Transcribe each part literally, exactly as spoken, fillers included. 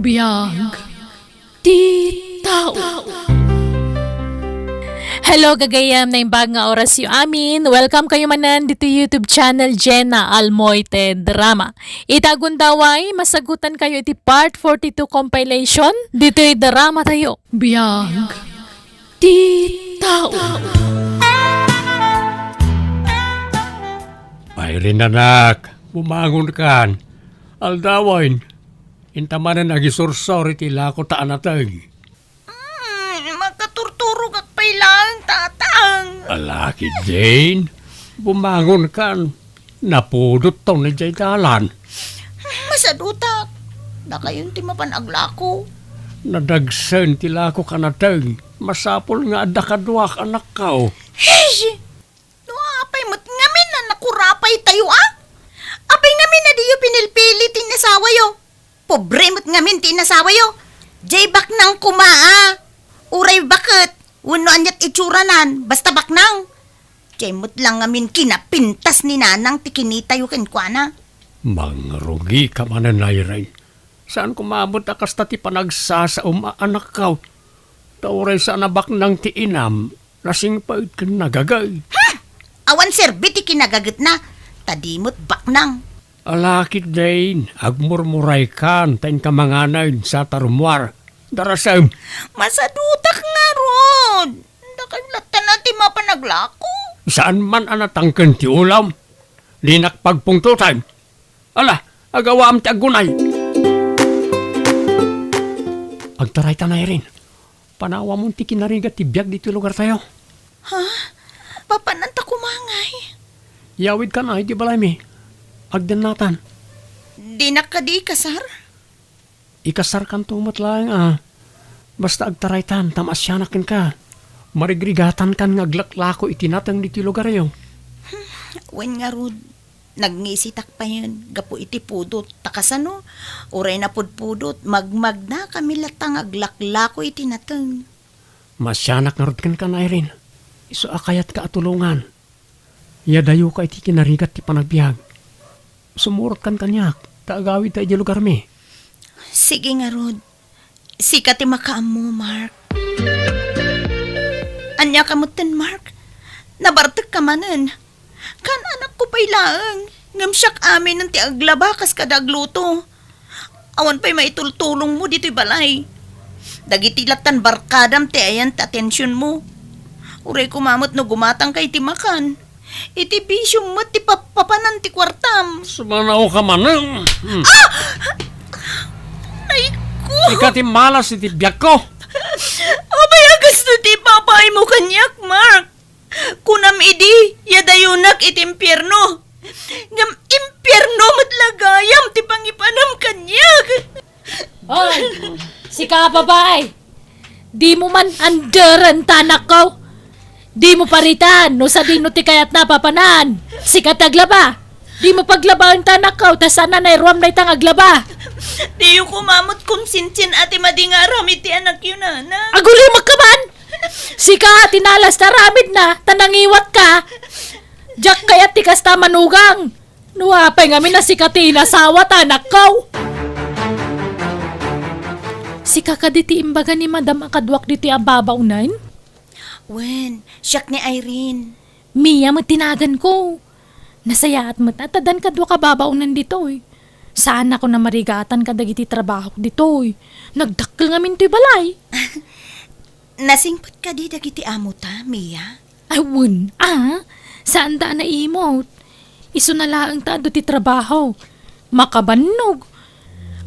Biag ti tao. Hello, gagayyem, naimbag nga orasyo amin. Welcome kayo manen ditoy YouTube channel Jenna Almoite Drama. Ita gundaway, masagutan kayo iti part forty-two compilation ditoy drama tayo. Biag ti tao. Irene, anak, bumangonkan. Aldawen, inta manen agisursor iti lako ta a nateng. Mm, makaturturogak pay laeng, Tatang. Ala, Kidin, bumangonkan. Napudotton idiay dalan. Masadutak. Dakayon ti mapan aglako. Nadagsen ti lakok a nateng. Masapul nga adda kaduak, anakko. Hey! No apay met ngamin a nakurapay tayo, a? Apay ngamin a diyo pinilpili ti inasawayo? Pobre met ngamin ti inasawayo. Jay baknang koma, a. Uray baket, wenno aniat itsuranan, basta baknang. Jay met lang ngamin kinapintas ni Nanang ti kinitayo kenkuana. Mangrugika manen, Irene. Saan koma met a kasta ti panagsasaom a anakko. Ta uray saan a baknang ti inam, nasingpet ken nagagay. Hmm! Awan serbi ti kinagagetna, ta di met baknang. Ala, Kidin, agmurmuraykan, ta inka manganen sa ta rummuar. Darasem. Masadutak ngarud. Dakayo latta ti mapan aglako. Saan man a natangken ti ulam. Dinak pagpungtoten. Ala, agawaam ti aggunay. Agtaraytan, Irene. Panawamon ti kinarigat ti biag ditoy lugartayo. Ha? Papananta koma ngay? Yawidkan iti balaymi. Agdennatan. Dinak kadi ikasar? Ikasarkanto met laeng a. Basta agtaraytan ta maasianak kenka. Marigrigatankan nga aglaklako iti nateng ditoy lugaryo. Wen ngarud, nagngisitak payen gapu iti pudot. Ta kasano? Uray napudpudot, magmagnakami latta nga aglaklako iti nateng. Maasianak ngarud kenka, Irene. Isu a kayatka a tulongan. Iyadayoka iti kinarigat ti panagbiag. Sumurotkan kaniak, ta agawidta idiay lugarmi. Sige ngarud. Sika ti makaammo, Mark. Ania ka metten, Mark? Nabartekka manen. Kaan-anakko pay laeng, ngem siak aminen ti aglaba kas kada agluto. Awan pay maitultulongmo ditoy balay. Dagiti lattan barkadam ti ayan ti atensionmo. Uray koma met no gumatangka iti makan. Iti bisiom met ti pappapanan ti kuartam. Sumanaoka manen. Hmm. Ah! Ay ko! Ika ti malas iti biagko. Apay a kastoy ti ipapaaymo kaniak, Mark? Kunam idi, iyadayonak iti impierno. Ngem impierno met la gayam ti pangipanam kaniak. Hoy, sika a babai! Dimo man anderen ta anakko. Dimo paritan no sadino ti kayatna a papanan. Sika ti aglaba. Dimo paglabaen ta anakko, ta saan a nairuam dayta nga aglaba. Diyo koma met konsensia ti madi nga aramid ti anakyo, Nana. Agulimek ka man! Sika ti nalas ti aramidna, ta nangiwatka. Diak kayat ti kasta a manugang. No apay ngamin a sika ti inasawa ta anakko. Sika kadi ti imbaga ni Madam a kaduak ditoy a babaonen? Wen, siak ni Irene. Mia met ti naganko. Nasayaat met a ta addan kaduak a babaonen ditoy. Saanakon a marigatan kadagiti trabahok ditoy. Nagdakkel ngamin toy balay. Nasingpet kadi dagiti amota, Mia? Ay, wen, a. Saanda a naimot. Isuna laeng ta adu ti trabaho. Makabannog.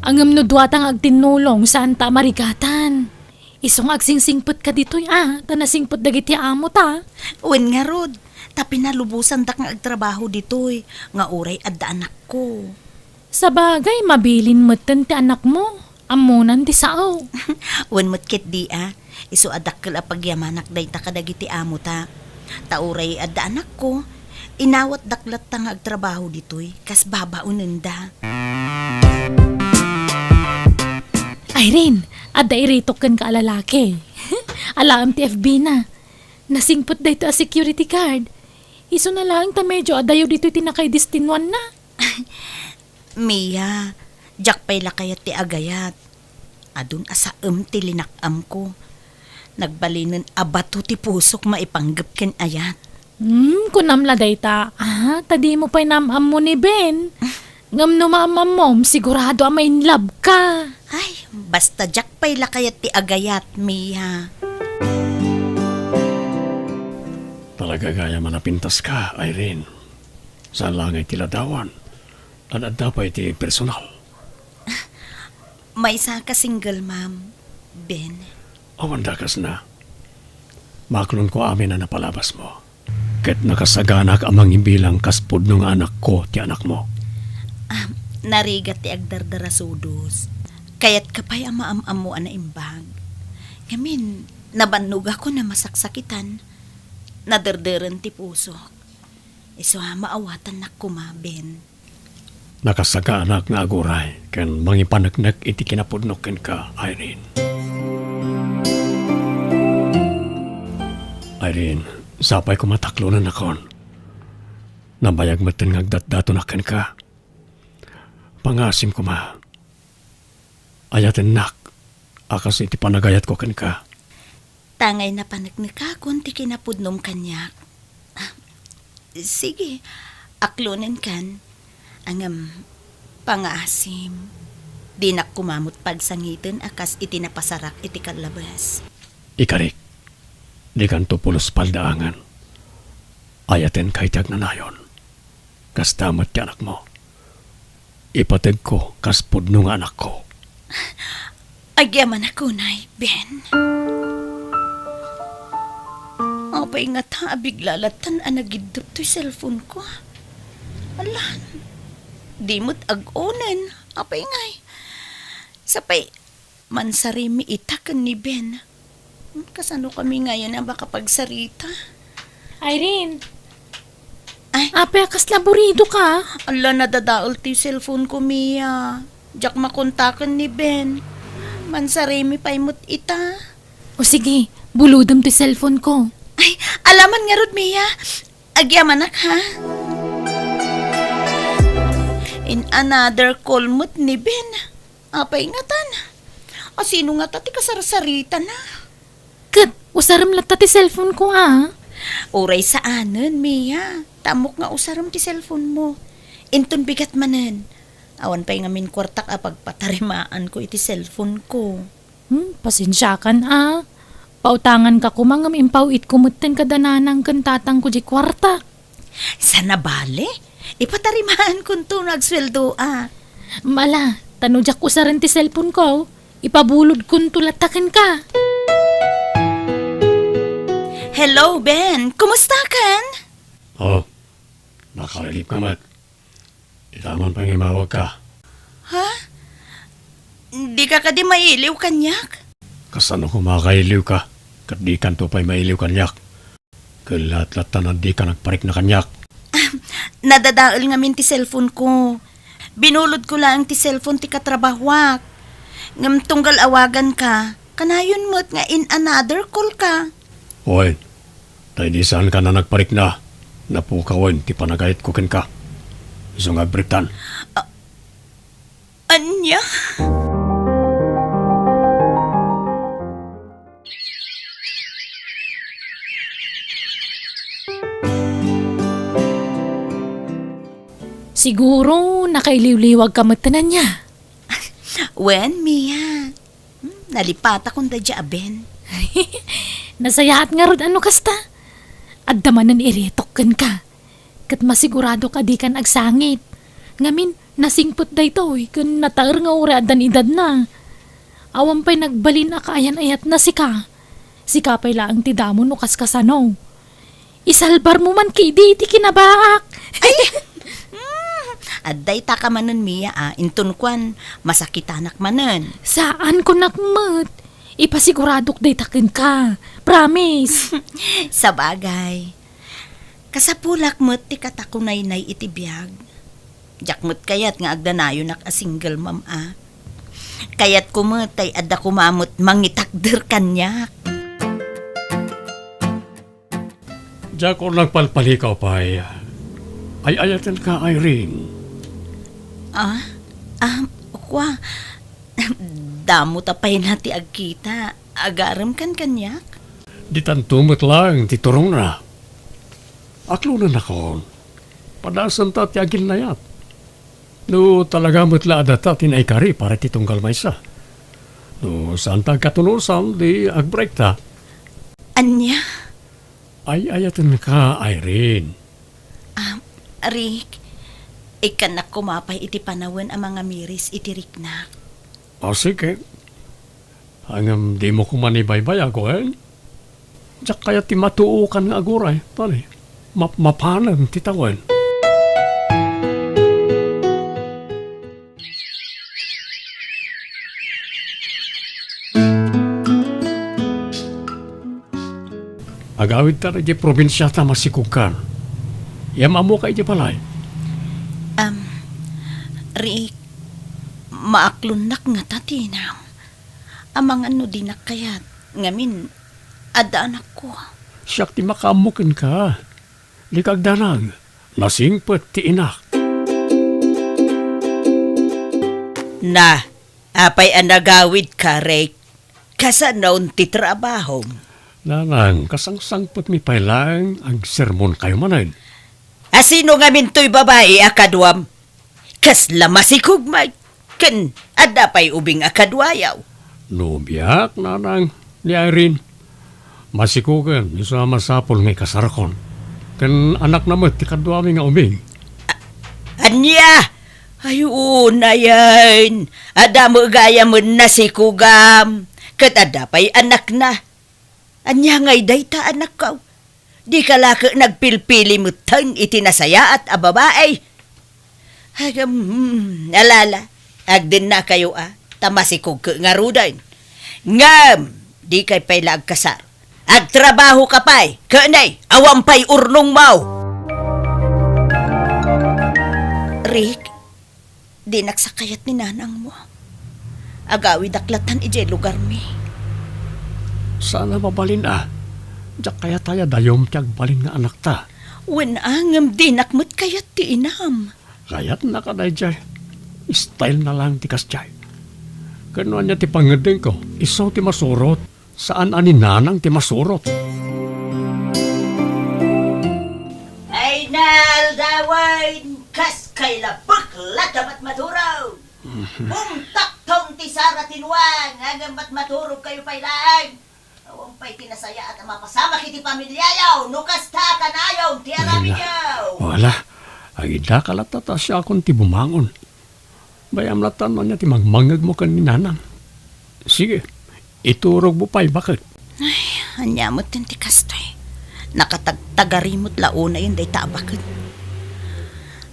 Ngem no duata nga agtinnulong, saanta a marigatan. Isu nga agsingsingpet ka ditoy, a, ta nasingpet dagiti amota. Wen ngarud, ta pinalubosandak nga agtrabaho ditoy, nga uray adda anakko. Sabagay, mabilin metten ti anakmo. Ammonan ti sao. Wen met ketdi a, isu a dakkel a pagyamanak dayta kadagiti amota. Ta uray adda anakko, inawatdak latta nga agtrabaho ditoy kas babaonenda. Irene, adda iritok kenka a lalaki. Alaem ti F B na. Nasingpet daytoy a security guard. Isuna laeng ta medio adayo ditoy ti nakaidestinuanna. Mia, diak pay la kayat ti agayat. Adun a saem ti linak-amko. Nagbalinen a bato ti pusok maipanggep ken ayat. Hmm, kunam la dayta. Ah, ta dimo pay naam-ammo ni Ben. Ngem no maam-ammom, sigurado a ma-in love ka. Ay, basta diak pay la kayat ti agayat, Mia. Talaga gayam a napintaska, Irene. Saan laeng ti ladawan. Ad-adda pay ti personal. Maysa ka single mom, Ben. Awan dakasna. Maklonko amin a napalabasmo. Ket nakasaganak a mangibilang kas pudno nga anakko ti anakmo. Ah, narigat ti agdardarasudos. Kayatka pay a maam-ammo a naimbag. Ngamin, nabannogakon a masaksakitan. Naderderen ti pusok. Isu a maawatannak koma, Ben. Nakasaganak nga aguray ken mangipaneknek iti kinapudnok kenka, Irene. Irene, sapay koma taklonennakon. Nabayag metten nga agdatdatonak kenka. Pangaasim koma. Ayatennak a kas iti panagayatko kenka. Tangay napaneknekakon ti kinapudnom kaniak. Ah, sige, aklonenkan. Ngem, pangaasim, dinak koma met pagsangiten a kas iti napasarak iti kallabes. Ikarik, dikanto pulos paldaangen. Ayatenka iti agnanayon. Kasta met ti anakmo. Ipategko kas pudno nga anakko. Agyamanak unay, Ben. Apay ngata a bigla lattan a nagiddep toy cellphone ko? Alan, di met ag-onen. Apay ngay? Sapay, mansarimi ita ken ni Ben. Hmm, kasano kami ngayen a makapagsarita? Irene! Ay. Apay a kasla aburido ka? Ala, nadadael ti cellphone ko, Mia. Diak makontaken ni Ben. Mansarimi pay met ita. O sige, bulodem ti cellphone ko. Ay, alaman ngarud, Mia. Agyamanak, ha? In another call met ni Ben. Apay ngatan? A, sino ngata ti kasarsaritana? Ket usarem latta ti cellphone ko, a? Uray saanen, Mia. Ta ammok nga usarem ti cellphone mo. Inton bigat manen. Awan pay ngamin kuartak a pagpatarimaanko iti cellphone ko. Hmm, pasensiakan, a. Pautanganka koma ngem impaw-itko metten kada nanang ken tatangko diay kuartak. Sana bale? Ipatarimaankonto no agsueldoak. Ala, ta no diak usaren ti cellphone ko, ipabulodkonto latta kenka. Hello, Ben. Kumusta kan? Oh, nakarelibka met. Ita man pay nga imawagka. Ha? Dika kadi mailiw kaniak? Kasano koma a kailiwka? Ket dikanto pay mailiw kaniak. Ket laat-latta a dika nagparikna kaniak. Ah, nadadael ngamin ti cellphone ko. Binulodko laeng ti cellphone ti katrabahoak. Ngem tunggal awaganka, kanayon met nga in another call ka. Wen, ta idi saanka a nagparikna, napukawen ti panagayatko kenka. Isu nga agbaliktan. Ah, ania? Siguro, nakailiwliwagka met ania. Wen, Mia. Hmm, nalipatakon daydiay a Ben. Nasayaat ngarud a no kasta. Adda manen iretok kenka. Ket masiguradok a dikan agsangit. Ngamin, nasingpet daytoy ken nataer nga uray addan edadna. Awan pay nagbalin a kaayan-ayatna sika. Sika pay laeng ti damo no kaskasano. Isalbarmo man ketdi ti kinabaak. Ay! Mm, adda itaka manen, Mia, a. Inton kuan, masakitanak manen. Saan kunak met. Ipasiguradok dayta kenka. Promise. Sabagay. Kasapulak met ti katakunaynay iti biag. Diak met kayat nga agdanayonak a single mom a. Kayatko met tay adda koma met mangitakder kaniak. Diak nagpalpalikaw pay. Ay-ayatenka, Irene. Ah? Ah, kua. Damo ta pay na ti agkita. Agarem kan kaniak? Ditanto met laeng ti turongna. Aklonennakon. Padasenta ti aginnayat. No talaga met la a data ti naikari para ti tunggal maysa. No saanta agkatunosan, di agbreakta. Ania? Ay-ayatenka, Irene. Ah, Rick, ikkannak koma pay iti panawen a mangamiris iti riknak. O, sige. Ngem dimo koma ibaybayag, wen? Diak kayat ti matuokan nga aguray, tani mapmapanen ti tawen. Agawidta idiay probinsia ta masikogkan. Immay-ammoka idiay balay. Am, Rick, maaklonnak ngata ti inam. Amangan no dinak kayat, ngamin, adda anakko. Siak ti makaammo kenka. Dika agdanag. Nasingpet ti inak. Na, apay a nagawidka, Rick? Kasanon ti trabahom? Nanang, kasangsangpetmi pay laeng agsermonkayo manen. A sino ngamin toy babai a kaduam? Kasla masikog met, ken adda pay ubing a kaduayo. Nobiak, nanang, ni Irene. Masikogen, isu a masapul nga ikasarkon. Ken anakna met ti kaduami nga ubing. A-, ania? Ay, unayen. Adda met gayamen nasikogam. Ket adda pay anakna. Ania ngay dayta, anakko? Dika la ket nagpilpili metten iti nasayaat a babai? Agam, hmm, alala, agdennakayo a, ta masikog ket ngaruden. Ngem, dikay pay la agkasar. Agtrabahoka pay, ket nay, awan pay urnongmo. Rick, dinak sa kayat ni nanangmo. Agawidak latan idiay lugarmi. Saan a mabalin a. Diak kayat a dayum ti agbalin nga anakta. Wen a, ngem dinak met kayat ti inam. Kayatnaka daydiay. Style na lang ti kasdiay. Ken no ania ti pangngeddengko, isu ti masurot. Saan a ni nanang ti masurot. Ay, naaldawen, kas kay la bekla ta matmaturog. Bumtakton ti sara ti nuang, ngem matmaturog kayo pay laeng. Awan pay ti nasayaat a mapasamak iti pamiliayo, no kasta a kanayon ti aramidyo. Wala. Agidaka latta ta siakon ti bumangon. Bay-am latta no ania ti mangmangngegmo ken ni nanang. Sige, iturogmo pay baket. Ay, ania met ti kastoy? Nakatagtagari met la unayen dayta a baket.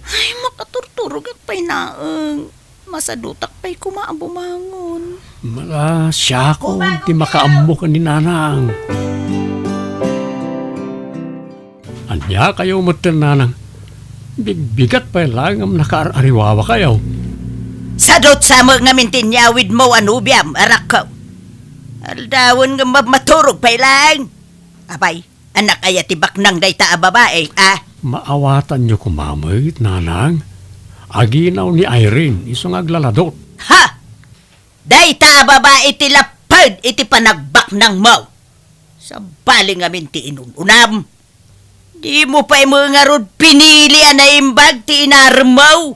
Ay, makaturturogak pay laeng. Masadutak pay koma a bumangon. Mala, siakon ti makaammo ken ni nanang. Ania kayo metten, nanang? Bigbigat pay laeng ngem nakaar-ariwawakayo. Sadut sa met ngamin ti inyawidmo a nobiam, arakko. Aldawen ngem mabmaturog pay laeng. Apay, anak aya ti baknang dayta a babai, a? Maawatanyo koma met, nanang. Aginaw ni Irene, isu nga aglaladot. Ha! Dayta a babai ti lapped iti panagbaknangmo. Sabali ngamin ti inun-unam. Dimo pay met ngarud pinili a naimbag ti inaremmo.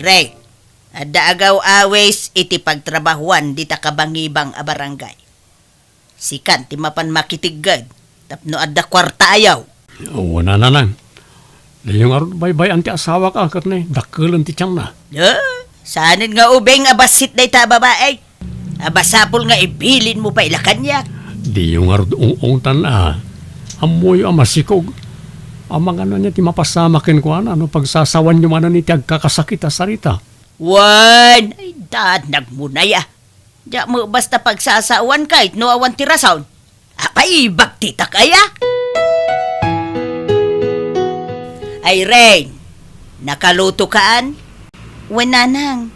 Re, adda agaw-awis iti pagtrabahuan dita kabangibang a barangay. Sikan ti mapan makitegged tapno adda kuartaayo. Wen a, nanang. Diyo ngarud baybay-an ti asawak a ket ne, dakkelen ti tiangna. Eh, saanen nga ubing a bassit dayta a babai. A masapul nga ibilinmo pay la kaniak. Diyo ngarud ung-ungtan a. Ammoyo a masikog. Amangan ania ti mapasamak kenkuana no pagsasawanyo manen iti agkakasakit a sarita. Wen, ay, daan nagmunay a. Diak met basta pagsasawan ket no awan ti rason. Apay, bagtitak aya? Irene, nakalutokaan? Wen, nanang.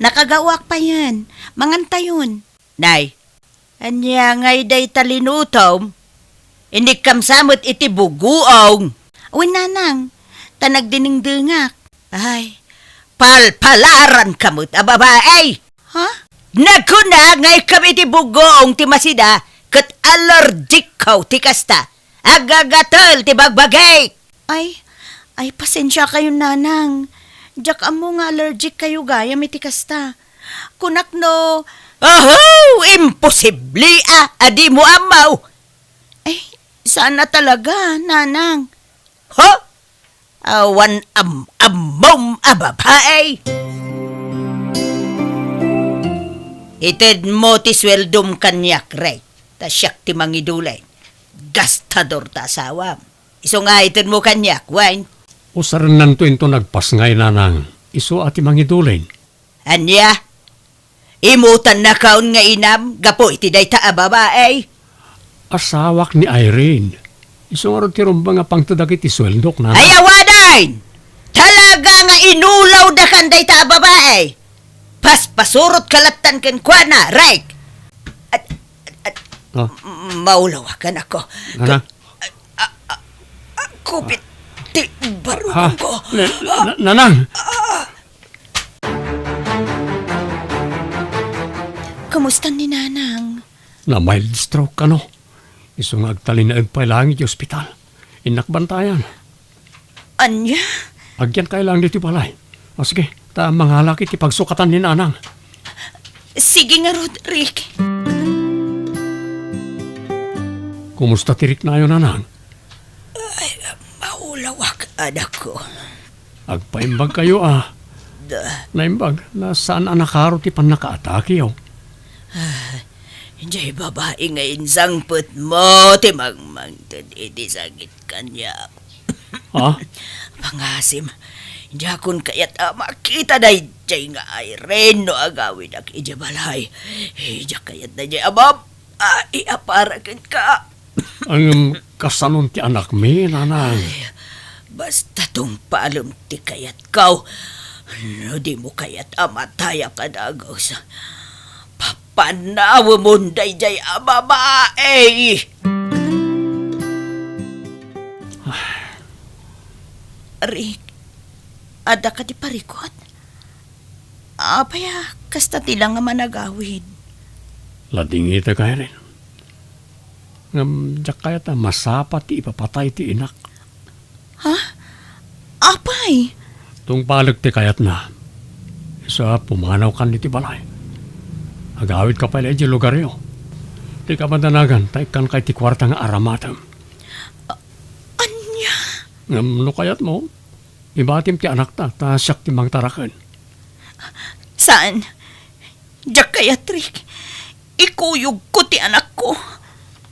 Nakagaoak payen. Mangantayon. Nay, ania ngay dayta linutom? Inikkam sa met iti buguong. Wen, nanang. Ta nagdinengdengak. Ay, Palpalarankam met a babae! Ha? Nagkuna nga ikam iti bugong ti masida ket allergic kaw ti kasta. Agagatel ti bagbagik! Ay, ay, pasensiakayon, Nanang. Diak ammo nga allergic kayo gayam iti kasta. Kunak no, Aho! Imposible a, a di mo ammo! Ay, saan a talaga, Nanang. Ha? Awan am-ammom a babae! Ited mo ti sueldom kaniak, Rek, ta siak ti mangidulin. Gastador ta asawam. Isu nga ited mo kaniak, wen? Usarennanto inton agpasngay, Nanang. Isu a ti mangidulin. Ania? Imutannakaon nga inam gapu iti dayta a babae? Asawak ni Irene. Isu ngarud ti rumbeng a pangted dagiti sueldok, Nanang. Ay, awanen! Talaga nga inulawdakan dayta a babae! Paspasurotka lattan kenkuana, Rek! At, at, at, Oh. Maulawakan ako. Nanang. A, a, a, kupit ti barukongko. Na-, na-, Nanang! Kumusta ni Nanang? Na-mild stroke kano. Isu nga agtalinaed pay laeng iti ospital. Innak bantayan. Ania? Agyanka laeng ditoy balay. O sige, ta mangalak iti pagsukatan ni Nanang. Sige ngarud, Rek. Kumusta ti riknayo, Nanang? Ay, maulawak, anakko. Agpaimbagkayo a. Da. Naimbag, no saan a nakaro ti pannakaatakeyo. Ah, diay babai nga insangpetmo ti mangmangted iti sakit kaniak. Ha? Pangasim, diakon kayat a makita daydiay nga Irene no agawidak idiay balay. Diak kayat daydiay a babai a para kenka. Ngem kasanon ti anakmi, Nanang? Ay, basta tungpalem ti kayatko. No dimo kayat a matayak a dagus, papanawemon daydiay a babai! Rick, adda kadi parikut? Apay a kasta ti la nga managawid? Ladingitek, Irene. Ngem diak kayat a masapa ti ipapatay ti inak. Ha? Apay? Tungpalek ti kayatna. Isu a pumanawkan iti balay. Agawidka pay la idiay lugaryo. Dika madanagan ta ikkanka iti kuarta nga aramatem. A-, ania? Ngem no kayatmo, ibatim ti anakta, ta siak ti mangtaraken. Saan? Diak kayat, Rick. Ikuyogko ti anakko.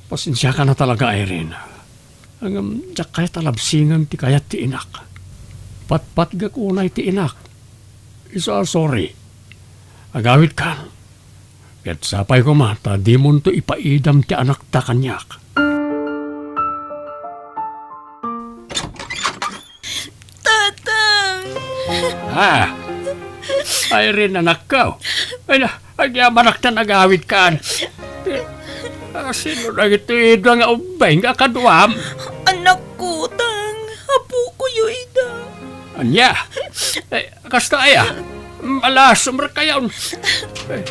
Pasensiakan a talaga, Irene. Ngem diak kayat a labsingen ti kayat ti inak. Patpatgek unay ti inak. Isu a sorry. Agawidkan. Ket sapay koma ta dimonto ipaidam ti anakta kaniak. Tatang! Ah! Irene, anakko. Ay na, agyamanak ta nagawidkan. Ah, sino dagitoy dua nga ubbing a kaduam? Anakko, Tang. Apokoyo ida. Ania? Eh, kasta aya? Malasumrek kayon. Eh,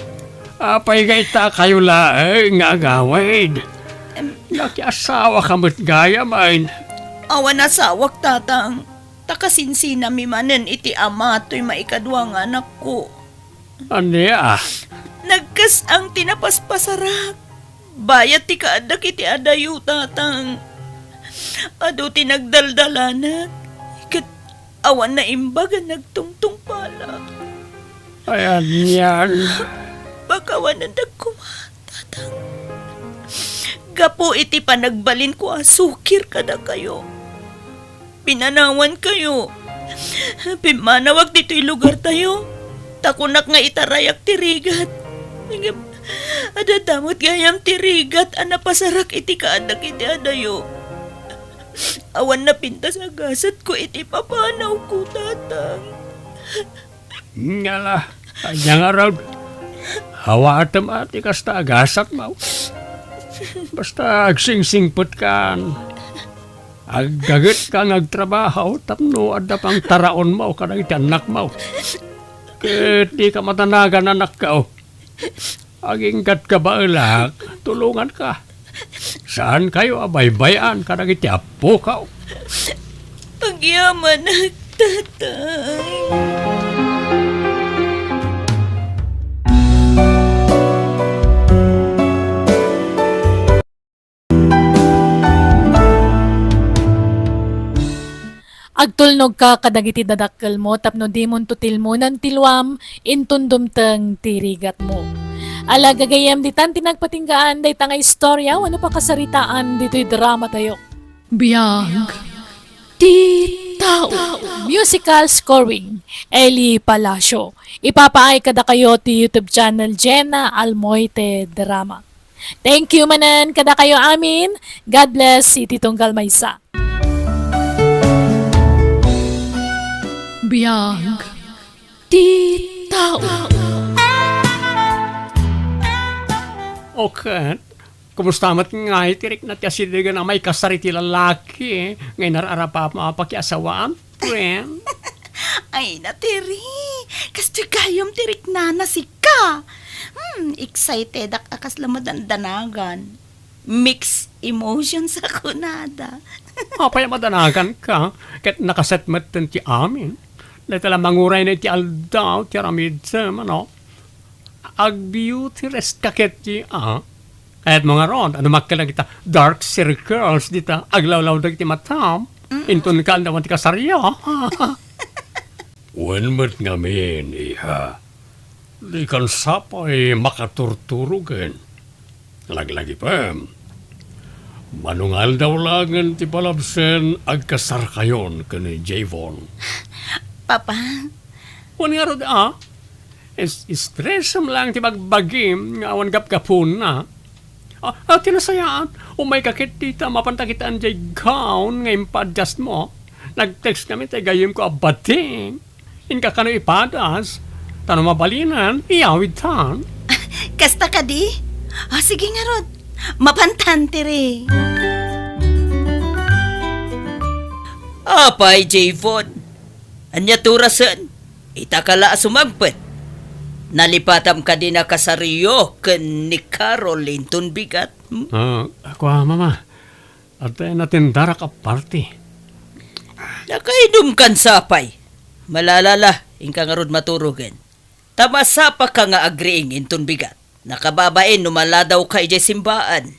apay nga itakayo laeng nga agawid? Em. Nakiasawaka met gayam, ay. Awan asawak, Tatang. Ta kasinsinami manen iti ama toy maikadua nga anakko. Ania? Nagkas-ang ti napaspasarak. Bayat ti kaaddak iti adayo, Tatang. Adu ti nagdaldalanak. Ket awan naimbag a nagtungtungpalak. Ay, anian? Pakawanendak koma, Tatang. Gapu iti panagbalinko a sukir kadakayo. Pinanawankayo. Pimmanawak ditoy lugartayo. Ta kunak nga itarayak ti rigat. Ngem, adda met gayam ti rigat a napasarak iti kaaddak iti adayo. Awan napintas a gasatko iti papanawko, Tatang. Ngala, ania ngarud? Awatem a ti kasta a gasatmo. Basta agsingsingpetkan. Aggagetka nga agtrabaho tapno adda pangtaraonmo kadagiti annakmo. Eh, dika madanagan, anakko. Aginggatka, baelak. Tulonganka. Saankayo a baybay-an kadagiti appokaw. Agyamanak, tatay. Agtulnogka kadagiti dadakkelmo tapno dimonto tilmonan ti luam inton dumteng ti rigatmo. Ala, gagayyem, ditan ti nagpatinggaan dayta nga istorya wenno pakasaritaan ditoy dramatayo. Biag ti tao. Musical scoring, Eli Palacio. Ipapaay kadakayo ti YouTube channel Jenna Almoite Drama. Thank you manen kadakayo amin. God bless iti tunggal maysa. Biag ti tao. Okay. Kumusta met ngay ti rikna ti asidegen a maikasar iti lalaki nga inar-arap a mapakiasawaan, friend? Ay, natiri. Kastoy gayam ti riknana sika. Hmm, excitedak a kasla madandanagan. Mixed emotions a kunada. Apay a madanaganka? Ket nakaset metten ti amin. Dayta la manguray na iti aldaw ti aramidem, ano? Ag-beauty rest ka ketdi, a? Kayatmo ngarud a dumakkel dagita dark circles dita aglawlaw dagiti matam? Mm. Inton kaaldawan ti kasaryo. Wen met ngamin, iha. Dikan sapay makaturturogen. Laglagipem. Mano nga aldaw laengen ti palabsen agkasarkayon ken ni Javon. Papa? Wen ngarud, a? Is-, stressem laeng ti bagbagim nga awan gapgapuna. A, a, ti nasayaat, umayka ket dita, mapanta kitaan diay gown nga impa-adjustmo. Nag-text kami ti gayyemko a bading. Inka kano ipadas, ta no mabalinen, iyawidtan. Kasta kadi? O, sige ngarud. Mapantan ti ri. Apay, Javon? Ania ti orasen? Ita ka la a sumangpet. Nalipatam kadi a kasaryo ken ni Carol inton bigat? Hmm? A, kua, Mama. Adda natendarak a party. Nakaidumkan sapay. Malala la, inka ngarud maturogen. Ta masapaka nga agriing inton bigat. Nakababain no maladawka idiay simbaan.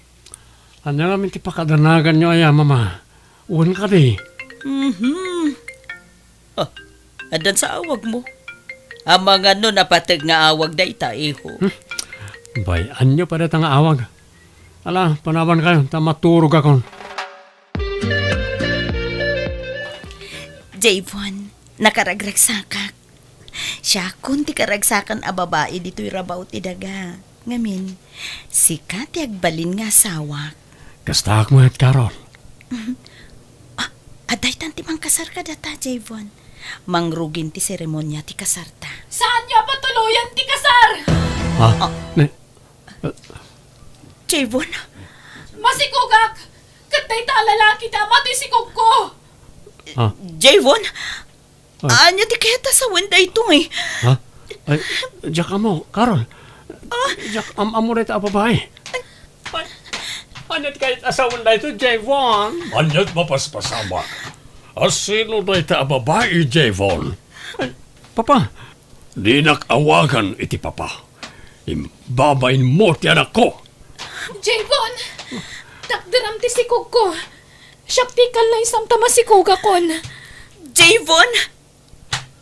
Ania ngamin ti pakadanaganyo aya, Mama? Wen kadi? Mhm. A, addan sa awagmo. Amangan no napateg nga awag dayta, iho. Hmm? Bay-anyo pay dayta nga awag. Ala, panawankayo, ta maturogakon. Javon, nakaragragsakak. Siakon ti karagsakan a babai ditoy rabaw ti daga. Ngamin, sika ti agbalin nga asawak. Kastaak met, Carol. A, adaytan ti mangkasar kadata, Javon. Mangrugin ti seremonia ti kasarta. Saanyo a patuloyen ti kasar! Ha? A. Ne-, Javon? Masikogak! Ket dayta a lalaki ti ama toy sikogko! A. Javon? Ay. Ania ti kayat a sawen daytoy? Ha? Ay, diak ammo, Carol. A? Diak am-ammo dayta a babai. Ay, ania ti kayat a sawen daytoy, Javon? Ania ti mapaspasamak? A sino dayta a babai, Javon? Ay, Papa. Dinak awagan iti papa. Imbabainmo ti anakko. Javon! Takderam ti sikogko. Siak ti kallaysam ta masikogakon. Javon!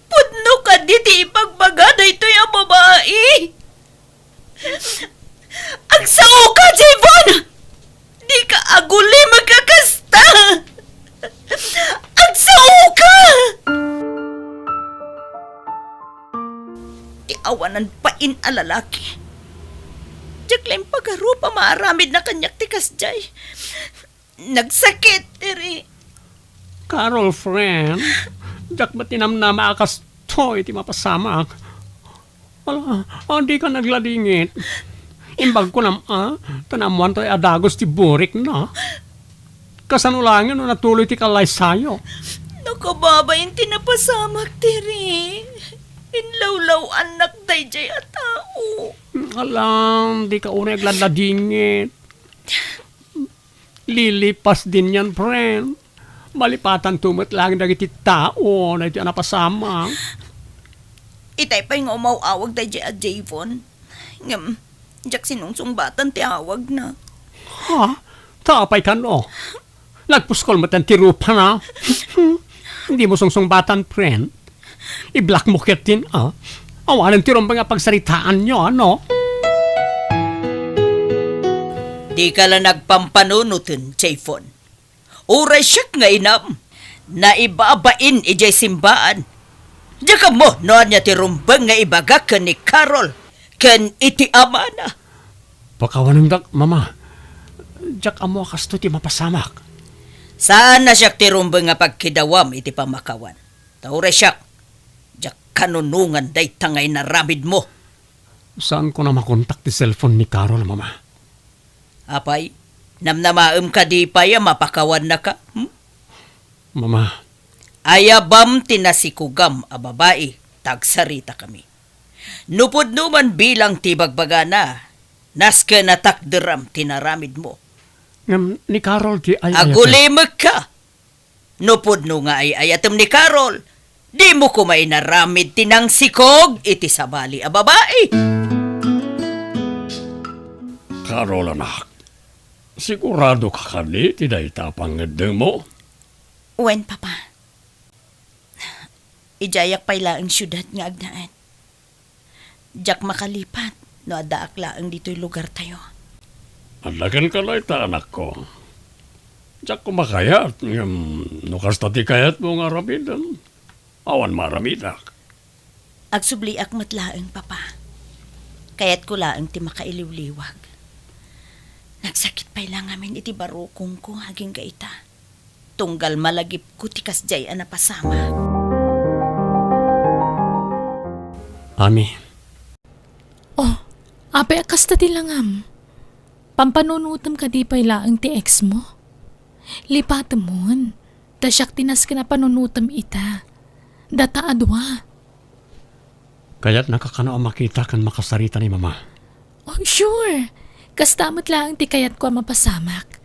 Pudno kadi ti ibagbaga daytoy a babai? Agsaoka, Javon! Dika agulim a kakasta! Agsaoka! Ti awanan pain a lalaki. Diak la impagarup a maaramidna kaniak ti kasdiay. Nagsakit, diri. Carol, friend, diak met tinamnama a kastoy ti mapasamak. Ala, a, dika nagladingit. Imbag kunam, a, ta naammoanto a dagus ti burikna. Kasano laengen no natuloy ti kallaysayo? Nakababain ti napasamak, diri. In Tawlaw-annak daydiay a tao. Alam, dika unay agladladingit. Lilipasdin yan, friend. Malipatanto met laeng dagiti tao daytoy a napasamak. Itay pay nga umaw-awag daydiay a Javon. Ngem, diak sinungsungbatan ti awagna. Ha? Ta apay kano? Nagpuskol met ti rupana. Dimo sungsungbatan, friend. I-block mo ketdin, a. Awanen ti rumbeng a pagsaritaanyo, a, no? Dika la nagpampanunoten, Javon. Uray siak nga inam, naibabain idiay simbaan. Diak ammo no ania ti rumbeng nga ibagak ken ni Carol ken iti amana. Pakawanendak, Mama. Diak ammo a kastoy ti mapasamak. Saan a siak ti rumbeng nga pagkidawam iti pamakawan. Ta uray siak, diak kanunongan dayta nga inaramidmo. Saanko a makontak ti cellphone ni Carol, Mama. Apay, namnamaem kadi pay a mapakawannaka? Hmm? Mama. Ayabam ti nasikogam a babai, ta agsaritakami. No pudno man bilang ti bagbagana, nasken a takderam ti naramidmo. Ngem ni Carol ti ay-ayatek. Agulimekka! No pudno nga ay-ayatem ni Carol, dimo koma inaramid ti nangsikog iti sabali a babai. Carol, anak, sigurado ka kadi ti dayta a pangngeddengmo? Wen, Papa. Idiayak pay laeng siudad nga agnaed. Diak makalipat no addaak laeng ditoy lugartayo. Adda kenka dayta, anakko. Diak koma kayat, ngem no kasta ti kayatmo nga aramidem, awan maaramidak. Agsubliak met laeng, Papa. Kayatko laeng ti makailiwliwag. Nagsakit pay la ngamin iti barukongko agingga ita. Tunggal malagipko ti kasdiay a napasamak. Ami. Oh, apay a kasta ti langam? Pampanunotem kadi pay laeng ti ex mo? Lipatemon, ta siak ti nasken a panunotem ita. Data a dua. Kayatnaka kano a makita ken makasarita ni Mama? Oh, sure. Kasta met laeng ti kayatko a mapasamak.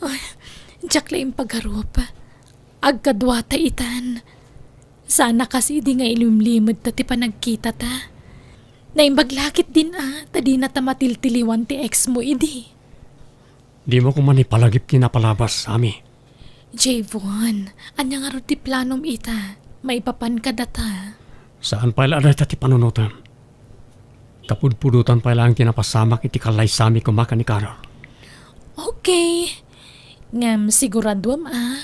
Ay, diak la impagarup. Agkaduata itan. Saan a kas idi nga ilimlimedta ti panagkitata. Naimbag la ketdin a, ta dinata matiltiliwan ti ex mo idi. Dimo koma ipalagip ti napalabas, Ami. Javon, ania ngarud ti planom ita? Maipapan kadata? Saan pay la a dayta ti panunotem. Kapudpudotan pay laeng ti napasamak iti kallaysami koma ken ni Carol. Okay. Ngem siguraduam a,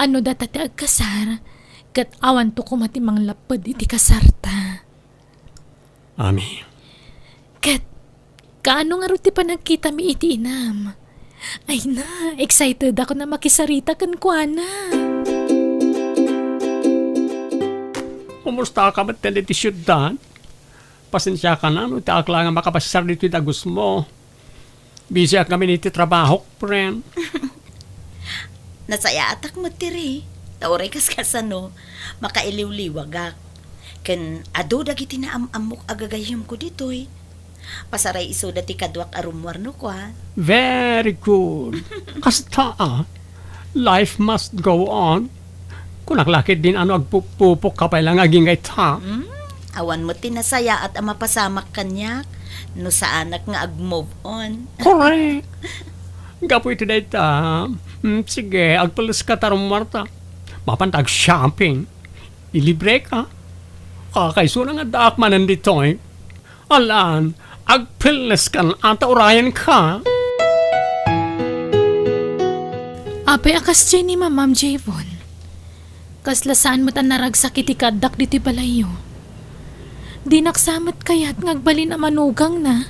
no data ti agkasar, ket awanto koma ti manglapped iti kasarta. Ami. Ket, kaano ngarud ti panagkitami iti inam? Ay na, excited ako a makisarita kenkuana. Kumusta ka met iti siudad? Pasensiakan no diak laeng makapasiar ditoy dagusmo. Busyak ngamin iti trabahok, friend. Nasayaatak met ti ri. Ta uray kas kasano, makailiwliwagak. Ken adu dagiti naam-ammok a gagayyemko ditoy. Pasaray isuda ti kaduak a rummuar no kua. Very good. Kasta, a. Life must go on. Kunak la ketdin a no agpupupok ka pay la nga agingga ita. Hmm? Awan met ti nasayaat a mapasamak kaniak no saanak nga ag-move on. Correct. Gapu iti dayta, mm, sige, agpelleska ta rummuarta. Mapanta ag-shopping. Ilibreka. Kakaisuna nga addaak manen ditoy. Alan, agpelleskan a ta urayenka. Apay a kasdiay ni Mamam, Javon? Kasla saan met a naragsak iti kaaddak ditoy balayyo. Dinak sa met kayat nga agbalin a manugangna.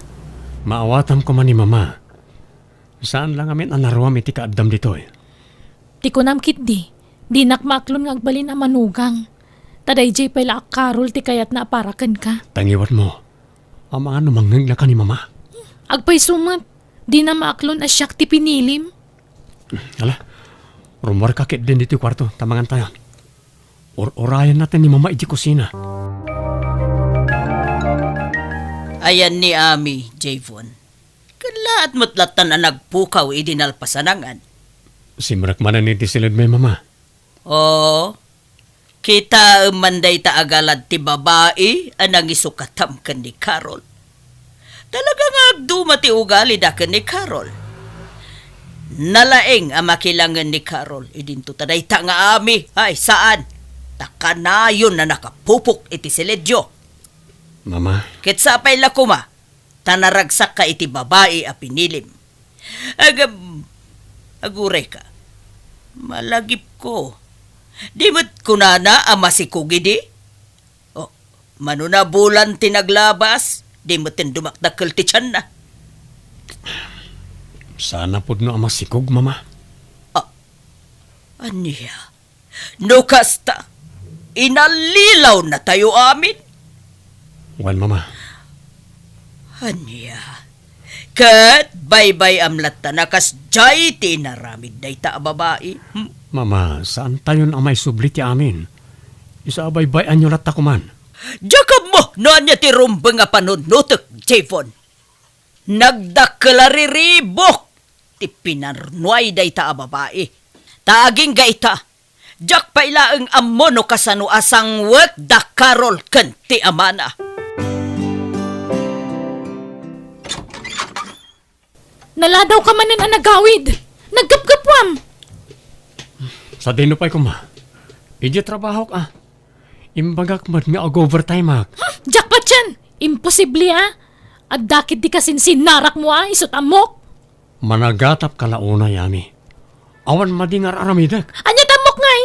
Maawatam koma ni Mama. Saan la ngamin a naruam iti kaaddam ditoy. Ti kunam ketdi, dinak maaklon nga agbalin a manugang. Ta daydiay pay la a Carol ti kayatna a para kenka. Ta ngiwatmo, amangan no mangngegnaka ni Mama. Agpayso met, dina maaklon a siak ti pinilim. Ala, rummuarka ketdin ditoy kuarto, ta mangantayon. Ur-urayenna ti ni Mama iti kusina. Ayan ni Ami, Javon. Kallaat met lattan a nagpukaw idi nalpasanangan. Simrek manen iti siledmi, Mama. Oo. Kitaem man dayta a galad ti babai a nangisukatam ken ni Carol. Talaga nga agduma ti ugalida ken ni Carol. Nalaing a makilangen ni Carol idinto ta dayta nga Ami, ay saan, ta kanayon a nakapupok iti siledyo. Mama. Ket sapay la koma, ta naragsakka iti babai a pinilim. Agam, agurayka. Malagipko. Di met kunana a masikog idi? O, mano nabulan ti naglabas, di metten dumakdakkel ti tianna. Saan a pudno a masikog, Mama. Ah, ania? No kasta, inallilawnatayo amin. Wen, Mama. Ania? Ket baybay-am latta a kasdiay ti inaramid dayta a babai. Hmm? Mama, saantayon a maisubli ti amin. Isu a baybay-anyo latta koman. Diak ammo no ania ti rumbeng a panunotek, Javon. Nagdakkel a riribuk ti pinarnuay dayta a babai. Ta agingga ita, diak pay laeng ammo no kasano a sangwek da Carol ken ti amana. Naladawka manen a nagawid. Naggapgapwam. Sadino pay koma? Idiay trabahok a. Imbagak met nga ag-overtimeak. Hmm, diak patien! Imposible a! Adda ketdi kasinsinnarakmo a, isut' ammok! Managatapka la unay, Ami. Awan madi nga ar-aramidek. Ania ti ammok ngay?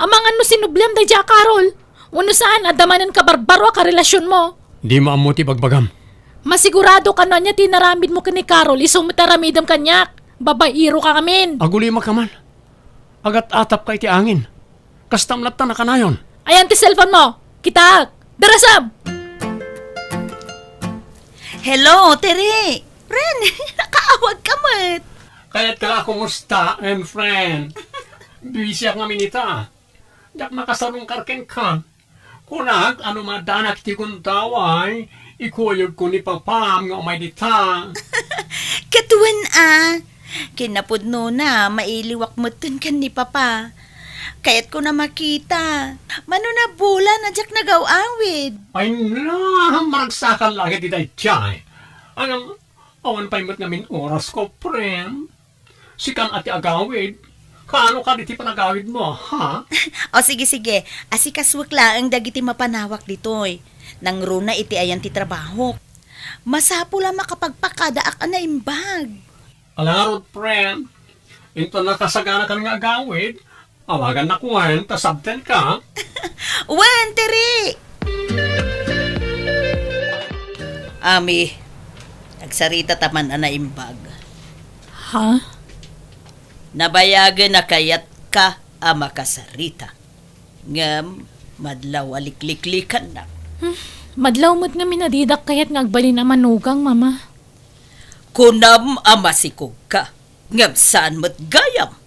Amangan no sinubliam daydiay a Carol? Wenno saan, adda manen kabarbaro a karelasionmo? Dimo ammo ti bagbagam. Masiguradoka no ania ti inaramidmo ken ni Carol, isu met ti aramidem kaniak. Babaieroka ngamin. Agulimaka man. Agat-atapka iti angin. Kastam latta a kanayon. Ayan ti cellphone mo. Kitaek. Darasam! Hello, Tere. Ren, nakaawagka met. Kayatka la a kumusta, em, friend? Busyak ngamin ita. Diak makasarungkar kenka. Kunak, no maaddanak iti gundaway, ikuyogko ni Papam nga umay dita. Ket wen a, kinapudnona, mailiwak metten ken ni Papa. Kayatko a makita. Mano nabulan a diak nagaw-awid. Ay na, maragsakan laeng iti daydiay. Ano, awan pay met ngamin orasko, friend. Sikan a ti agawid. Kaano kadi ti panagawidmo, ha? O, sige, sige. Asikasuek laeng dagiti mapanawak ditoy. Nangruna iti ayan ti trabahok. Masapul a makapagpakadaak a naimbag. Ala ngarud, friend. Inton nakasaganakan nga agawid, awagannak wen ta sabtenka. Wen, Tiri! Ami, agsarita ta man a naimbag. Ha? Nabayagen a kayatka a makasarita. Ngem, madlaw a likliklikannak. Hmm, madlaw met ngamin a didak kayat nga agbalin a manugang, Mama. Kunam a masikogka, ngem saan met gayam.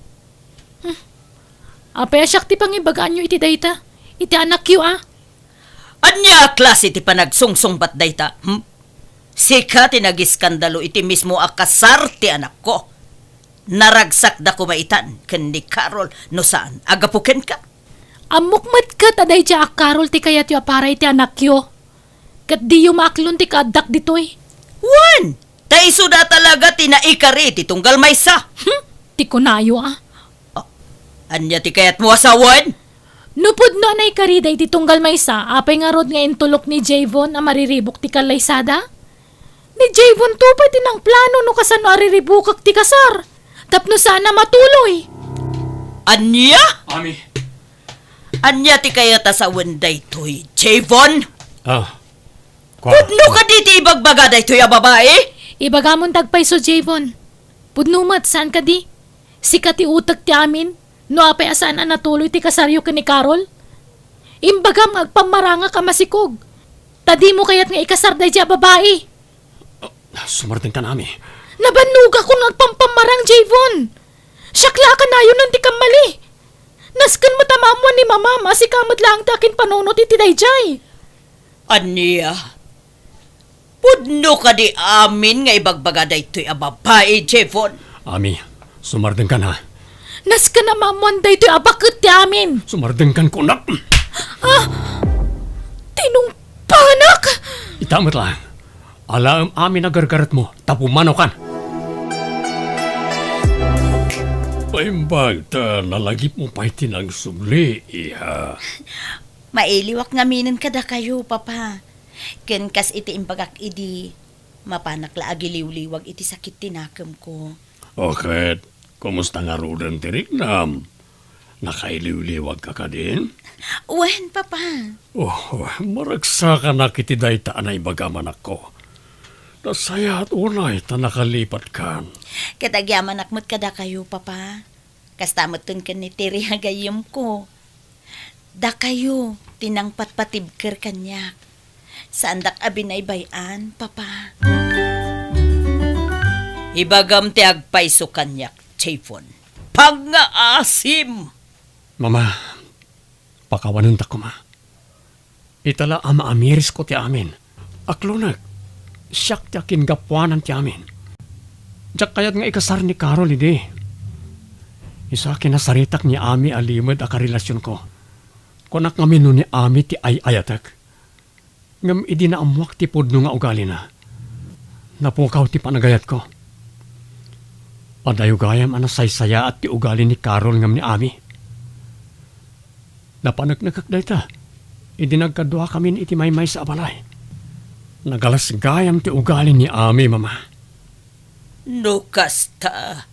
Hmm. Apay a siak ti pangibagaanyo iti dayta? Iti anakyo, a? Ania a klase ti panagsungsungbat dayta, hmm? Sika ti nagiskandalo iti mismo a kasar ti anakko. Naragsakda koma itan ken ni Carol no saan a gapu kenka. Ammok met ket a daydiay a Carol ti kayatyo a para iti anakyo. Ket diyo maaklon ti kaaddak ditoy. Wen! Ta isuda talaga ti naikari ti tunggal maysa. Hmm, ti kunayo, a. Ah, ania ti kayatmo a sawen? No pudno a naikari daydi tunggal maysa, apay ngarud nga intulok ni Javon a mariribuk ti kallaysada? Ni Javon to pay ti nangplano no kasano a riribukek ti kasar. Tapno saan a matuloy. Ania? Ami. Ania ti kayat a sawen daytoy, Javon? Ah, Kua. Pudno kadi ti ibagbaga daytoy a babai? Ibagamonto pay isu, Javon. Pudno met, saan kadi? Sika ti uteg ti amin, no apay a saan a natuloy ti kasaryo ken ni Carol? Imbagam nga agpammarangak a masikog. Ta dimo kayat nga ikasar daydiay a babai. Ah, sumardengkan, Ami. Nabannogakon nga agpampammarang, Javon. Siak la a kanayonen ti kammali. Nasken met a maammuan ni Mamam a sika met laeng ti akinpanunot iti daydiay. Ania? Pudno kadi amin nga ibagbaga daytoy a babai, Jevon? Ami, sumardengkan, ha? Nasken a maammoan daytoy a baket ti amin. Sumardengkan kunak. Ah! Tinungpanak! Ita met laeng. Alaem amin a gargaretmo, ta pumanaw kan. Paimbag ta nalagipmo pay ti nagsubli, iha. Mailiwak ngaminen kadakayo, Papa. Ken kas iti imbagak idi, mapanak la agiliwliwag iti sakit ti nakemko. O ket, kumusta ngaruden ti riknam? Nakailiwliwagka kadin? Wen, Papa. Oh, maragsakanak iti dayta a naibagam, anakko. Nasayaat unay ta nakalipatkan. Ket agyamanak met kadakayo, Papa. Kasta metten ken ni Terry a gayyemko. Dakayo ti nangpatpatibker kaniak. Saandak a binaybay-an, Papa. Ibagam ti agpayso kaniak, Jevon. Pangngaasim! Mama, pakawanentak koma. Ita la a maamirisko ti amin. Aklonek, siak ti akinggapuanan ti amin. Diak kayat nga ikasar ni Carol idi. Isu a kinasaritak ni Ami a limed a karelasionko. Kunak ngamin no ni Ami ti ay-ayatek. Ngem idi naammoak ti pudno nga ugalina, napukaw ti panagayatko. Padayo gayam a nasaysayaat ti ugali ni Carol ngem ni Ami. Napaneknekek dayta idi nagkaduakamin iti maymaysa a balay. Nagalas gayam ti ugali ni Ami, Mama. No kasta,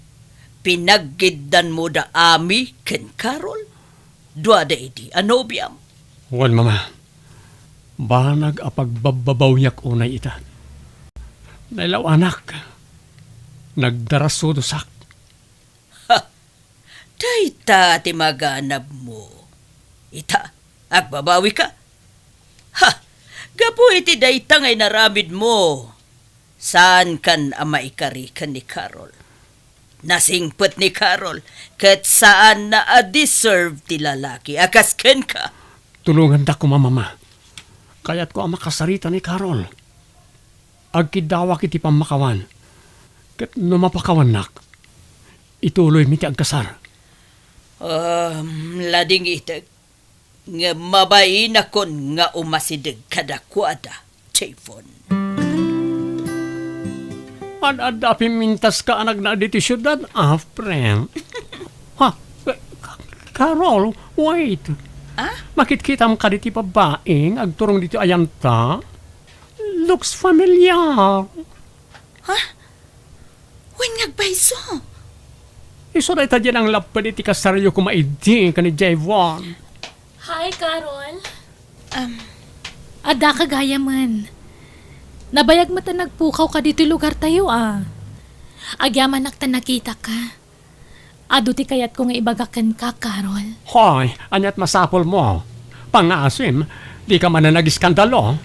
pinaggiddanmo da Ami ken Carol? Duada idi a nobiam? Wen, Mama. Banag a pagbabbabawiak unay ita. Nailaw-anak. Nagdarasudosak. Ha! Dayta ti maganabmo. Ita, agbabawika? Ha! Gapu iti dayta nga inaramidmo, saankan a maikari ken ni Carol. Nasingpet ni Carol, ket saanna a deserve ti lalaki a kas kenka. Tulongandak koma, Mama. Kayatko a makasarita ni Carol. Agkiddawak iti pammakawan. Ket no mapakawannak, ituloymi ti agkasar. Um, ladingitek. Ngem mabainakon nga umasideg kadakuada, Jevon. Ad-adda a pimmintaska a nagna ditoy siudad, a, friend. Ha? Eh, Ka-, Carol, wait. Ah? Makitkitam kadi ti babai nga agturong ditoy ayanta? Looks familiar. Ha? Wen nga agpayso? Isu dayta diay nanglapped iti kasaryo koma idi ken ni Jevon. Hi, Carol. Um, Addaka gayamen. Nabayag met a nagpukaw ka ditoy lugartayo, a. Agyamanak ta nakitaka. Adu ti kayatko nga ibagak kenka, Carol. Hoy, ania't masapulmo? Pangngaasim, dika manen agiskandalo.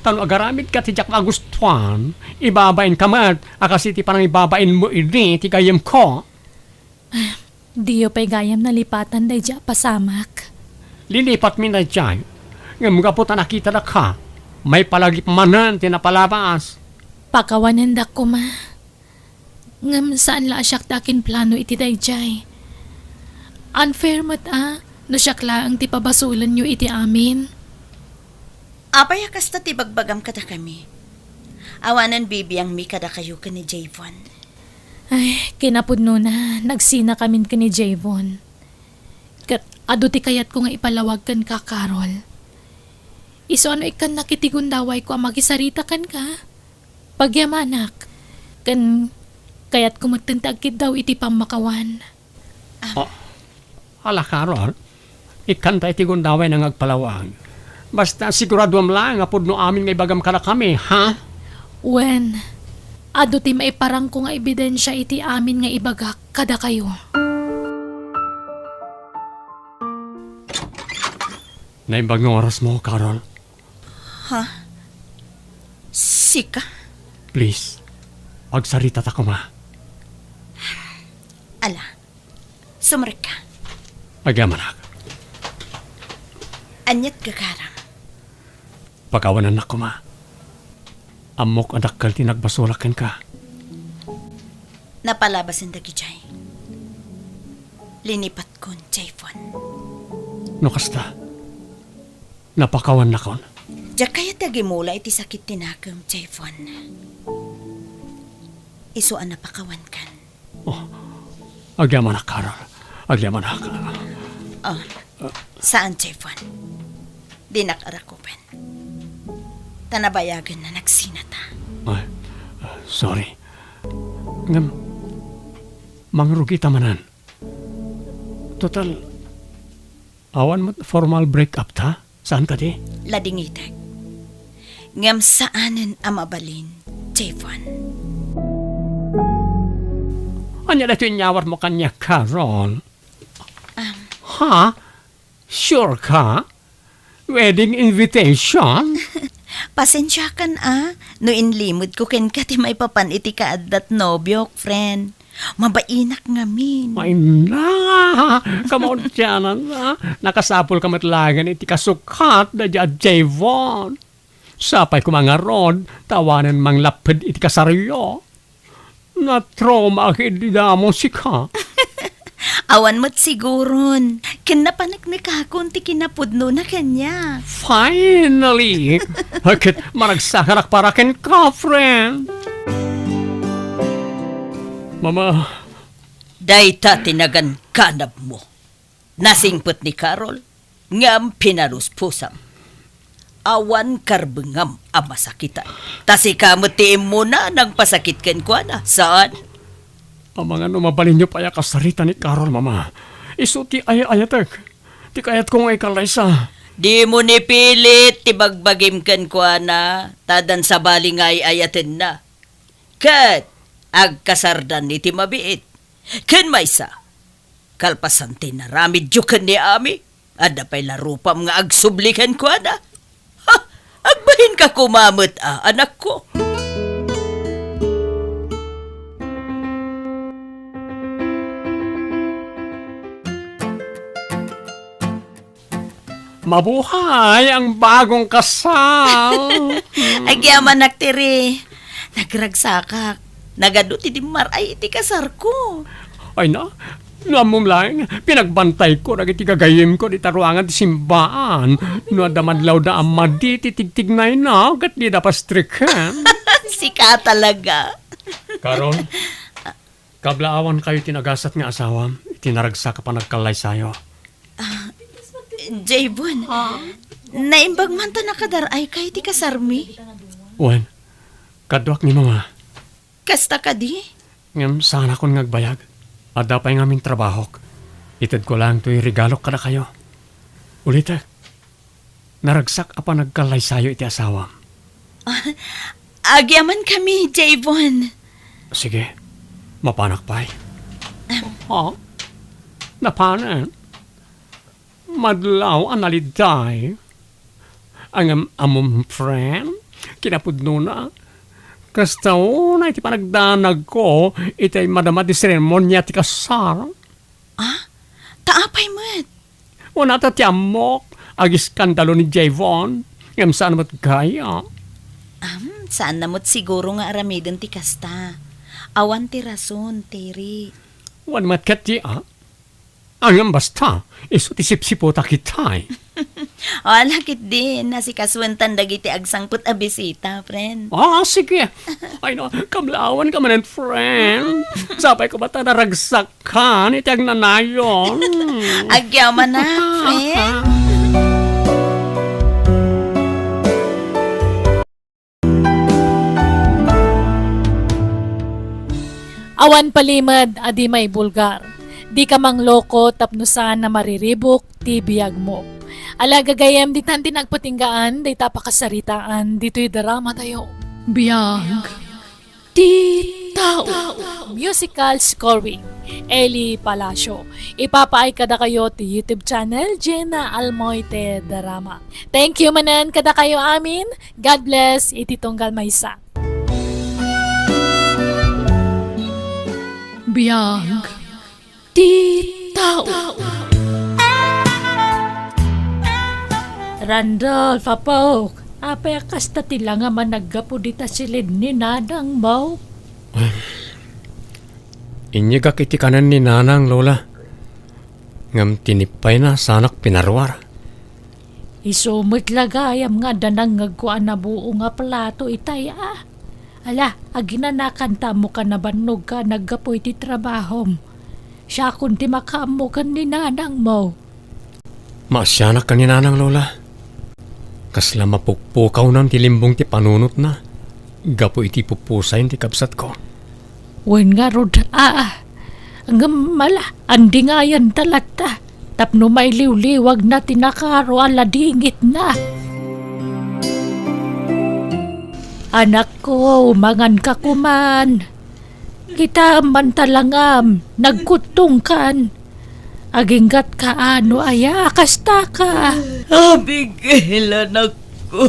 Ta no agaramidka ti diak magustuan, ibabainka met a kas iti panangibabainmo idi ti gayyemko. Diyo pay gayam nalipatan daydiay a pasamak. Lilipatmi daydiay. Ngem gapu ta nakitada ka, maipalagip manen ti napalabas. Pakawanendak koma. Ngem saan la a siak ti akinplano iti daydiay. Unfair met a no siak laeng ti pabasolenyo iti amin. Apay a kasta ti bagbagam kadakami? Awanen bibiangmi kadakayo ken ni Javon. Ay, kinapudnona, nagsinakamin ken ni Javon. Ket adu ti kayatko nga ipalawag kenka, Carol. Isu a no ikkannak iti gundawayko a makisarita kenka, pagyamanak, ken kayatko metten ti agkiddaw iti pammakawan. Ah, ala, Carol, ikkanta iti gundaway nga agpalawag. Basta siguraduam laeng a pudno amin nga ibagam kadakami, ha? Wen, adu ti maiparangko nga ebidensia iti amin nga ibagak kadakayo. Naimbag nga orasmo, Carol. Ha? Sika? Please, agsaritata koma. Ala, sumrekka. Agyamanak. Ania't gagaram? Pakawanennak koma. Ammok a dakkel ti nagbasolak kenka. Napalabasen dagidiay. Linipatkon, Javon. No kasta, napakawannakon. Diak kayat ti agimula iti sakit ti nakem, Javon. Isu a napakawankan. Oh, agyamanak, Carol. Agyamanak. Oh, saan, Javon. Dinak arakupen. Ta nabayagen na nagsinata. Ay, sorry. Ngem, mangrugita manen. Total, awan met formal break-up ta? Saan kadi? Ladingitek. Ngem saanen a mabalin, Javon. Ania daytoy inyawarmo kaniak, Carol? Um. Ha? Sure ka? Wedding invitation? Pasensiakan a, no inlimedko kenka ti maipapan iti kaaddat nobiok, friend. Mabainak ngamin. Ay na! Kamaudianan, a. Nakasapulka met laengen iti kasukat daydi a Javon. Sapay koma ngarud, ta awanen manglapped iti kasaryo. Natraumaak idi damo sika. Awan met siguron. Ken napaneknekakon ti kinapudnona kaniak. Finally! Ket maragsakanak para kenka, friend. Mama. Dayta ti naganganabmo. Nasingpet ni Carol, ngem pinaruspusam. Awan karbengam a masakitan. Ta sika met ti immuna a nangpasakit kenkuana, saan? Amangan no mabalinyo pay a kasarita ni Carol, Mama. Isu ti ay-ayatek. Ti kayatko nga ikallaysa. Dimo ni pilit ti bagbagim kenkuana, ta addan sabali nga ay-ayatenna. Ket agkasardan iti mabiit. Ken maysa, kalpasan ti naramidyo ken ni Ami, adda pay la rupam nga agsubli kenkuana. Ha! Agbahinka koma met a, anakko. Mabuhay ang bagong kasal! Agyamanak, Tiri. Nagragsakak. Nagadu ti dimmar-ay iti kasarko. Ay na, no ammom laeng, pinagbantayko dagiti gagayyemko iti ruangan ti simbaan. No adda madlawda a madi ti tigtignayna, ket dida pastreken. Sika talaga. Carol, kablaawankayo ti nagasat nga asawam iti naragsak a panagkallaysayo. Ah, Javon, naimbag man ta nakadar-ayka iti kasarmi? Wen, kaduak ni Mama. Kasta kadi? Ngem saanakon nga agbayag. Adda pay ngamin trabahok. Itedko laeng toy regalok kadakayo. Ulitek, naragsak a panagkallaysayo iti asawam. Ah, agyamankami, Javon. Sige, mapanak pay. Am. Ha? Napanen? Madlaw a naliday. Ngem ammom, friend, kinapudnona, kasta unay ti panagdanagko iti madama ti seremonia ti kasar. Ah? Ta apay met? Unata ti ammok, agiskandalo ni Javon, ngem saan met gaya. Am, saanna met siguro nga aramiden ti kasta. Awan ti rason, Terry. Wen met ketdi, a? Ngem basta, isu ti sipsiputak itay. O, ala ketdi, nasikasuentan dagiti agsangpet a bisita, friend. Ah, sige. Ay, no, kablaawanka manen, friend. Sapay koma ta naragsak kan iti agnanayon. Agyamanak, friend. Awan palimed a di maibulgar. Dika mangloko tapno saan a mariribuk ti biagmo. Ala gagayyem, ditan ti nagpatinggaan dayta a pakasaritaan ditoy drama tayo. Biag ti tao. Musical scoring, Eli Palacio. Ipapaay kadakayo ti YouTube channel, Jenna Almoite Drama. Thank you manen kadakayo amin. God bless iti tunggal maysa. Biag ti tao. Randolph, apok, Apay a kasta ti langam a naggapu dita silid ni nanangmo? Inyegak iti kanen ni nanang, Lola. Ngem tinippayna sanak pinaruar. Isu met la gayam nga adda nangngegko a nabuo nga plato itay a. Ala, aginanakan ta ammo ka nabannogka a naggapu iti trabahom. Siakon ti makaammo ken ni nanangmo. Maasianak ken ni nanang, Lola. Kasla mapukpukawnan ti limbong ti panunotna gapu iti pupusayen ti kabsatko. Wen ngarud, aa. Ngem ala, andingayan ta latta, tapno mailiwliwagna ti nakaro a ladingitna. Anakko, manganka koman. Kitaem man ta langam, nagkuttongkan. Aginggatka a no aya a kastaka. Abigail, anakko.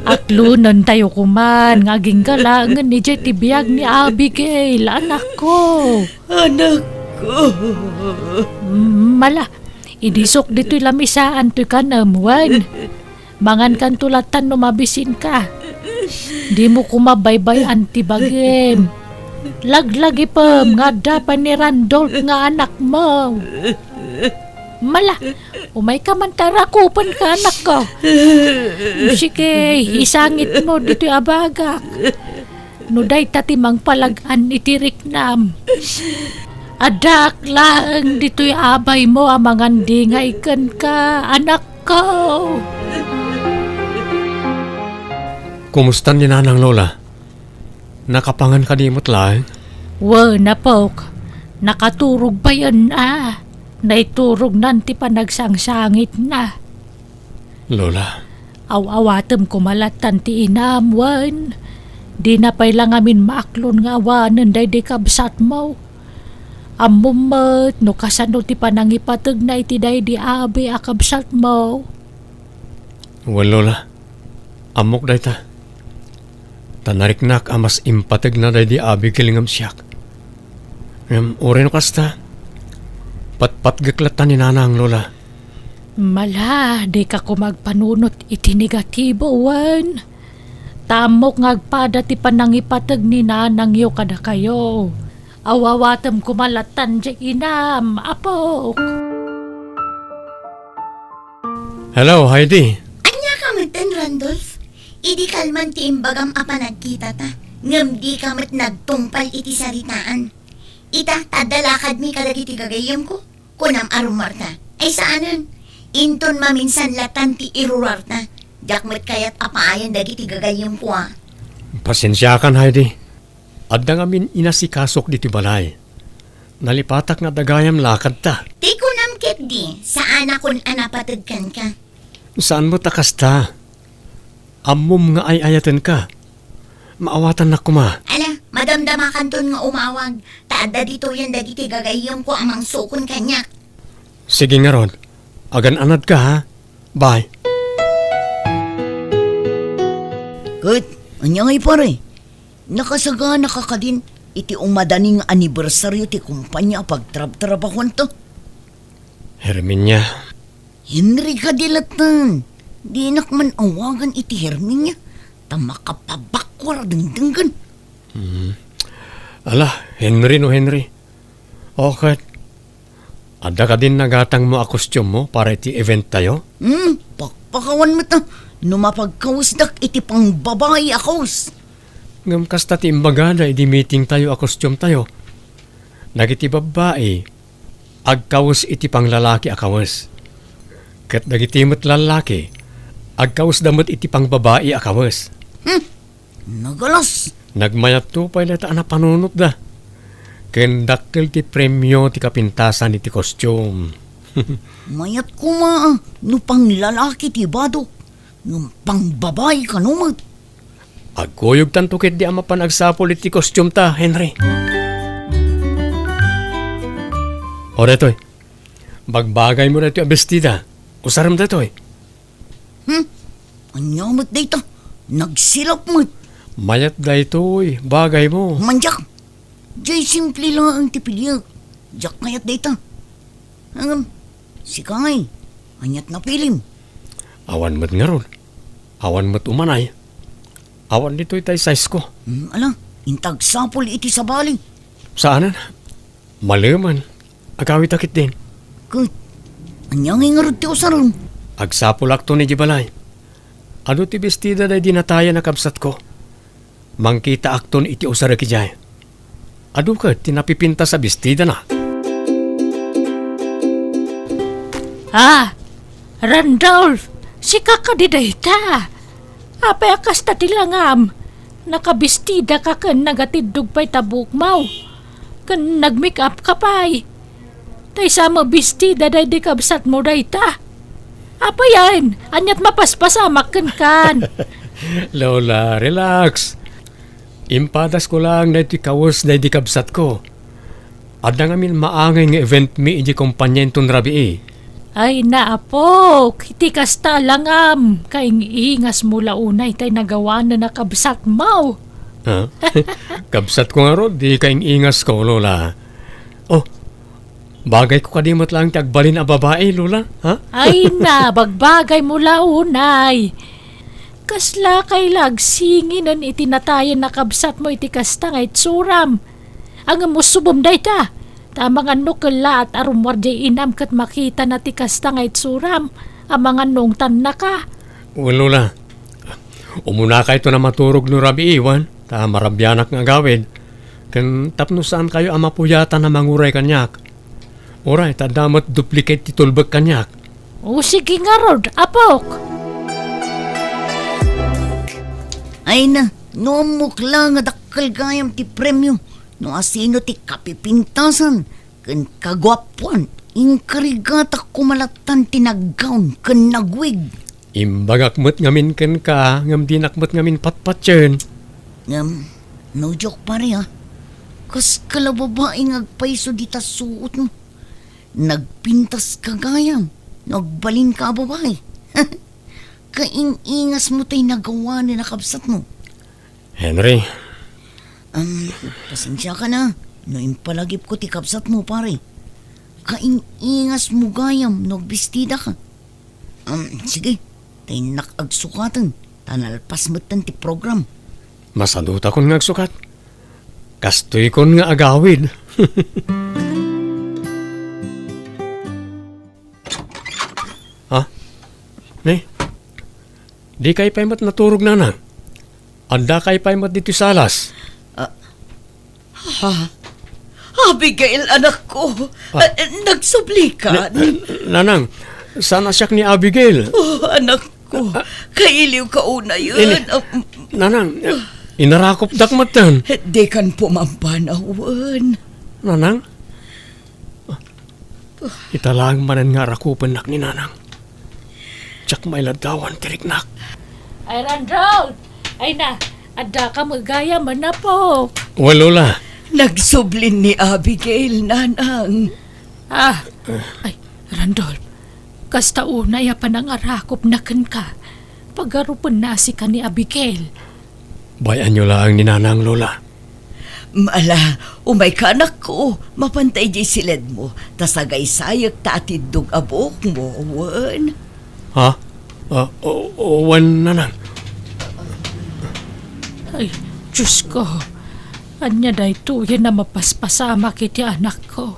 Aklonentayo koman nga agingga laengen idiay ti biag ni Abigail, anakko. Anakko. Mm, ala, idisok ditoy lamisaan toy kanem, wen. Mangankanto lattan no mabisinka. Dimo koma baybay-an ti bagim. Laglagipem nga adda pay ni Randolph nga anakmo. Mala, umayka man ta rakupenka, anakko. Sige, isangitmo ditoy a bagak. No dayta ti mangpalag-an iti riknam. Addaak laeng ditoy a baymo a mangandingay kenka, anakko. Kumusta ni nanang, Lola? Nakapangan kadi met laeng? Wen, apok. Nakaturog payen a. Naiturognan ti panagsangsangitna. Lola. Aw-awatem koma lattan ti inam, wen. Dina pay la ngamin maaklon nga awanen daydi kabsatmo. Ammom met no kasano ti panangipategna iti daydi abi a kabsatmo. Wen, Lola. Ammok dayta. Ta nariknak a mas impategna daydi Abigail ngem siak. Ngem uray no kasta, patpatgek latta ni nanang, Lola. Mala, dika koma agpanunot iti negatibo, wen. Ta ammok nga agpada ti panangipateg ni nanangyo kadakayo. Aw-awatem koma lattan diay inam, apok. Hello, Heidi. Ania ka metten, Randolph? Idi kalman ti imbagam a panagkitata, ngem dika met nagtungpal iti saritaan. Ita, ta adda lakadmi kadagiti gagayyemko, kunam a rummuarta. Ay saanen, inton maminsan lattan ti irurarta, diak met kayat a paayen dagiti gagayyemko a. Pasensiakan, Heidi. Adda ngamin inasikasok ditoy balay. Nalipatak nga adda gayam lakadta. Ti kunam ketdi, saanakon a napateg kenka. Saan met a kasta. Ammom nga ay-ayatenka. Maawatannak koma. Ala, madamdamakanton nga umawag, ta adda ditoyen dagiti gagayyemko a mangsukon kaniak. Sige ngarud, agan-anadka, ha? Bye. Ket, ania ngay, pare? Nakasaganaka kadin iti umadani nga anibersario ti kumpanya a pagtrabtrabahuanta? Herminia. Henry kadi latten. Dinak man awagan iti Herminia, ta makapabakur a dengdenggen. Hmm. Ala, Henry no Henry. O ket, adda kadin nagatangmo a costume-mo para iti event tayo? Hmm, pakpakawan met a. No mapagkawesdak iti pangbabai a kawes. Ngem kasta ti imbagada idi meeting tayo a costume tayo. Dagiti babbai, agkawes iti panglalaki a kawes. Ket dagiti met lallaki, agkawesda met iti pangbabai a kawes. Hmm, nagalas. Nagmayatto pay dayta a napanunotda. Ken dakkel ti premio ti kapintasan iti costume. Mayat koma a no panglalaki ti badok, ngem pangbabai kano met. Agkuyogtanto ketdi a mapan agsapul iti costume ta, Henry. O, daytoy. Bagbagaymo daytoy a bestida. Usarem daytoy. Hmm? Ania met dayta? Nagsilap met. Mayat daytoy, bagaymo. Manyak. Jay simple laeng ti piliek. Diak kayat dayta. Ngem, sika ngay, aniat napilim? Awan met ngarud. Awan met umanay. Awan ditoy tay size ko. Hmm, ala, inta agsapul iti sabali. Saanen? Malemen. Agawidta ketdin. Ket, ania ngay ngarud ti usarem? Agsapulakton idiay balay. Adu ti bestida daydi natayen a kabsatko. Mangkitaakton iti usarek idiay. Adu ket ti napipintas a bestidana. Ah, Randolph, sika kadi dayta? Apay a kasta ti langam? Nakabestida ka ken nagatiddog pay ta buokmo. Ken nag-make up ka pay. Tay sa mabestida daydi kabsatmo dayta. Apayen, aniat mapaspasamak kenkan. Lola, relax. Impadasko laeng daytoy kawes daydi kabsatko. Adda ngamin maangay nga event mi idiay kompania inton rabii. Ay, naapok, iti kasta langam, kaing-ingasmo la unay tay nagawanen a kabsatmo. Ha? Kabsatko ngarud, di kaing-ingasko, Lola. Oh, bagayko kadi met laeng ti agbalin a babai, Lola? Ha? Ay na, bagbagaymo la unay. Kasla kay la agsinginen iti natayen a kabsatmo iti kasta nga itsuram. Ngem usubem dayta, ta amangan no kellaat a rummuar diay inam ket makitana ti kasta nga itsuram, amangan no ungtannaka. Wen, Lola. Umunakayton a maturog no rabii, wen, ta marabianak nga agawid. Ken tapno saankayo a mapuyatan a manguray kaniak. Uray, ta adda met duplicate ti tulbek kaniak. O, sige ngarud, apok. Ay na, no ammok la nga dakkel gayam ti premio, no asino ti kapipintasan ken kaguapuan, inkarigatak koma lattan ti naggawn ken nagwig. Imbagak met ngamin kenka, ngem dinak met ngamin patpatien. Ngem, no joke, pare, ah. Kas kala babai nga agpayso dita suotmo. Nagpintas ka gayam, no agbalinka a babai. Kaing-ingasmo tay nagawanen a kabsatmo. Henry. Am, pasensiaka na, no impalagipko ti kabsatmo, pare. Kaing-ingasmo gayam no agbestidaka. Am, sige, ta innak agsukaten, ta nalpas metten ti program. Masadutakon nga agsukat. Kastoykon nga agawid. Ha? Ne? Dikay pay met naturog, nanang? Addakay pay met ditoy salas? Ah. Ha? Abigail, anakko. Ah. Ah, nagsubli ka? Na-, na-, nanang, saan a siak ni Abigail? Oh, anakko. Ah. Kailiw ka unayen. Ini, ah, nanang, inarakopdak metten. Dikan pumampanawen. Nanang? Ita laeng manen nga arakupennak ni nanang. Diak mailaddawan ti riknak. Ay, Randolph! Ay na, addaka met gayam, manapok. Wen, Lola. Nagsublin ni Abigail, nanang. Ah, ay, Randolph, kasta unay a panangarakopna kenka. Pagarupenna a sika ni Abigail. Bay-anyo laeng ni nanang, Lola. Ala, umayka, anakko. Mapanta idiay siledmo, ta sagaysayek ta atiddog a buokmo, wen. Ha? Ah, o-, o-, wen, nanang. Ay, Diosko. Ania daytoyen a mapaspasamak iti anakko?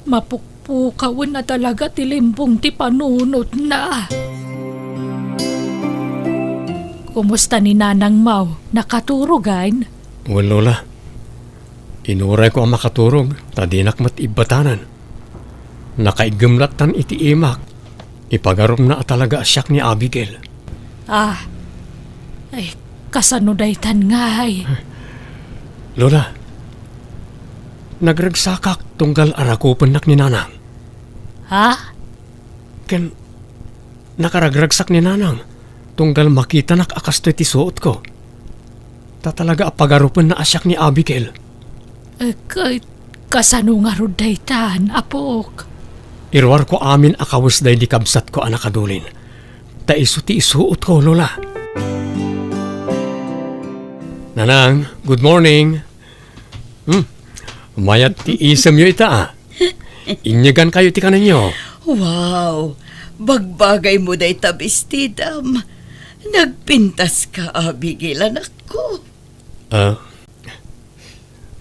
Mapukpukawen a talaga ti limbong ti panunotna. Kumusta ni nanangmo? Nakaturogan? Wen, Lola. Inurayko a makaturog, ta dinak met ibbatanen. Nakaiggem lattan iti imak. Ipagarupna a talaga a siak ni Abigail. Ah, ay, kasano daytan ngay? Lola, nagragsakak tunggal arakupennak ni nanang. Ha? Ken nakaragragsak ni nanang tunggal makitanak a kastoy ti suotko. Ta talaga a pagarupenna a siak ni Abigail. Eh, ka-, kasano ngarud daytan, apok? Iruarko amin a kawes daydi kabsatko a nakadulin. Ta isu ti isuotko, Lola. Nanang, good morning. Hmm, mayat ti isemyo ita, ah. Inyegankayo ti kanenyo. Wow! Bagbagaymo dayta bestidam. Nagpintaska, Abigail, anakko. Ah,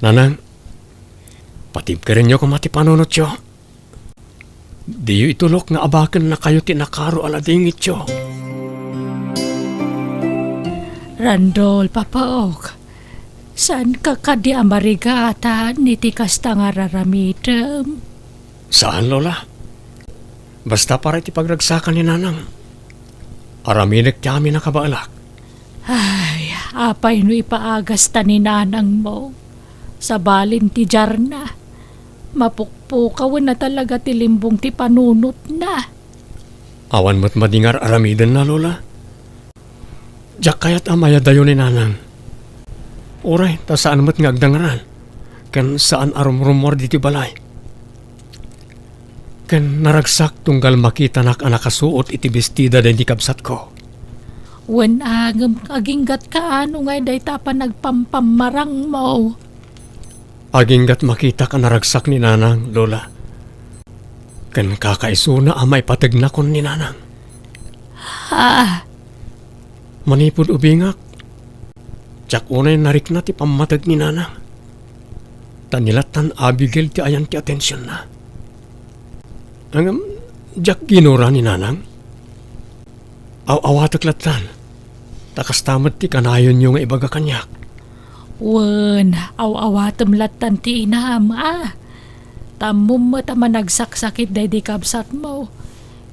Nanang, patibkerenyo koma ti panunotyo. Diyo itulok nga abakennakayo ti nakaro a ladingityo. Randolph, apok, saanka kadi a marigatan iti kasta nga ar-aramidem? Saan, Lola. Basta para iti pagragsakan ni Nanang, aramidek ti amin a kabaelak. Ay, apay no ipaagasta ni nanangmo? Sabalin ti diarna, mapukpukawenna talaga ti limbong ti panunotna. Awan met madi nga ar-aramidenna, Lola. Diak kayat a mayadayo ni Nanang. Uray ta saan met nga agdangaran, ken saan a rumrumuar ditoy balay. Ken naragsak tunggal makitanak a nakasuot iti bestida daydi kabsatko. Wen a, ngem aginggatka no ngay dayta a panagpampammarangmo? Aginggat makitak a naragsak ni Nanang, Lola. Ken kakaisuna a maipategnakon ni Nanang. Ah. Manipud ubingak, diak unay narikna ti pammateg ni Nanang. Ta ni lattan Abigail ti ayan ti atensionna. Ngem, diak ginura ni Nanang. Aw-awatek lattan, ta kasta met ti kanayonyo nga ibaga kaniak. Wen, aw-awatem lattan ti inam, a. Ta ammom met a managsaksakit daydi kabsatmo.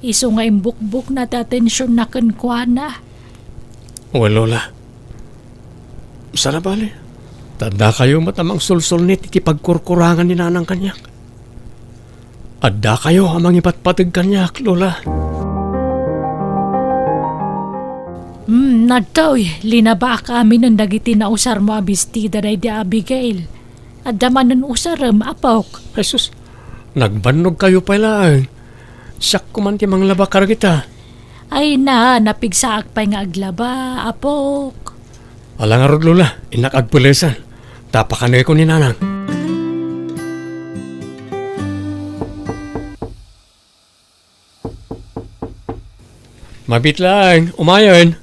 Isu nga imbukbokna ti atensionna kenkuana. Wen, Lola. Saan a bale, ta addakayo met a mangsulsulnit iti pagkurkurangan ni Nanang kaniak. Addakayo a mangipatpateg kaniak, Lola. Hmm, adtoy, linabaak aminen dagiti nausarmo a bestida daydi Abigail. Adda manen usarem, apok. Jesus, nagbannogkayo pay laeng. Siak koman ti manglaba kadagita. Ay na, napigsaak pay nga aglaba, apok. Ala ngarud, Lola, innak agpelesan. Ta pakanekon ni Nanang. Mabiit laeng, umayen.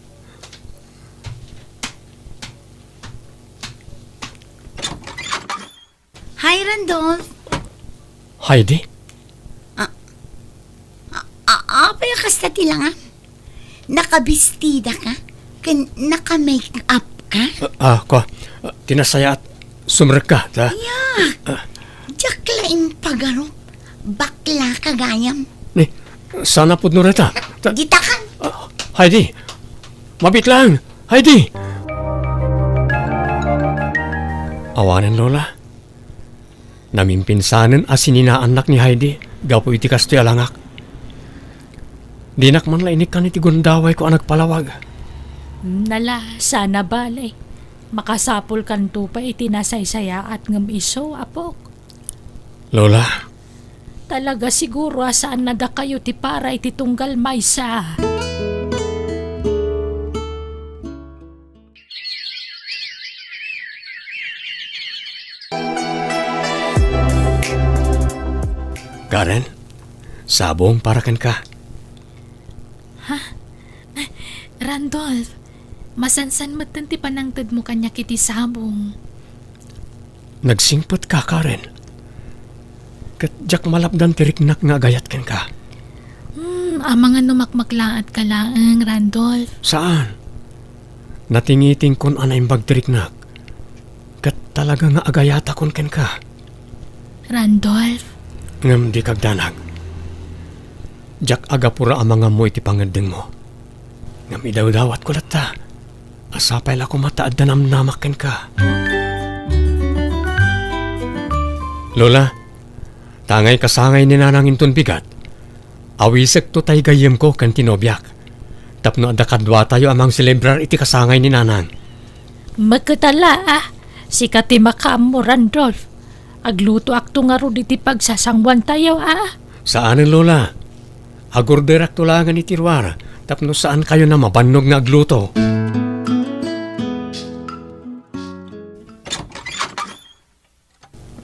Hi, Randolph. Heidi? Ah, ah, ah, apay a kasta ti langam? Nakabestida ka? Ken naka-make up ka? Ah, ah, kua, ah, ti nasayaat, sumrekka, ta? Aya, ah, diak la impagarup. Bakla ka gayam. Ni, saan a pudno dayta? Ta-, ditakan. Ah, Heidi! Mabiit laeng! Heidi! Awanen, Lola. Namimpinsanen a sininaannak ni Heidi gapu iti kastoy a langak. Dinak man la inikkan iti gundawayko a nagpalawag. Nala, saan a bale. Makasapulkanto pay iti nasaysayaat ngem isu, apok. Lola. Talaga siguro a saan a dakayo ti para iti tunggal maysa. Karen, sabong para kenka. Ha? Randolph, masansan metten ti panangtedmo kaniak iti sabong. Nagsingpetka, Karen. Ket diak malapdan ti riknak nga agayat kenka. Hmm, amangan no makmaklaatka laeng, Randolph. Saan? Natingitingkon a naimbag ti riknak. Ket talaga nga agayatakon kenka. Randolph? Ngem dika agdanag. Diak agapura a mangammo iti pangeddengmo. Ngem idawdawatko latta a sapay la koma ta adda namnamak kenka. Lola, ta ngay kasangay ni Nanang inton bigat, awisekto tay gayyemko ken ti nobiak, tapno adda kaduatayo a mangselebrar iti kasangay ni Nanang. Maketala, a. Sika ti makaammo, Randolph. Aglutoakto ngarud iti pagsasanguantayo, a. Saanen, Lola. Agorderakto laengen iti ruar tapno saankayon a mabannog nga agluto.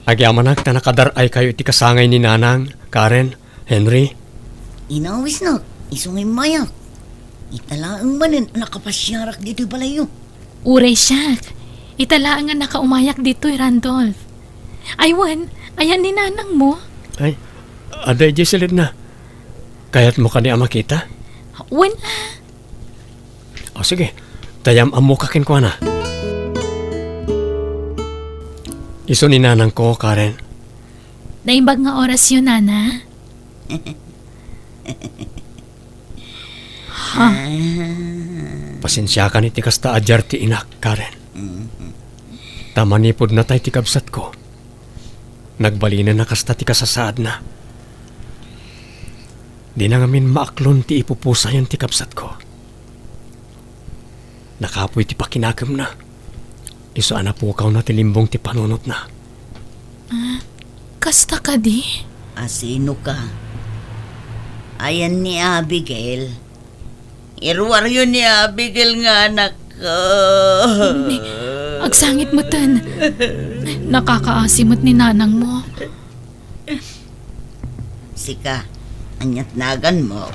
Agyamanak ta nakadar-aykayo iti kasangay ni Nanang, Karen, Henry. Inawisnak, isu nga immayak. Ita laeng manen a nakapasiarak ditoy balayyo. Uray siak. Ita laeng a nakaumayak ditoy, Randolph. Ay wen, ayan ni nanangmo? Ay, adda idiay silidna. Kayatmo kadi a makita? Wen a. O, sige. Ta yam-ammoka kenkuana. Isu ni nanangko, Karen. Naimbag nga orasyo, Nana? Ha? Ah. Pasensiakan iti kasta a diar ti inak, Karen. Mhm. Ta manipud natay ti kabsatko, nagbalinenna kasta ti kasasaadna. Dina ngamin maaklon ti ipupusayen ti kabsatko. Nakapuy ti pakinakemna. Isu a napukawna ti limbong ti panunotna. Ah, kasta kadi? A sino ka? Ayan ni Abigail. Iruaryo ni Abigail nga anak ko. Ni, agsangit metten. Nakakaasi met ni nanangmo. Sika, ania't naganmo?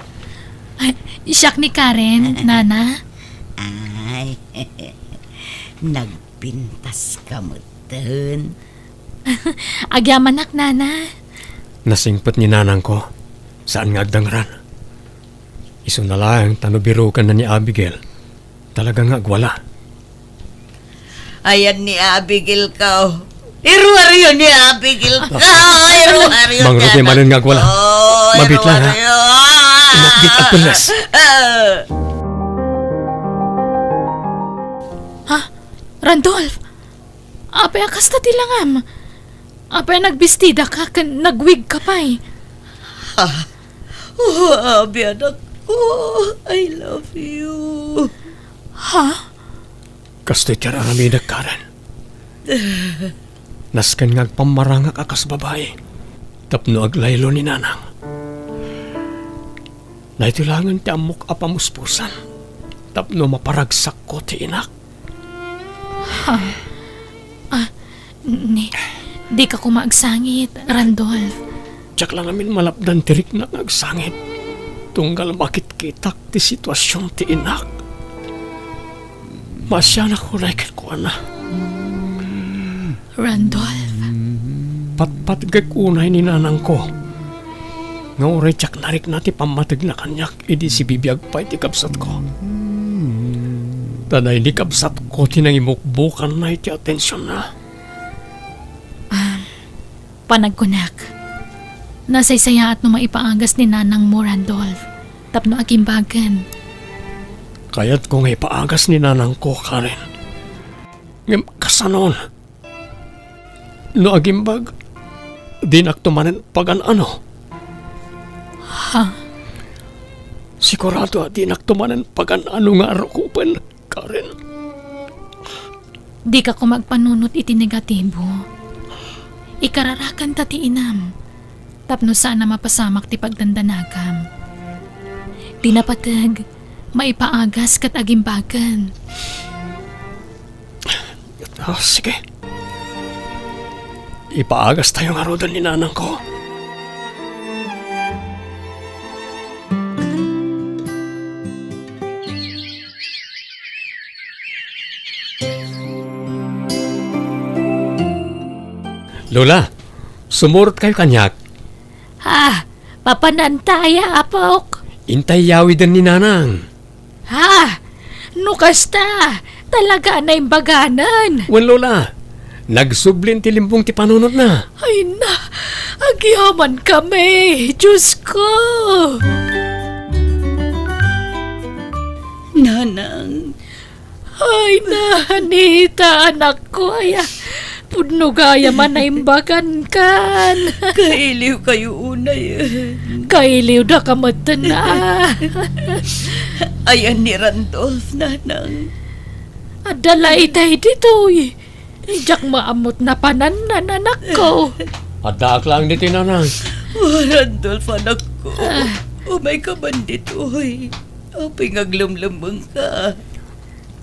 Ay, siak ni Karen, Nana. Ay, nagpintas ka metten. Agyamanak, Nana. Nasingpet ni nanangko, saan nga agdangran. Isuna laeng ta no birokenna ni Abigail, talaga nga agwala. Ayan ni Abigail ka, oh. Iruaryo ni Abigail ka, oh. Iruaryo ni Mangrugi Abigail manen nga agwala. Oh, Mabitla, ha? Iruaryo. Imakbit agpelles. Ah. Ha? Randolph! Apay a kasta ti langam? Apay a nagbistida ka ken nagwig ka pay? Ha? Oh, Abi, anak ko, I love you. Ha? Kastoy ti ar-aramidek, Karen. Nasken nga agpammarangak a kas babai tapno aglaylo ni nanang. Daytoy laengen ti ammok a pamuspusan tapno maparagsakko ti inak. Ha? Ah, ni, dika koma agsangit, Randolph. Diak la ngamin malapdan ti riknak nga agsangit. Tunggal makitkitak ti situasion ti inak. Maasianak unay kenkuana. Randolph. Patpatgek unay ni nanangko nga uray diak narikna ti pammategna kaniak idi sibibiag pay ti kabsatko. Ta daydi kabsatko ti nangimukbokanna iti atensionna. Ah, panagkunak, nasaysayaat no maipaagas ni nanangmo, Randolph, tapno agimbagen. Kayatko nga ipaagas ni nanangko, Karen. Ngem kasanon? No agimbag, dinakto manen pagan-ano. Ha? Sigurado a dinakto manen pagan-ano nga arukupen, Karen. Dika koma agpanunot iti negatibo. Ikararakan ta ti inam, tapno saan a mapasamak ti pagdandanagam. Ti napateg, maipaagas ket agimbagen. Ah, sige. Ipaagastayo ngaruden ni nanangko. Lola, sumurotkayo kaniak. Ah, papananta aya, apok? Intay yawiden ni nanang. Ha? No kasta, talaga a naimbaganan. Wen, Lola, nagsublin ti limbong ti panunotna. Ay na, agyaman kami, Diyos ko. Nanang. Ay na, Anita, anak ko, aya. Pudno gayam a naimbagankan. Kailiwkayo unay. Kailiwda ka metten, a. Ayan ni Randolph, nanang. Adda la itay ditoy. Diak maammo't napanannan, anakko. Addaak laeng ditoy, nanang. Oh, Randolph, anakko. Ah. Umayka man ditoy. Apay nga aglemmengka?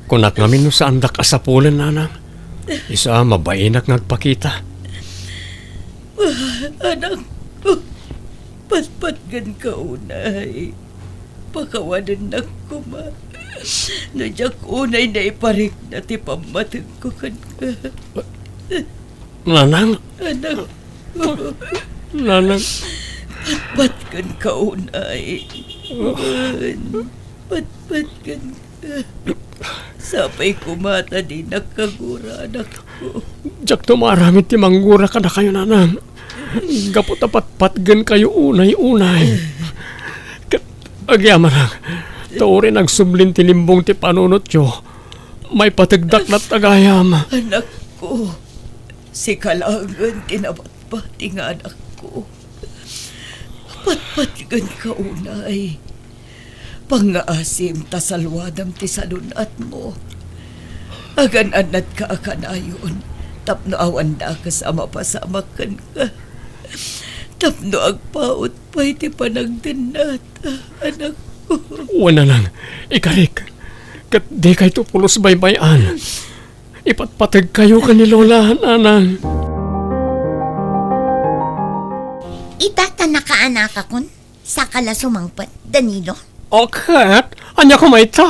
Kunak ngamin no saandak a sapulen, nanang. Isu a mabainak nga agpakita. Ah, anakko, patpatgenka unay. Pakawanennak koma no diak unay naiparikna ti pammatengko kenka. Nanang? Anak. Nanang? Patpat kenka unay. Patpat kenka. Sapay koma ta dinak kagura, anakko. Diakto maaramid ti manggura kadakayo, nanang. Gapu ta patpatgenkayo unay-unay. Ket agyamanak, ta uray nagsublin ti limbong ti panunotyo, maipategdak latta gayam. Anakko, sika laengen ti nabati nga anakko. Patpatgenka unay. Pangngaasim ta salwadam ti sadun-atmo. Agan-annatka a kanayon tapno awan dakes a mapasamak kenka. Tapno agpaut pay ti panagdennata, anakko. Wen, nanang, ikarik. Ket dikayto pulos baybay-an. Ipatpategkayo ken ni Lola, nanang. Ita ta nakaanakakon, saka la sumangpet, Danilo. O ket, ania koma ita?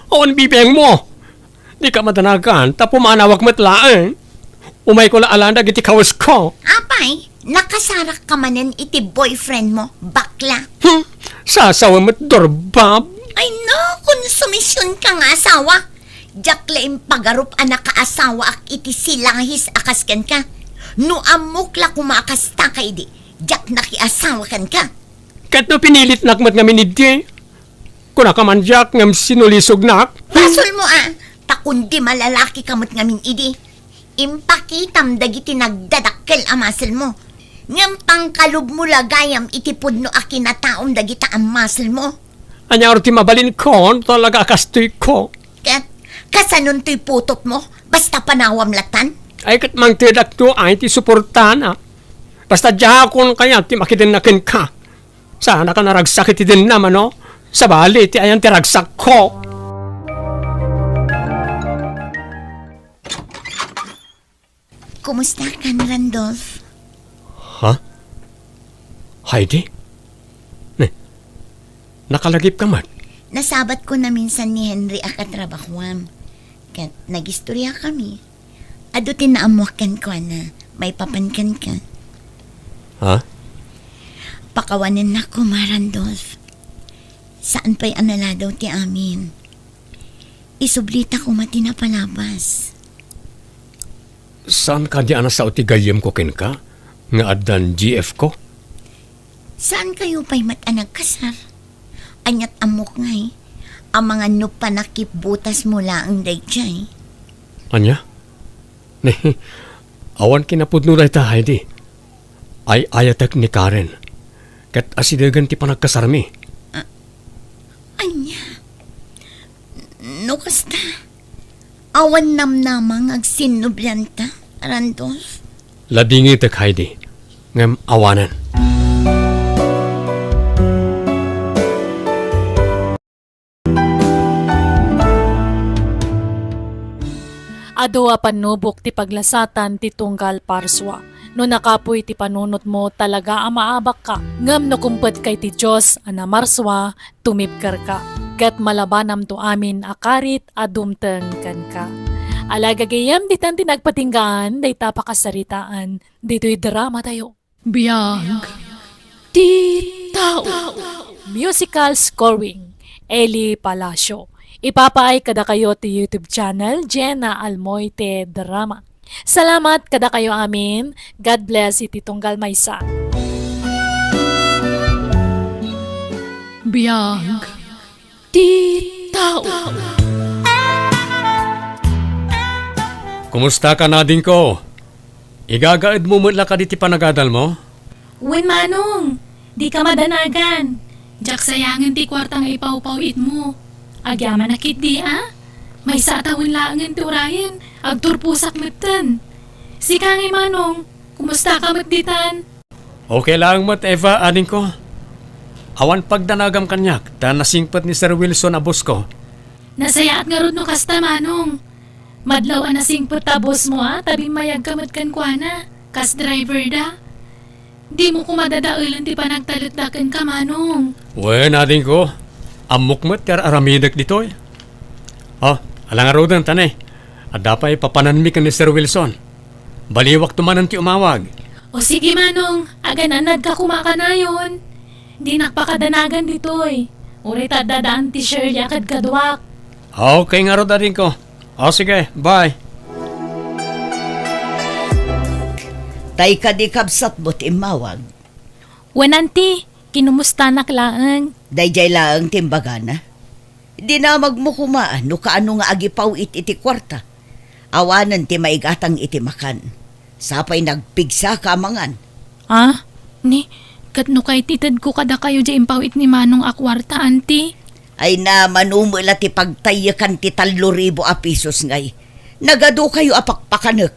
Awan bibiangmo. Dika madanagan, ta pumanawak met laeng. Umayko la alan dagiti kawesko. Apay, nakasarakka manen iti boyfriendmo, bakla. Hmm, sasawen met durbab. Ay no, konsumisionka nga asawa. Diak la impagarup a nakaasawaak iti silahis a kas kenka. No ammok la koma a kastaka idi, diak nakiasawa kenka. Ket no pinilitnak met ngamin idi, kunaka man diak ngem sinulisognak. Basolmo a, ta kundi malalakika met ngamin idi, impakitam dagiti nagdadakkel a muscle-mo. Ngem pangkalubmo la gayam iti pudno a kinataom dagita a muscle-mo. Ania ti mabalinko no talaga a kastoyko? Ket kasanon toy putotmo? Basta panawam latan? Ay, ket mangtedakto ay ti suportana. Basta diakon kayat ti makidenna kenka. Saanaka naragsak iti dennam, no? Sabali ti ayan ti ragsakko. Kumusta kan, Randolph? Ha? Heidi? Ne, nakalagipka met? Nasabatko naminsan ni Henry a katrabahoam. Ket nagistoriakami. Adu ti naammoak kenkuana, maipapan kenka. Ha? Pakawanennak koma, Randolph. Saan pay a naladaw ti amin. Isublita koma ti napalabas. Saan kadi a nasao ti gayyemko kenka nga addan G F ko? Saankayo pay met a nagkasar? Ania't ammok ngay, amangan no panakipbutasmo laeng daydiay. Ania? Ne, awan kinapudno dayta, Heidi. Ay-ayatek ni Karen. Ket asidegen ti panagkasarmi. A-, ania? No kasta, awan namnama nga agsinnoblianta, Randolph? Ladingitek, Heidi. Ngem awanen. Adu a pannubok ti paglasatan ti tunggal parsua. No nakapuy ti panunotmo, talaga a maabakka. Ngem no kumpet kay ti Dios a namarsua, tumibkerka, ket malabanamto amin a karit a dumteng kenka. Ala, gagayyem, ditan ti nagpatinggaan dayta a pakasaritaan ditoy dramatayo. Biag ti tao. Musical scoring, Eli Palacio. Ipapaay kadakayo ti YouTube channel, Jenna Almoite Drama. Salamat kadakayo amin. God bless iti tunggal maysa. Biag ti tao. Kumusta ka, nadingko? Igagaedmo met la kadi ti panagadalmo? Wen, Manong, dika madanagan. Diak sayangen ti kuarta nga ipawpaw-itmo. Agyamanak ketdi a? Maysa a tawen laengen ti urayen, agturposak metten. Sika ngay, Manong, kumusta ka met ditan? Okay laeng met, Eva, adingko. Awan pagdanagam kaniak ta nasingpet ni Sir Wilson a boss ko. Nasayaat ngarud no kasta, Manong. Madlaw a nasingpet ta boss mo a ta bimmayag ka met kenkuana, kas driver da. Dimo koma dadaelen ti panagtalekda kenka, Manong. Wen, adingko. Ammok met ti ar-aramidek ditoy. O, ala ngaruden, ta ne, adda pay papananmi ken ni Sir Wilson. Baliwakto manen ti umawag. O sige, Manong, agananadka koma kanayon. Dinak pakadanagan ditoy. Uray ta adda daan ti Shirley a kadkaduak. Okay ngarud, adingko. O sige, bye. Tay kadi kabsatmo ti immawag? Wen, Auntie, kinumustanak laeng. Daydiay laeng ti imbagana. Dinamagmo koma no kaano nga agipaw-it iti kuarta. Awanen ti maigatang iti makan. Sapay nagpigsaka a mangan. Ah, ni, ket no kayat itedko kadakayo diay impaw-it ni Manong a kuarta, Auntie? Ay na, mano met la ti pagtayyekan ti tallo ribu a pesos ngay. Nagadukayo a pakpakanek.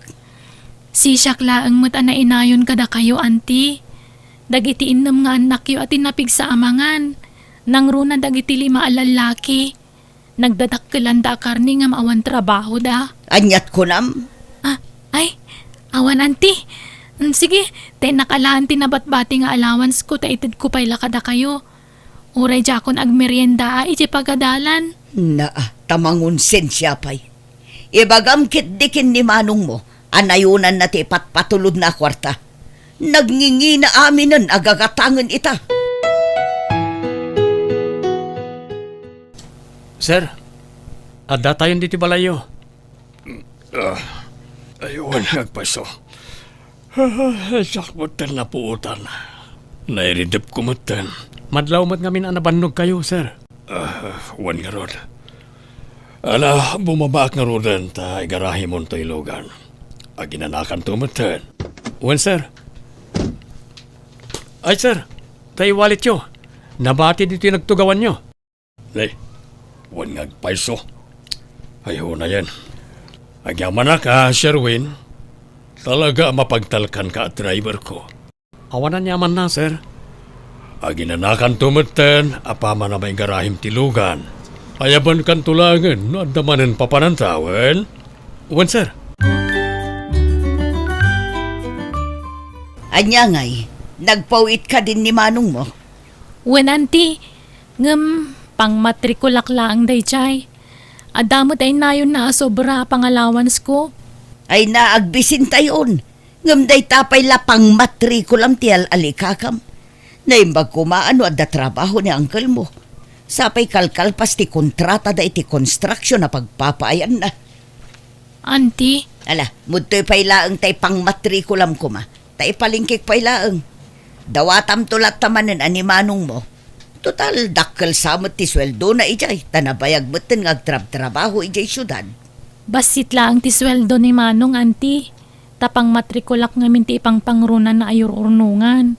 Sisiak laeng met a nainayon kadakayo, Auntie. Dagiti innem nga annakyo a ti napigsa a mangan, nangruna dagiti lima a lallaki. Nagdadakkelanda a karne ngem awan trabahoda. Aniat kunam? Ah, ay, awan, Auntie. Mm, sige, ta innak alaen ti nabatbati nga allowance ko ta itedko pay la kadakayo. Uray diakon agmerienda a idiay pagadalan. Naa, ta mangonsensia pay. Ibagam ketdi ken ni manongmo a nayonanna ti ipatpatulodna a kuarta. Nagngingina aminen a gagatangen ita. Sir, addatayon ditoy balayyo. Ah, ay, wen nga agpayso. Ah, siak metten napuotan. Nairidepko metten. Madlaw met ngamin a nabannogkayo, sir. Ah, wen ngarud. Ala, bumabaak ngaruden ta igarahimon toy lugan. Aginanakanto metten. Wen, sir. Ay, sir, tay walletyo. Nabati ditoy nagtugawanyo. Nay, wen nga agpayso. Ay, unayen. Agyamanak a, Sherwin. Talaga a mapagtalkanka a driver ko. Awan aniamanna, sir. Aginanakanto metten a paman a maigarahim ti lugan. Ayabankanto laengen no adda manen papananta, wen? Wen, sir. Ania ngay, nagpaw-it kadin ni manongmo? Wen, Auntie, ngem pangmatrikulak laeng daydiay. Adda met ay nayonna a sobra a pangalawansko. Ay na, agbisintayon. Ngem dayta pay la pangmatrikulam ti al-alikakam. Naimbag koma a no adda trabaho ni angkelmo. Sapay kalkalpas ti kontratada iti construction a pagpapaayanna. Auntie? Ala, mudtoy pay laeng tay pangmatrikulam koma, ta ipalingkek pay laeng. Dawatamto latta manen a ni manongmo. Total, dakkel sa met ti sueldona idiay, ta nabayag metten nga agtrabtrabaho idiay siudad. Bassit laeng ti sueldo ni Manong, Auntie, ta pangmatrikulak ngamin ti ipangpangrunana a yururnongan.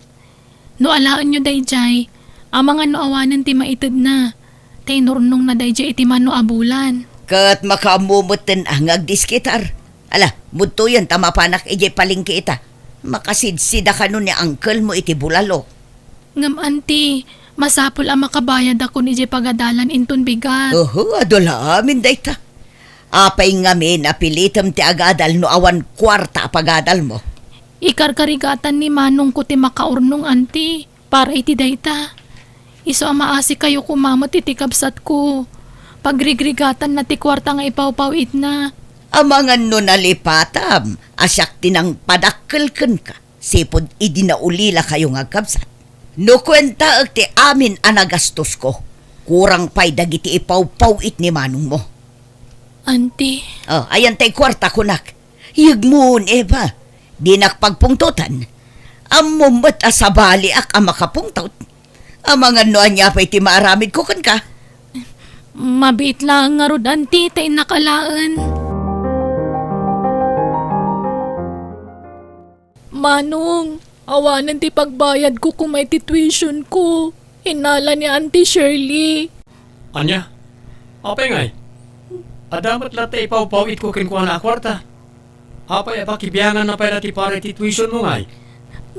No alaenyo daydiay, amangan no awanen ti maitedna, ta inurnongna daydiay iti mano a bulan. Ket makaammo metten a nga agdiskitar. Ala, mudtoyen ta mapanak idiay palengke ita. Makasidsida kano ni angkelmo iti bulalo. Ngem, Auntie, masapul a makabayadakon idiay pagadalan inton bigat. Oho, adu la amin dayta. Apay ngamin a pilitem ti agadal no awan kuarta a pagadalmo? Ikarkarigatan ni manongko ti makaurnong, Auntie, para iti dayta. Isu a maasikayo koma met iti kabsatko. Pagrigrigatanna ti kuarta nga ipawpaw-itna. Amangan no nalipatam a siak ti nangpadakkel kenka. Sipud idi naulilakayo nga agkabsat. No kuentaek ti amin a nagastosko, kurang pay dagiti ipawpaw-it ni manongmo. Auntie. Oh, ayan tay kuarta, kunak. Yegmon, Eva. Dinak pagpungtotan. Ammom met a sabaliak a makapungtot. Amangan no ania pay ti maaramidko kenka. Mabiit laeng ngarud, Auntie, ta innak alaen. Manong, awanen ti pagbayadko koma iti tuition ko, innala ni Auntie Shirley. Ania? Apay ngay? Adda met latta ipawpaw-itko kenkuana a kuarta. Apay a pakibianganna pay la ti para iti tuition mo ngay?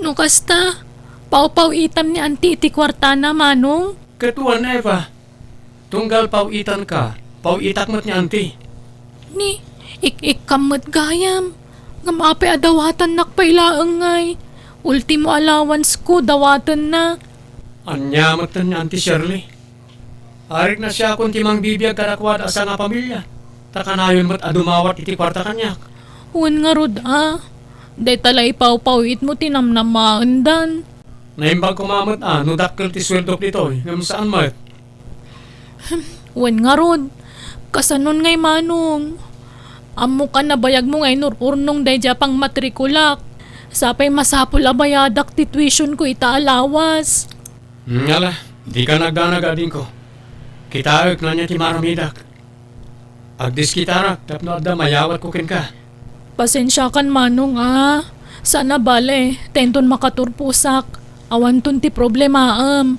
No kasta, pawpaw-itam ni Auntie iti kuartana, Manong. Ket wen, Eva. Tunggal paw-itanka, paw-itak met ni Auntie. Ni, ik-ikkam met gayam. Ngem apay a dawatannak pay laeng ngay? Ultimo allowance ko, dawatenna. Ania met ni Auntie Shirley? Arik na siakon ti mangbibiag kadakuada a sangapamilia, ta kanayon met a dumawat iti kuarta kaniak. Wen ngarud a, dayta la ipawpawitmo ti namnamaendan. Naimbag koma met a no dakkel ti sueldok ditoy, ngem saan met. Wen ngarud, kasanon ngay Manong? Ammok a nabayagmo nga inur-urnong daydi a pangmatrikulak. Sapay masapul a bayadak ti tuitionko ita a lawas. Hmm, ala, dika nagdanag, adingko. Kitaek no ania ti maaramidak. Agdiskitarak tapno adda mayawatko kenka. Pasensiakan Manong a. Saan a bale, ta inton makaturposak, awanton ti problemaem.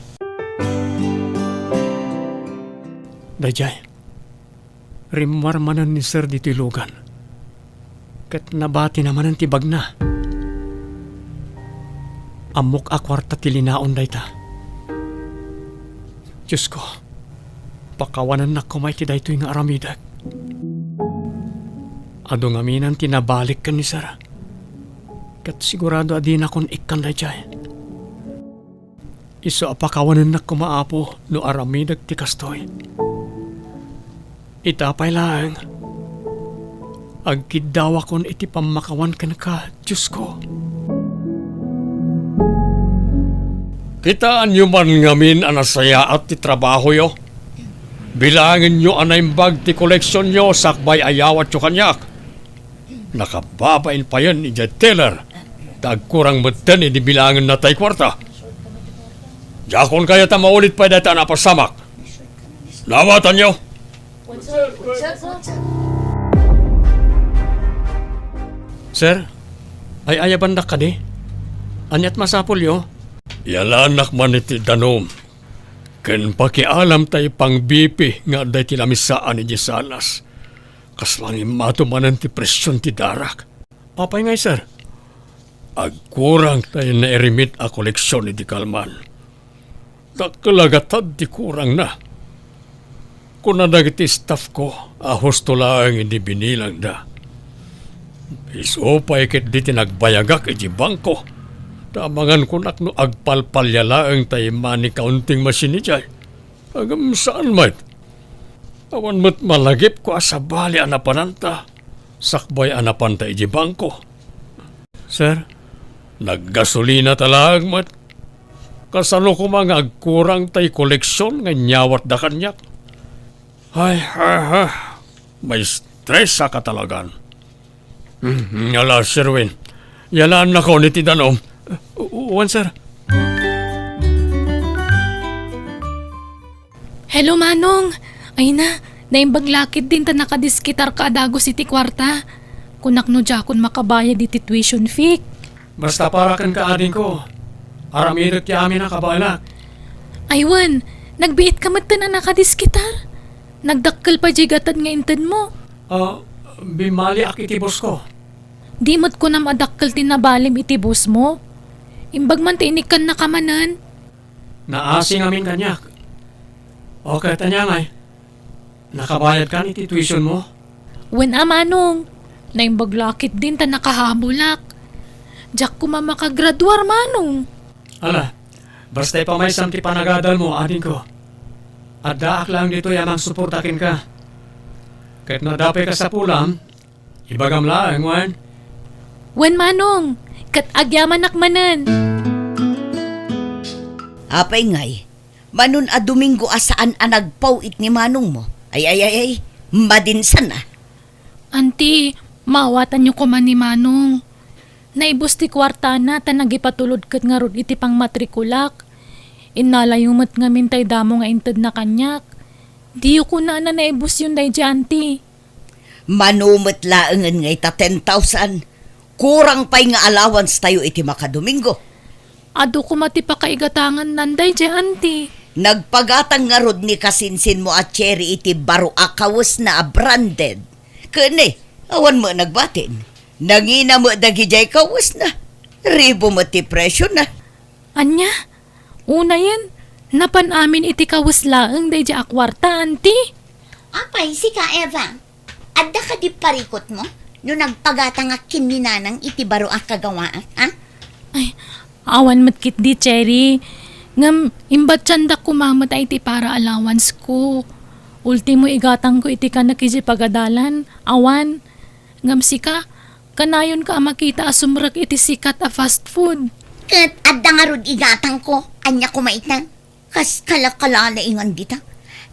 Daydiay, rimmuar manen ni Sir ditoy lugan. Ket nabatina manen ti bagna. Ammok a kuarta ti linaon dayta. Diosko, pakawanennak koma iti daytoy nga aramidek. Adu ngamin ti nabalik ken ni Sir. Ket sigurado a dinakon ikkan daydiay. Isu a pakawanennak koma, Apo, no aramidek ti kastoy. Ita pay laeng, agkiddawakon iti pammakawan kenka, Diosko. Kitaenyo man ngamin a nasayaat ti trabahoyo. Bilangenyo a naimbag ti koleksionyo sakbay a yawatyo kaniak. Nakababain payen idiay teller, ta agkurang metten idi bilangenna tay kuarta. Diakon kayat a maulit pay dayta a napasamak. Nawatanyo? Sir, ay-ayabandak kadi? Ania't masapulyo? Yalanak man iti danum, ken pakialam tay pangbipi nga adda iti lamisaan idiay salas. Kasla nga immato manen ti presion ti darak. Apay ngay, sir? Agkurang tay nairimit a koleksion idi kalman. Dakkel a gatad ti kurangna. Kuna dagiti staff ko a husto laeng idi binilangda. Isu pay ketdi ti nagbayagak iti bangko. Ta amangan kunak no agpalpalia laeng tay money counting machine idiay. Ngem saan met. Awan met malagipko a sabali a napananta, sakbay a napanta iti bangko. Sir? Naggasolina ta laeng met. Kasano koma nga agkurang tay koleksion nga inyawatda kaniak? Ay, ha, ha. Maestresaka talagan. Hmm, ala, Sir Win. Yalaannakon iti danum. U-, wen, sir. Hello, Manong. Ay na, naimbag la ketdin ta nakadiskitarka a dagus iti kuarta. Kunak no diakon makabayad iti tuition fee. Basta para kenka, adingko. Aramidek ti amin a kabaelak. Ay wen, nagbiitka metten a nakadiskitar. Nagdakkel pay diay gatad nga intedmo. Ah, bimmaliak iti boss ko. Di met kunam a dakkel ti nabalim iti boss mo? Imbag man ti inikkannaka manen. Naasi ngamin kaniak. O ket ania ngay? Nakabayadkan iti tuition mo? Wen a, Manong. Naimbag la ketdin ta nakahabulak. Diak koma makagraduar, Manong. Ala, basta ipamaysam ti panagadal mo, adingko. Addaak laeng ditoy a mangsuporta kenka. Ket no adda pay kasapulam, ibagam laeng, wen? Wen, Manong, ket agyamanak manen. Apay ngay, Manong a Domingo a saan a nagpaw-it ni manongmo? Ay, ay, ay, ay, madinsan a. Anti, maawatanyo koma ni Manong. Naibus ti kuartana ta nagipatulod ket ngarud iti pangmatrikulak. Innalayo met ngamin tay damo nga intedna kaniak. Diyo kunana naibusyon daydi, anti. Mano met laengen ngay ta ten thousand? Kurang pay nga allowance tayo iti makadomingo. Adu koma ti pakaigatangannan daydi, anti. Nagpagatang ngarud ni kasinsinmo a Cherry iti baro a kawesna a branded. Ken ni, awan met nagbatin. Nangina met dagidiay kawesna. Ribo met ti presiona. Ania? Unayen, napan amin iti kawes laeng daydi a kuarta, anti? Apay, sika, Eva? Adda kadi parikutmo no nagpagatangak ken ni Nanang iti baro a kagawaak, a? Ay, awan met ketdi, Cherry. Ngem imbatiandak koma met iti para allowance ko. Ultimo igatangko iti kanek iti pagadalan, awan. Ngem sika, kanayonka a makita a sumrek iti sikat a fast food. Ket adda ngarud igatangko, ania koma ita? Kas kalakalaingan dita.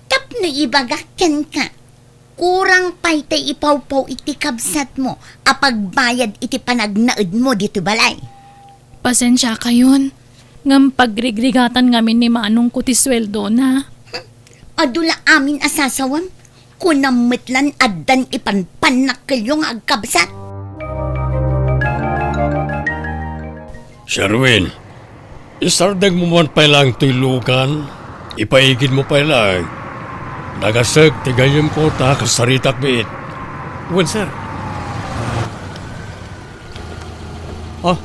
Tapno ibagak kenka, kurang pay ti ipawpaw iti kabsatmo a pagbayad iti panagnaedmo ditoy balay. Pasensiakayon, ngem pagrigrigatanna ngamin ni manongko ti sueldona. Hmm, adu la amin a sasawem, kunam met lan addan ipanpannakkelyo nga agkabsat. Sherwin, isardengmo man pay laeng toy lugan, ipaigidmo pay laeng. Nagasek ti gayyemko ta kasaritak biit. Wen, sir. Ah,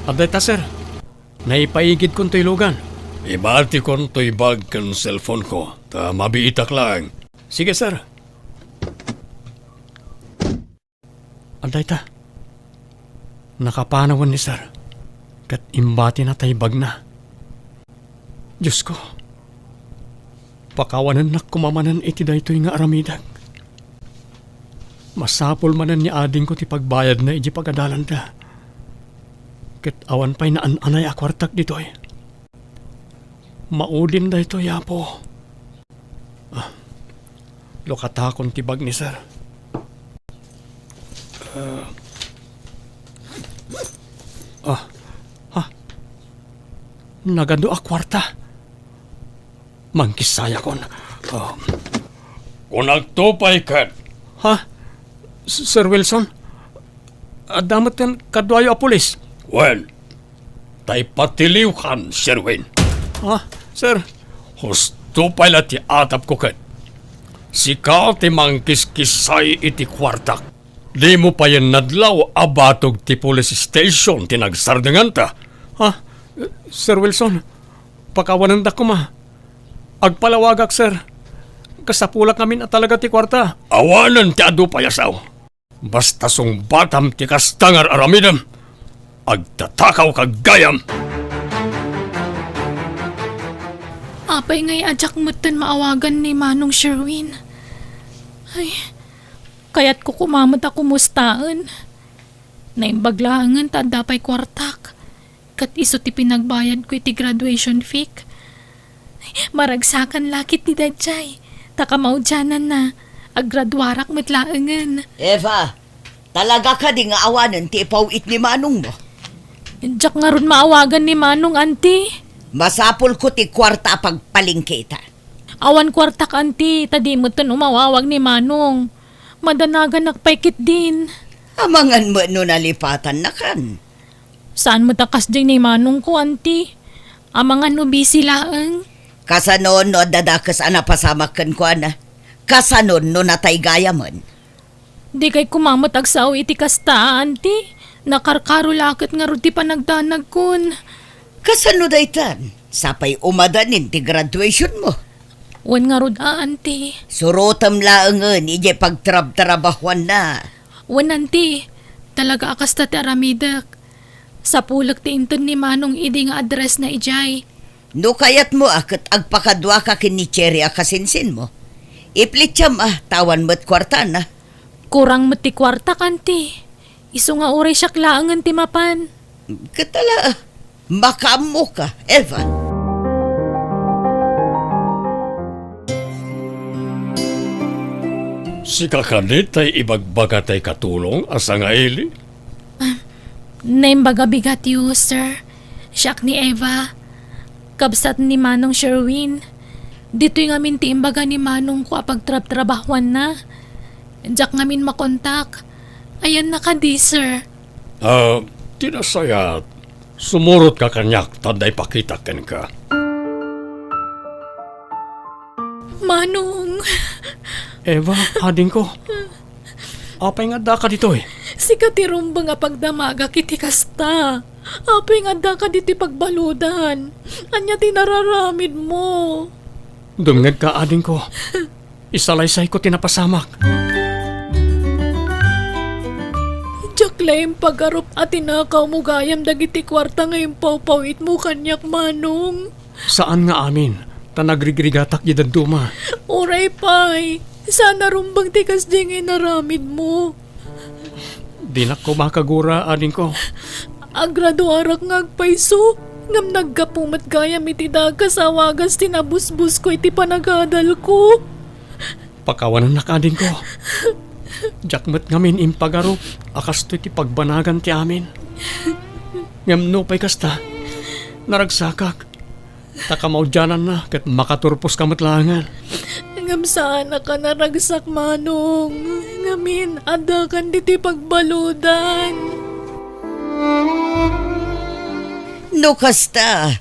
adda ita, sir. Naipaigidkon toy lugan. Ibatikon toy bag ken cellphone ko, ta mabiitak laeng. Sige, sir. Adda ita. Nakapanawen ni sir, ket imbatina tay bagna. Diosko, pakawanennak koma manen iti daytoy nga aramidek. Masapul manen ni adingko ti pagbayadna iti pagadalanda. Ket awan pay naan-anay a kuartak ditoy. Maudin daytoy, Apo. Ah, lukatakon ti bag ni sir. Ah. Ah. Ha? Nagadu a kuarta. Mangkissayakon. Ah. Kunakto pay ket. Ha? S-, Sir Wilson? Adda met ken kaduayo a pulis? Wen, tay patiliwkan, Sherwin. Ah, sir. Husto pay la ti atapko ket. Sika ti mangkiskissay iti kuartak. Dimo payen nadlaw a batog ti police station ti nagsardenganta. Ah, Sir Wilson, pakawanendak koma. Agpalawagak, sir. Kasapulak ngamin a talaga ti kuarta. Awanen ti adu pay a sao. Basta sungbatam ti kasta nga ar-aramidem, agtatakawka gayam. Apay ngay a diak metten maawagan ni Manong Sherwin? Ay, kayatko koma met a kumustaen. Naimbag laengen ta adda pay kuartak. Ket isu ti pinagbayadko iti graduation fee. Maragsakan la ket ti daydiay, ta kamaudiananna, aggraduarak met laengen. Eva, talaga kadi nga awanen ti ipaw-it ni manongmo? Diak ngarud maawagan ni Manong, Auntie. Masapulko ti kuarta a pagpalengke ita. Awan kuartak, Auntie, ta di metten umawawag ni Manong. Madanaganak pay ketdin. Amangan met no nalipatannakan. Saan met a kasdiay ni manongko, Auntie. Amangan no busy laeng. Kasano no adda dakes a napasamak kenkuana? Kasano no natay gayamen? Dikay koma met agsao iti kasta, Auntie. Nakarkaro la ket ngarud ti panagdanagkon. Kasano daytan? Sapay umadanin ti graduationmo. Wen ngarud a, Auntie. Surotem laengen idiay pagtrabtrabahuanna. Wen, Auntie. Talaga a kasta ti aramidek. Sapulek ti inted ni Manong idi nga addressna idiay. No kayatmo a ket agpakaduaka ken ni Cherry a kasinsinmo, iplittiam a ta awan met kuartana. Kurang met ti kuartak, Auntie. Isu nga uray siak laengen ti mapan. Ket ala, makaammoka, Eva. Sika kadi tay ibagbaga tay katulong a sangaili? Ah, naimbag a bigatyo, sir. Siak ni Eva, kabsat ni Manong Sherwin. Ditoy ngamin ti imbaga ni manongko a pagtrabtrabahuanna. Diak ngamin makontak. Ayanna kadi, sir? Ah, ti nasayaat, sumurotka kaniak ta adda ipakitak kenka. Manong! Eva, adingko. Apay nga addaka ditoy? Sika ti rumbeng a pagdamagak iti kasta. Apay nga addaka ditoy pagbaludan? Ania ti nararamidmo? Dumngegka, adingko. Isalaysayko ti napasamak. Diak la impagarup a tinakawmo gayam dagiti kuarta nga impawpaw-itmo kaniak, Manong. Saan nga amin, ta nagrigrigatak iti dadduma. Uray pay, saan a rumbeng ti kasdiay nga inaramidmo. Dinak koma kagura, adingko. Agraduarak nga agpayso, ngem naggapu met gayam iti dakas a awagas ti nabusbosko iti panagadalko. Pakawanennak, adingko. Diak met ngamin impagarup a kastoy ti pagbanagan ti amin. Ngem nupay kasta, naragsakak. Ta kamaudiananna ket makaturposka met laengen. Ngem saanaka a naragsak, Manong. Ngamin, addakan ditoy pagbaludan. No kasta,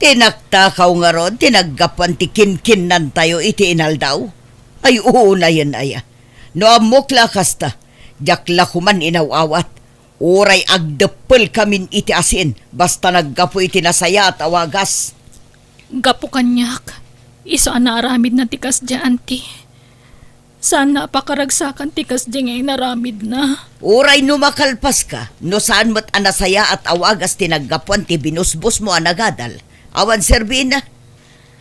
ti naktakaw ngarud ti naggapuan ti kinkinnantayo iti inaldaw? Ay, unayen aya. No ammok la kasta, diak la koman inaw-awat. Uray agdeppelkamin iti asin, basta naggapu iti nasayaat a wagas. Gapu kaniak, isu a naaramidna ti kasdiay, Auntie. Saanna a pakaragsakan ti kasdiay nga inaramidna. Uray no makalpaska, no saan met a nasayaat a wagas ti naggapuan ti binusbosmo a nagadal, awan serbina.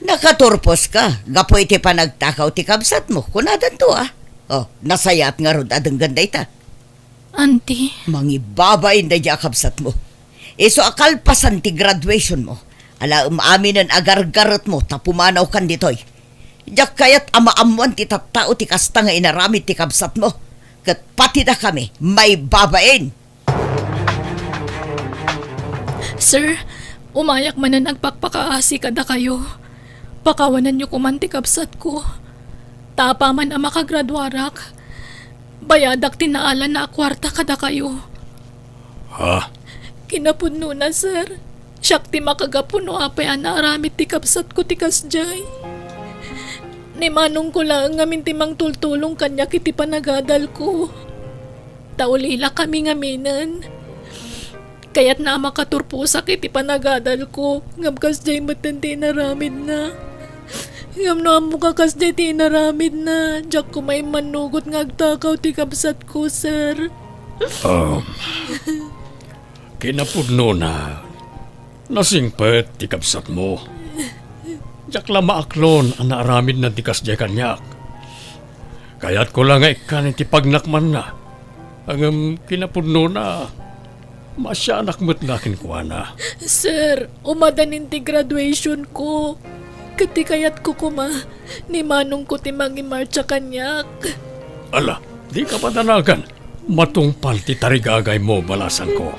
Nakaturposka gapu iti panagtakaw ti kabsatmo, kunadanto a. Oh, nasayaat ngarud a denggen dayta. Auntie. Mangibabain daydiay a kabsatmo. Isu a kalpasan ti graduationmo, alaem aminen a gargaretmo ta pumanawkan ditoy. Diak kayat a maammoan ti tattao ti kasta nga inaramid ti kabsatmo, ket patidakami maibabain. Sir, umayak manen agpakpakaasi kadakayo. Pakawanenyo koman ti kabsatko. Ta apaman a makagraduarak, bayadak ti naalana a kuarta kadakayo. Ha? Kinapudnona, sir. Siak ti makagapu no apay a naaramid ti kabsatko ti kasdiay. Ni manongko laeng ngamin ti mangtultulong kaniak iti panagadalko. Ta ulilakami ngaminen. Kayatna a makaturposak iti panagadalko, ngem kasdiay metten ti inaramidna. Ngem no ammok a kasdiay ti inaramidna, diak koma immannugot nga agtakaw ti kabsatko, sir. Um, kinapudnona, nasingpet ti kabsatmo. Diak la maaklon a naaramidna ti kasdiay kaniak. Kayatko la nga ikkan iti pagnakmanna. Ngem kinapudnona, maasianak met la kenkuana. Sir, umadanin ti graduationko. Ket ti kayatko koma, ni manongko ti mangimartsa kaniak. Ala, dika padanagan. Matungpal ti tarigagaymo, balasangko.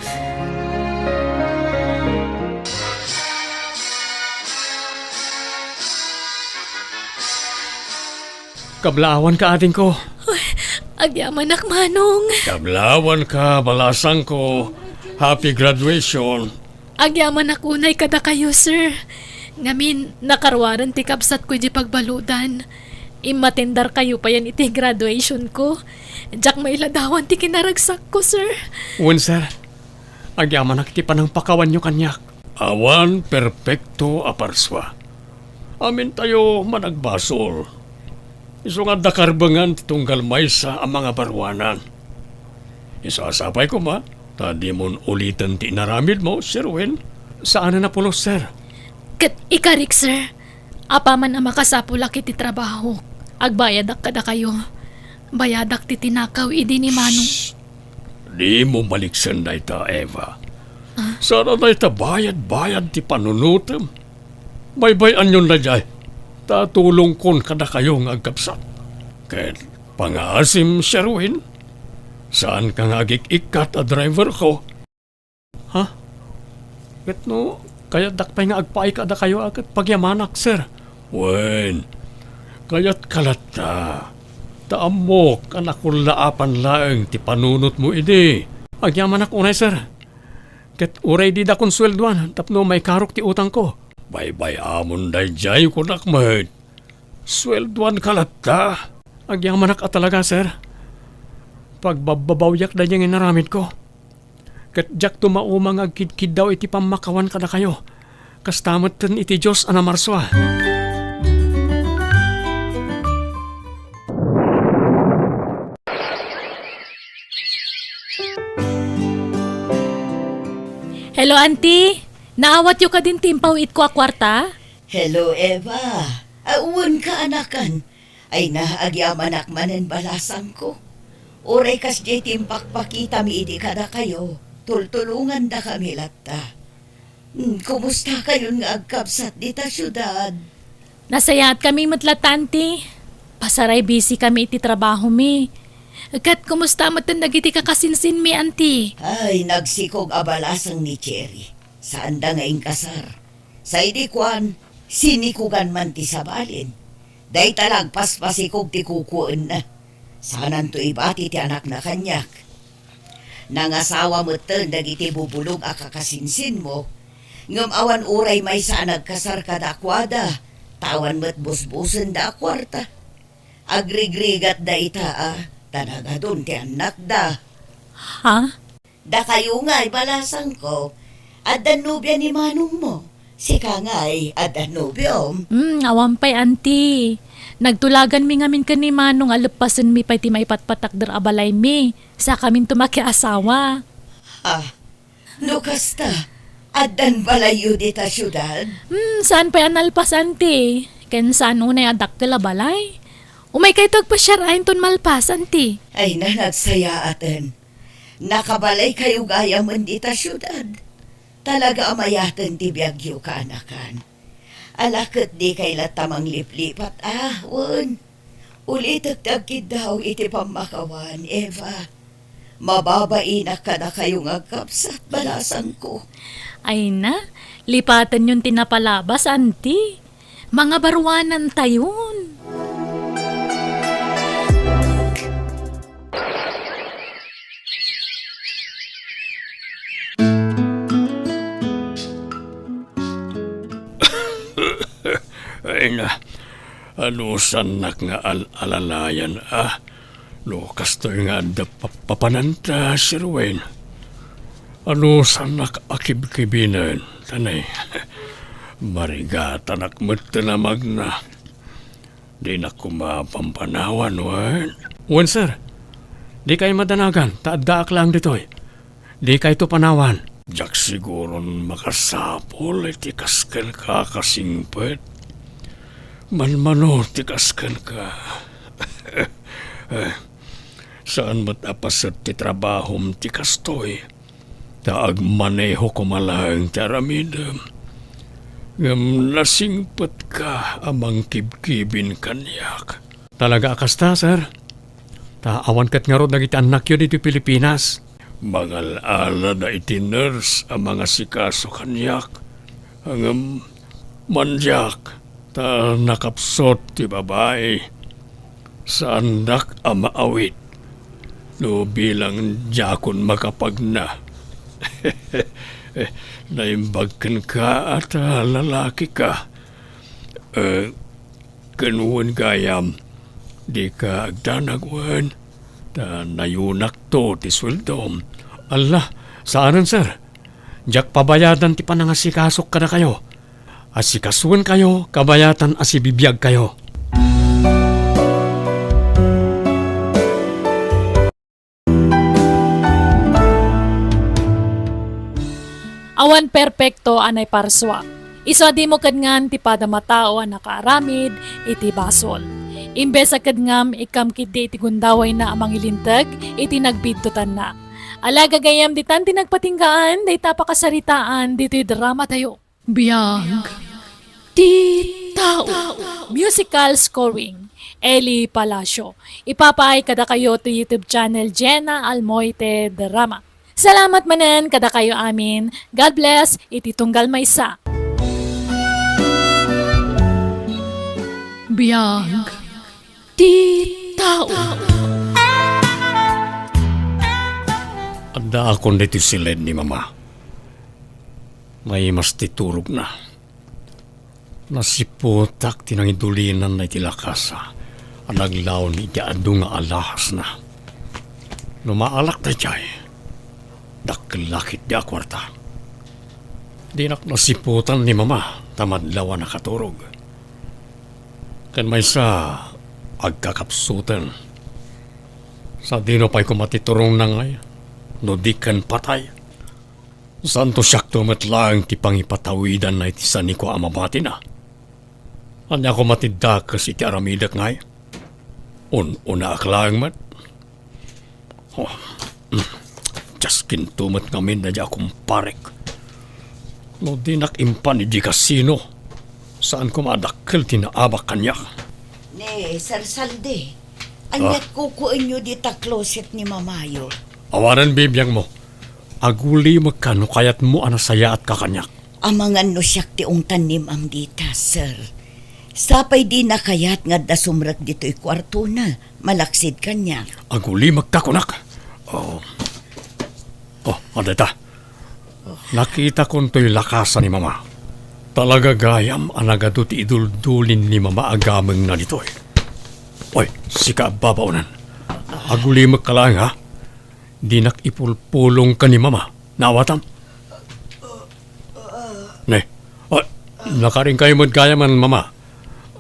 Kablaawanka, adingko. Ay, agyamanak, Manong. Kablaawanka, balasangko. Happy graduation. Agyamanak unay kadakayo, sir. Ngamin, nakaruaren ti kabsatko idiay pagbaludan. Immatendarkayo payen iti graduationko. Diak mailadawan ti kinaragsakko, sir. Wen, sir. Agyamanak iti panangpakawanyo kaniak. Awan perpekto a parsua. Amintayo managbasol. Isu nga adda karbengan ti tunggal maysa a mangabaruanan. Isu a sapay koma, ta dimon uliten ti inaramidmo, Sherwin. Saanen a pulos, sir. Ket ikarik, sir. Apaman a makasapulak iti trabahok, agbayadak kadakayo. Bayadak ti tinakaw idi ni Manong. Shh! Dimo maliksen dayta, Eva. Ah? Saan a dayta bayad-bayad ti panunotem. Baybay-anyon daydiay, ta tulongkon kadakayo nga agkabsat. Ket pangaasim, Sherwin, saanka nga agik-ikkat a driverko. Ha? Ket no kayatdak pay nga agpaay kadakayo a ket pagyamanak, sir. Wen, kayatka latta. Ta ammok a nakullaapan laeng ti panunotmo idi. Agyamanak unay, sir. Ket uray dida konsueldoan tapno maikarok ti utangko. Baybay-amon daydiay, kunak met. Sueldoanka latta. Agyamanak a talaga, sir. Pagbabbabawiak daydiay nga inaramidko. Ket diakto mauma nga agkidkiddaw iti pammakawan kadakayo. Kasta metten iti Dios a namarsua. Hello, Auntie. Naawatyo kadin ti impaw-itko a kuarta? Hello, Eva. Awan ka, anakan. Ay na, agyamanak manen balasangko. Uray kasdiay ti impakpakitami idi kadakayo, tultulongandakami latta. Hmm, kumusta kayon nga agkabsat dita siudad? Nasayaatkami met latta, anti. Pasaray busy kami iti trabahomi. Ket kumusta metten dagiti kakasinsinmi, anti? Ay, nagsikog a balasang ni Cherry. Saanda nga inkasar. Sa idi kuan, sinikugan man ti sabalin. Dayta la agpaspasikog ti kukuenna. Saananto ibati ti anakna kaniak. Nangasawa metten dagiti bubulog a kakasinsinmo, ngem awan uray maysa a nagkasar kadakuada, ta awan met busbusenda a kuarta. Agrigrigatda ita a, ta nagadun ti annakda. Ha? Dakayo ngay, balasangko, adda nobia ni manongmo. Sika ngay, adda nobiom. Hmm, awan pay, anti. Nagtulaganmi ngamin ken ni Manong a leppasenmi pay ti maipatpatakder a balaymi. Sakaminto makiasawa. Ah, no kasta, addan balayyo dita siudad? Hmm, saan pay a nalpas, anti? Ken saan unay a dakkel a balay? Umaykayto agpasiar inton malpas, anti? Ay na, nagsayaaten. Nakabalaykayo gayamen dita siudad. Talaga a mayaten ti biagyo, kaanakan. Ala, ket dikay latta mangliplipat a, wen? Ulitek ti agkiddaw iti pammakawan, Eva. Mababainak kadakayo nga agkabsat, balasangko. Ay na, lipatenyon ti napalabas, anti. Mangabaruanantayon. Ay na, anusannak nga al-alalayan a. No kastoy nga adda pa-, papananta, Sir Wayne. Anusannak a kibkibinen, tanay. Marigatanak met ti namagna. Dinak koma pampanawan, wen? Wen, sir. Dikay madanagan, ta addaak laeng ditoy. Dikayto panawan. Diak siguron makasapul iti kas kenka a kasingpet. Manmano ti kas kenka. Saan met a paset ti trabahom ti kastoy. Ta agmaneho koma laeng ti aramidem. Ngem nasingpetka a mangkibkibin kaniak. Talaga a kasta, sir. Ta awan ket ngarud dagiti annakyo ditoy Pilipinas. Mangal-alada iti nurse a mangasikaso kaniak. Ngem mandiak, ta nakapsut ti babai. Saandak a maawit no bilang diakon makapagna. Naimbag kenka a ta lalakika. Eh, ken wen gayam, dika agdanag wen, ta nayunakto ti sueldom. Alla, saanen, sir. Diak pabayadan ti panangasikasok kadakayo. Asikasuenkayo kabayatan a sibibiagkayo. Awan perpekto a naiparsua. Isu a dimo kidngan ti padam a tao a nakaaramid iti basol. Imbes a kidngam, ikkam ketdi iti gundawayna a mangilinteg iti nagbiddutanna. Ala, gagayyem, ditan ti nagpatinggaan dayta a pakasaritaan ditoy dramatayo. Biag ti tao. Musical scoring, Eli Palacio. Ipapaay kadakayo ti YouTube channel Jenna Almoite Drama. Salamat manen kadakayo amin. God bless iti tunggal maysa. Biag ti tao. Addaakon ditoy siled ni Mama. Naimas ti turogna. Nasiputak ti nangidulinanna iti lakasa a naglaon iti adu nga alahasna. No maalak daydiay, dakkel la ketdi a kuarta. Dinak nasiputan ni Mama ta madlaw a nakaturog. Ken maysa, agkakapsuten. Sadino pay koma ti turongna ngay, no di ken patay? Santo siakto met laeng ti pangipatawidanna iti sanikua a mabatina. Ania koma ti dakes iti aramidek, ngay? Un-unaak laeng met. Oh, mm, diaskinto met ngamin daydiay a kumparek. No dinak impan idiay kasino, saan koma a dakkel ti naabak kaniak. Ne, Sir Saldi, ania't kukuenyo dita closet ni mamayo? Awanen bibiangmo. Agulimekka no kayatmo a nasayaatka kaniak. Amangan no siak ti ungtan ni Ma'am dita, sir. Sapay dina kayat nga adda sumrek ditoy kuartona, malaksid kaniak. Agulimekka kunak. Oh. Oh, adda ita. Nakitakon toy lakasa ni Mama. Talaga gayam a nagadu ti iduldulin ni Mama a gamengna ditoy. Oy, sika a babaonen. Agulimekka laeng, ha? Dinak ipulpulong ken ni Mama. Naawatam? Ne. Ah, nakarinkayo met gayamen, Mama.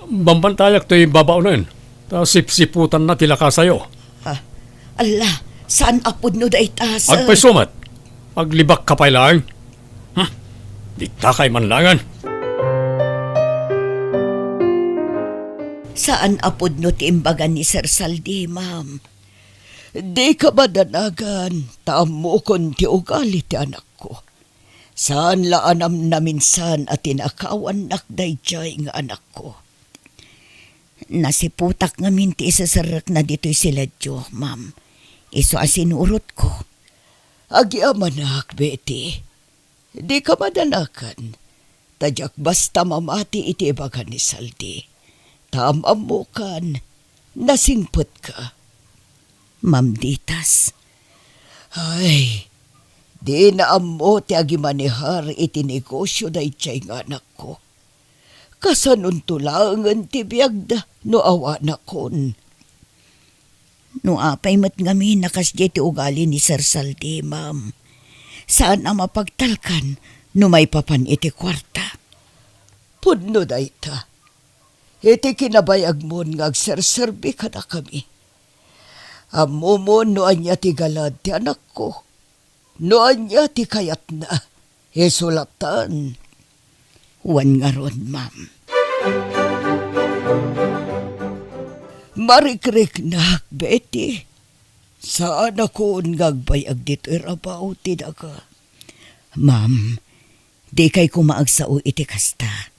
Bambantayak toy babaonen. Ta sipsiputanna ti lakasayo. Ah, ala, saan a pudno dayta, sir? Agpayso met. Aglibakka pay laeng. Hmm. Ditakay man laengen. Saan a pudno ti imbaga ni Sir Saldi, ma'am. Dika madanagan, ta ammokon ti ugali ti anakko. Saan la a namnaminsan a tinakawannak daydiay nga anakko. Nasiputak ngamin ti iseserrekna ditoy siledio, ma'am. Isu a sinurotko. Agyamanak, Betty. Dika madanagan, ta diak basta mamati iti ibaga ni Saldi. Ta am-ammokan, nasingpetka. Ma'am Ditas. Ay, dina ammo ti agimanehar iti negosio daydiay nga anakko. Kasanonto laengen ti biagda no awanakon? No apay met ngamin a kasdiay ti ugali ni Sir Saldi, ma'am, saan a mapagtalkan no maipapan iti kuarta. Pudno dayta. Iti kinabayagmon nga agserserbi kadakami. Ammomon no ania ti galad ti anakko. No ania ti kayatna, isu latta. Wen ngarud, ma'am. Marikriknak, Betty. Saanakon nga agbayag ditoy rabaw ti daga. Ma'am, dikay koma agsao iti kasta.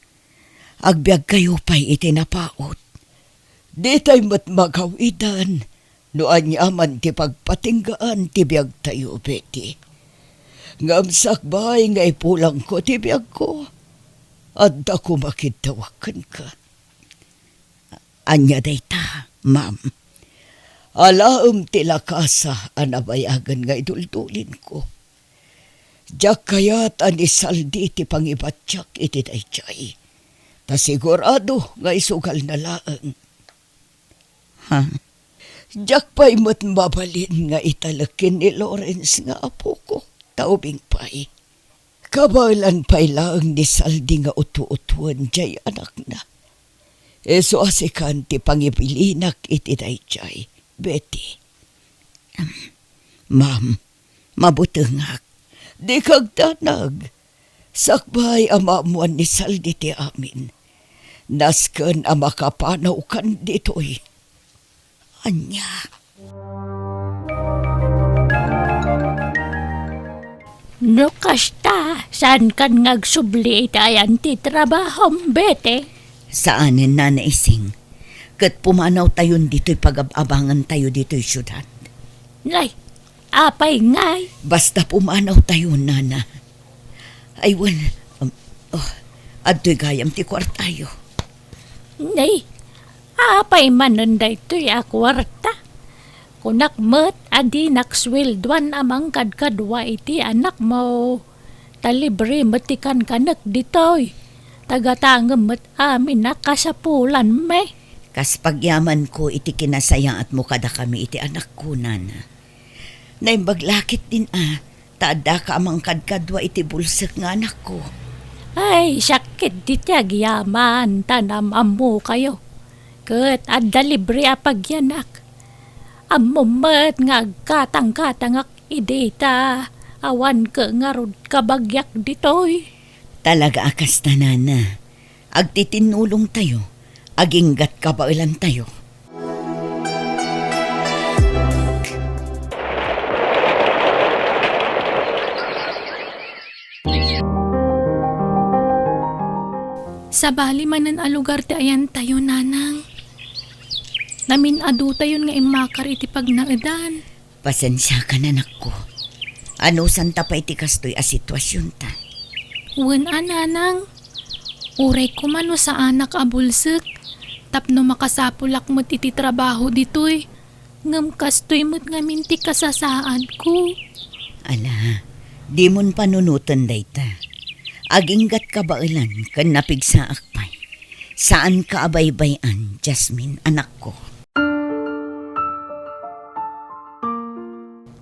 Agbiagkayo pay iti napaut. Ditay met magawidan no aniaman ti pagpatinggaan ti biagtayo, Betty. Ngem sakbay nga ipulangko ti biagko, adda koma kiddawak kenka. Ania dayta, ma'am? Alaem ti lakasa a nabayagen nga iduldulinko. Diak kayat a ni Saldi ti pangibatiak iti daydiay. Ta sigurado nga isugalna laeng. Ha? Diak pay met mabalin nga italek ken ni Lawrence nga apoko, ta ubing pay. Kabaelan pay laeng ni Saldi nga utu-utuen diay anakna. Isu a sikan ti pangibilinak iti daydiay, Betty. Ma'am, mabutengak. Dika agdanag. Sakbay a maammoan ni Saldi ti amin, nasken a makapanawkan ditoy. Ania? No kasta, saankan nga agsubli iti ayan ti trabahom, Betty? Saanen, Nana Ising. Ket pumanawtayon ditoy pagab-abangantayo ditoy siudad. Nay, apay ngay? Basta pumanawtayo, Nana. Ay, wen, um, oh, adtoy gayam ti kuartayo. Nay, apay manen daytoy a kuarta? Kunak met a dinak sueldoan a mangkadkadua iti anakmo. Ta libre met ti kankanek ditoy. Tagatangem met amin a kasapulanmi. Kas pagyamanko iti kinasayaatmo kadakami iti anakko, Nana. Naimbag la ketdin a, ta addaka a mangkadkadua iti bulsek nga anakko. Ay, siak ketdi ti agyaman, ta naam-ammokayo. Ket adda libre a pagyanak. Ammom met nga agkatangkatangak idi ta awan ket ngarud kabagiak ditoy. Talaga a kasta, Nana. Agtitinnulongtayo. Aginggat kabaelantayo. Sabali manen a lugar ti ayantayo, Nanang. Namin-adutayon nga immakar iti pagnaedan. Pasensiakan, anakko. Anusanta pay ti kastoy a situasionta? Wen a, Nanang. Uray koma no saanak a bulsek, tapno makasapulak met iti trabaho ditoy. Ngem kastoy met ngamin ti kasasaadko. Ala, dimon panunoten dayta. Aginggat kabaelan ken napigsaak pay. Saanka a baybay-an, Jasmine, anakko.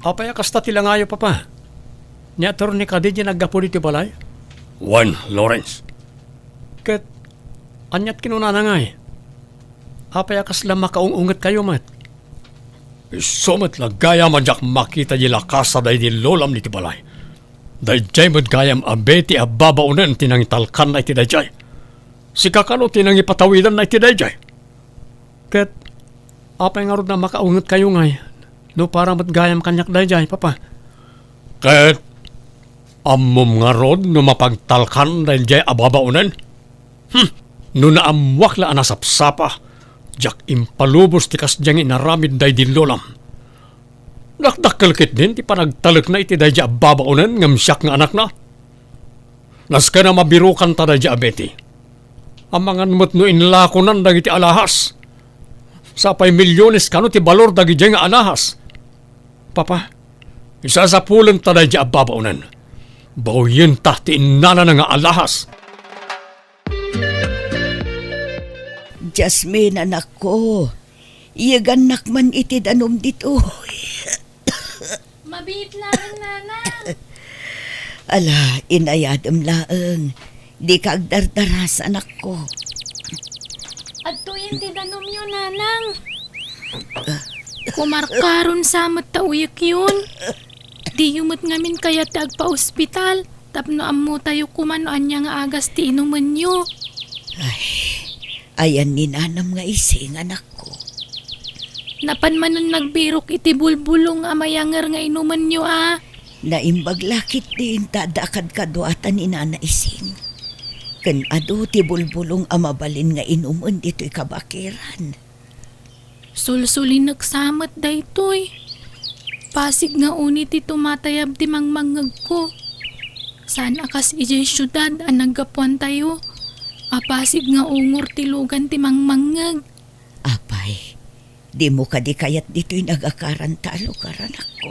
Apay a kasta ti langayo, Papa? Ni Attorney kadi diay naggapu ditoy balay? Wen, Lawrence. Ket aniat kinunana ngay? Apay a kasla makaung-ungetkayo met? Isu met la gayam a diak makita diay lakasa daydi lolam ditoy balay. Daydiay met gayam a Betty a babaonen ti nangitalkanna iti daydiay. Sika kano ti nangipatawidanna iti daydiay. Ket apay ngarud a makaungetkayo ngay no para met gayam kaniak daydiay, Papa? Ket ammom ngarud no mapagtalkan daydiay a babaonen? Hmm, no naammoak la a nasapsapa, diak impalubos ti kasdiay nga inaramid daydi lolam. Dakdakkel ketdin ti panagtalekna iti daydiay a babaonen ngem siak nga anakna. Nasken a mabirokanta daydiay a Betty. Amangan met no inlakonan dagiti alahas. Sapay milyones kano ti balor dagidiay nga alahas. Papa, isasapulenta daydiay a babaonen. Bawiyenta ti innanana nga alahas. Jasmine, anakko, iyegannak man iti danum ditoy. Mabiit laeng, Nanang. Ala, inayadem laeng. Dika agdardaras, anakko. Adtoyen ti danumyo, Nanang. Kumarkaron sa met ta uyekyon. Diyo met ngamin kayat ti agpaospital tapno ammotayo koma no ania nga agas ti inumenyo. Ay, ayan ni nanam nga ising, anakko. Napan manen nagbirok iti bulbulong a mayanger nga inumenyo a. Naimbag la ketdin ta adda kadkaduatan ni Nana Ising. Ken adu ti bulbulong a mabalin nga inumen ditoy kabakiran. Sulsulinek sa met daytoy. Pasig nga uni ti tumatayab ti mangmangngegko. Saan a kas idiay siudad a naggapuantayo a pasig nga ungor ti lugan ti mangmangngeg. Apay, dimo kadi kayat ditoy nagakaranta a lugar, anakko?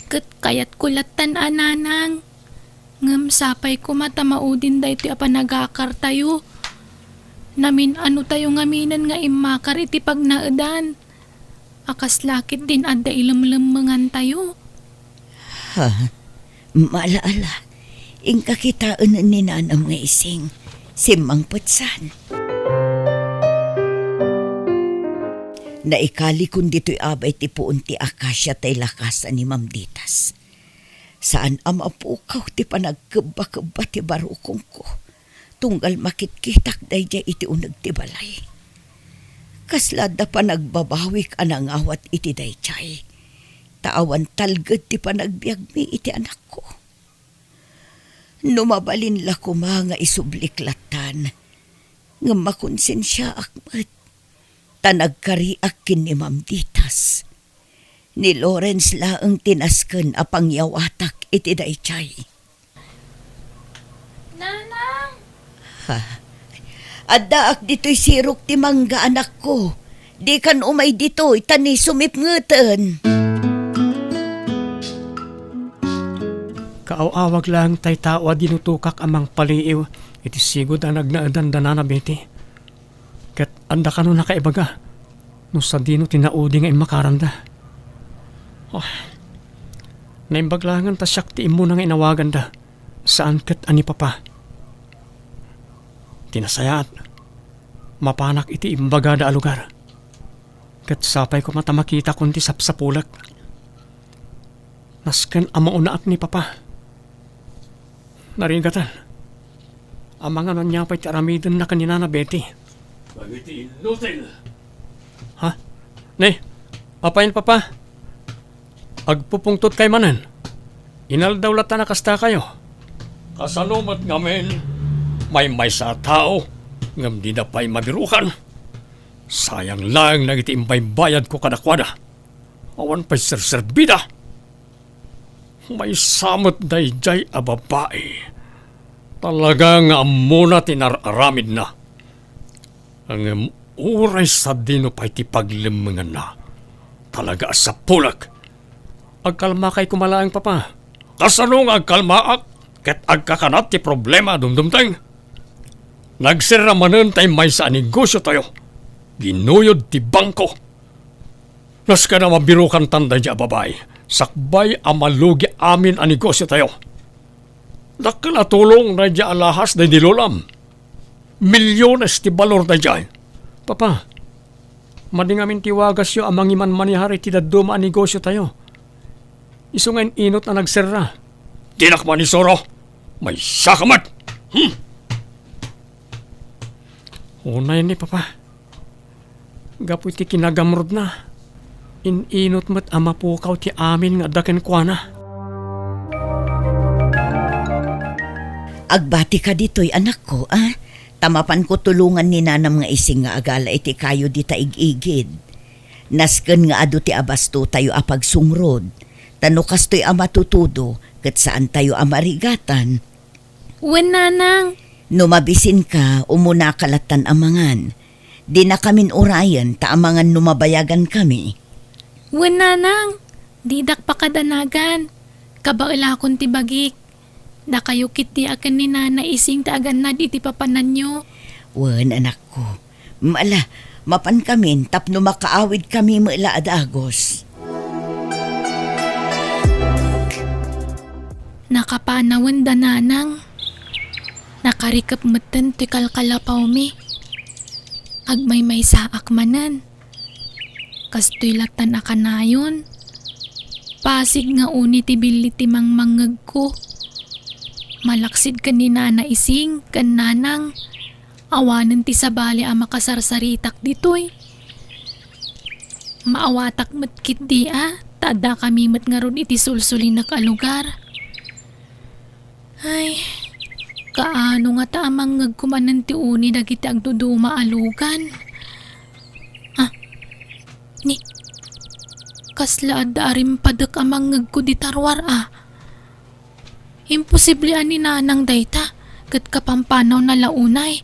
Ket kayatko lattan a, Nanang. Ngem sapay koma ta maudin daytoy a panagakartayo. Namin-anotayo ngaminen nga immakar iti pagnaedan. A kasla ketdin adda ilemlemmengantayo. Ha? Mala-ala, inka kitaen ni nanam nga ising. Simmangpetsan. Naikalikon ditoy abay ti puon ti akasia tay lakasa ni Ma'am Ditas. Saan a mapukaw ti panagkebbakebba ti barukongko, tunggal makitkitak daydiay iti uneg ti balay. Kasla adda panagbabawik a nangawat iti daydiay, ta awan talged ti panagbiagmi iti anakko. No mabalin la koma nga isublik lattan, ngem makonsensiaak met, ta nagkariak ken ni Ma'am Ditas. Ni Lawrence laeng ti nasken a pangyawatak iti daydiay. Nanang! Ha? Addaak ditoy sirok ti mangga, anakko. Dikan umay ditoy, ta ni sumipngeten. Kaaw-awag laeng tay tao a dinutokak a mangpaliiw iti sigud a nagnaedan da Nana Betty. Ket adda kano nakaibaga no sadino ti naudi nga immakaranda. Oh, naimbag laengen ta siak ti immuna nga inawaganda, saan ket a ni Papa. Ti nasayaat, mapanak iti imbagada a lugar. Ket sapay koma ta makitakon ti sapsapulek. Nasken a maunaak ni Papa. Narigatan. Amangan ania pay ti aramidenna ken ni Nana Betty. dagiti inutil. Ha? Ne, apay, Papa? Agpupungtotkay manen. Inaldaw latta a kastakayo. Kasano met ngamin, maymaysa a tao, ngem dida pay mabirukan. Sayang laeng dagiti imbaybayadko kadakuada. Awan pay serserbida. Maysa met daydiay a babai. Talaga nga ammona ti nar-aramidna. Ngem uray sadino pay ti paglemmenganna. Talaga a sapulek. Agkalmakay koma laeng, Papa. Kasano nga agkalmaak ket agkakanat ti problema a dumdumteng? Nagserra manen tay maysa a negosiotayo. Ginuyod ti bangko. Nasken a mabirukantan daydiay a babai, sakbay a malugi amin a negosiotayo. Dakkel a tulong daydiay a lahas daydi lolam. Milyones ti balor daydiay. Papa, madi ngamin ti wagasyo a mangimanmanehar iti dadduma a negosiotayo. Isu nga in-inot a nagserra. Dinak manisuro! Maysaka met! Hmm! Unay ni, Papa. Gapu iti kinagamrudna, in-inot met a mapukaw ti amin nga adda kenkuana. Agbatika ditoy, anakko, a? Ta mapanko tulongan ni nanam nga Ising nga agala iti kayo dita ig-igid. Nasken nga adu ti abastotayo a pagsungrod, ta no kastoy a matutudo, ket saantayo a marigatan. Wen, nanang. No mabisinka, umunaka lattan a mangan. Dinakamin urayen ta amangan no mabayagankami. Wen, nanang. Didak pakadanagan. Kabaelakon ti bagik. Dakayo ketdi a ken ni Nana Ising ti agannad iti papananyo. Wen, anakko. Ala, mapankamin tapno makaawidkami met la a dagus. Nakapanawenda, nanang. Nakarikep metten ti kalkalapawmi. Agmaymaysaak manen. Kastoy lattan a kanayon. Pasig nga uni ti billi ti mangmangngegko. Malaksid ken ni Nana Ising ken nanang. Awanen ti sabali a makasarsaritak ditoy. Maawatak met ketdi a, ta addakami met ngarud iti sulsulinek a lugar. Ay, kaano ngata a mangngegko manen ti uni dagiti agduduma a lugan? Ah, ni, kasla adda a rimpadek a mangngegko dita ruar a. Imposible a ni nanang dayta, ket kapampanaw na la unay.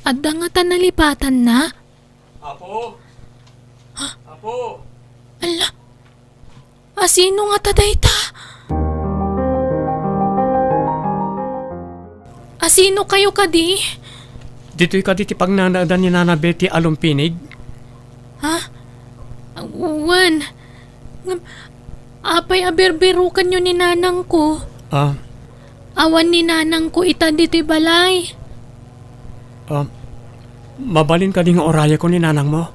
Adda ngata nalipatanna? Apo? Ha? Apo? Ala, asino ngata dayta? Asino kayo kadi? Ditoy kadi ti pagnanaedan ni Nana Betty a lumpinig? Ha? Wen. Ngem, apay a birbirukanyo ni nanangko? Ah. Awan ni nanangko ita ditoy balay. Ah, mabalin kadi nga urayeko ni nanangmo?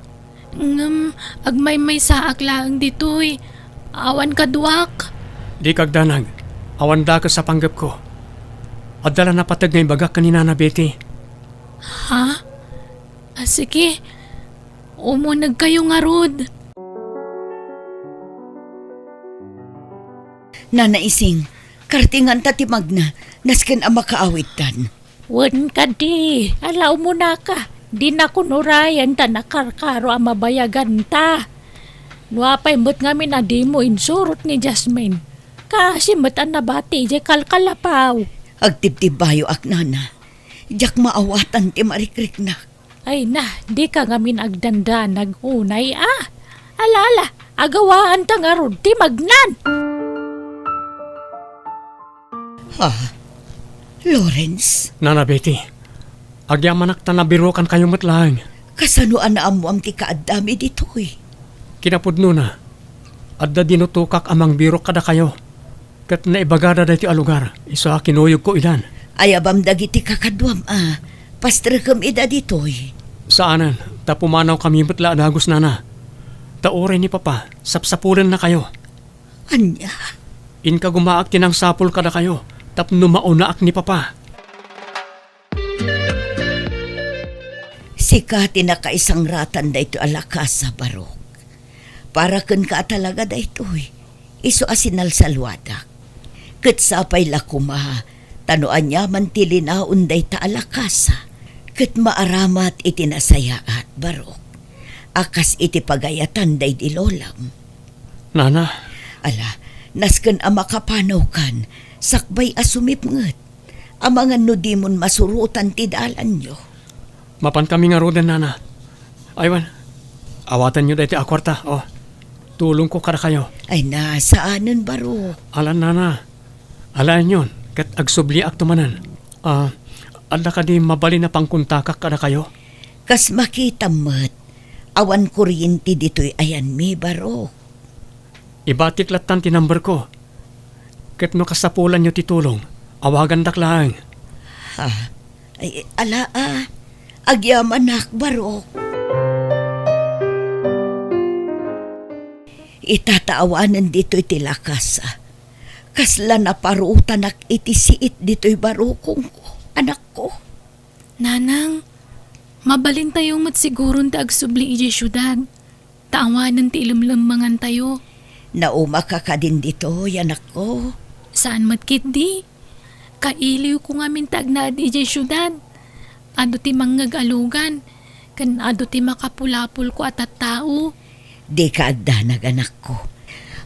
Ngem, agmaymaysaak laeng ditoy. Awan kaduak. Dika agdanag. Awan dakes a panggepko. Adda la napateg nga ibagak ken ni Nana Betty. Ha? Ah, sige. Umunegkayo ngarud. Nana Ising, kartinganta ti magna, nasken a makaawidtan. Wen kadi, ala umunaka, dinakon urayen ta nakarkaro a mabayaganta. No apay met ngamin a dimo insurot ni Jasmine, kaasi met a nabati idiay kalkalapaw. Agtibtibbayoak, nana. Diak maawatan ti marikriknak. Ay na, dika ngamin agdandanag unay a. Ala, ala, agawaanta ngarud ti magnan. Ha? Lawrence? Nana Betty, agyamanak ta nabirukankayo met laeng. Kasano a naammoam ti kaaddami ditoy? Kinapudnona, adda dinutokak a mangbirok kadakayo. Ket naibagada daytoy a lugar, isu a kinuyogko idan. Ayabam dagiti kakaduam a pastrekem ida ditoy. Saanen, ta pumanawkami met la a dagus, nana. Ta uray ni Papa, sapsapulennakayo. Ania? Inkagumaak ti nangsapul kadakayo, tapno maunaak ni Papa. Sika ti nakaisangratan daytoy a lakasa, Barok. Para kenka a talaga daytoy, isu a sinalsaluadak. Ket sapay la koma, ta no aniaman ti linaon dayta a lakasa, ket maaramat iti nasayaat, Barok, a kas iti pagayatan daydi lolam. Nana. Ala, nasken a makapanawkan, sakbay a sumipnget. Amangan no dimon masurotan ti dalanyo. Mapan kami ngaruden, Nana. Aywan, awatenyo daytoy a kuarta, o. Tulongko kadakayo. Ay na, saanen, Barok. Ala, Nana. Alaenyon, ket agsubliakto manen. A, adda kadi mabalin a pangkontakak kadakayo? Kas makitam met, awan kuryente ditoy ayanmi, Barok. Ibatik lattan ti numberko. Ket no kasapulanyo ti tulong, awagandak laeng. Ha? Ay, ala a. Agyamanak, Barok. Ita ta awanen ditoy ti lakasa. Kasla naparutanak iti siit ditoy barukongko, anakko. Nanang, mabalintayo met siguron ti agsubli idiay siudad. Ta awanen ti ilemlemmengantayo. Naumaka kadin ditoy, anakko? Saan met ketdi. Kailiwko ngamin ti agnaed idiay siudad. Adu ti mangngeg a lugan, ken adu ti makapulapolko a tattao. Dika agdanag, anakko.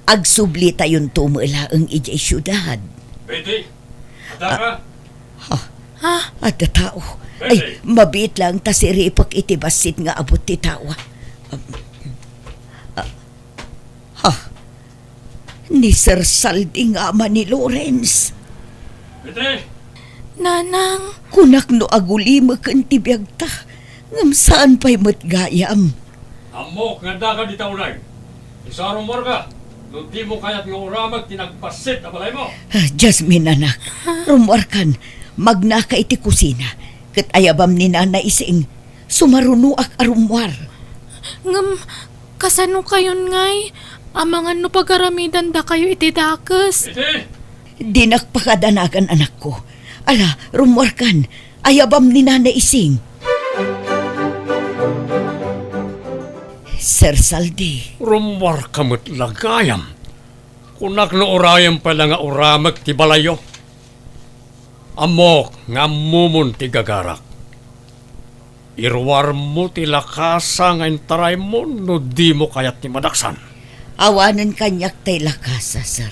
Agsublitayonto met laeng idiay siudad. Betty, addaka? Ha? Ha? Adda tao. Ay, mabiit laeng ta siripek iti bassit nga abut ti tao. Ah, ha? Ni Sir Saldi nga ama ni Lawrence. Betty! Nanang! Kunak no agulimeken ti biagta, ngem saan pay met gayam. Ammok nga addaka dita uneg. Isu a rummuarka, no dimo kayat nga uramek ti nagbassit a balaymo. Ah, Jasmine, anak, rummuarkan, magnaka iti kusina, ket ayabam ni Nana Ising, sumarunoak a rummuar. Ngem, kasano kayon ngay? Amangan no pagaramidandakayo iti dakes. Iti? Dinak pakadanagan, anakko. Ala, rummuarkan, ayabam ni Nana Ising. Sir Saldi. Rummuarka met la gayam. Kunak no urayem pay la nga uramek ti balayyo. Ammok nga ammomon ti gagarak. Iruarmo ti lakasa nga intaraymo no dimo kayat ti madaksan. Awanen kaniak tay lakasa, sir.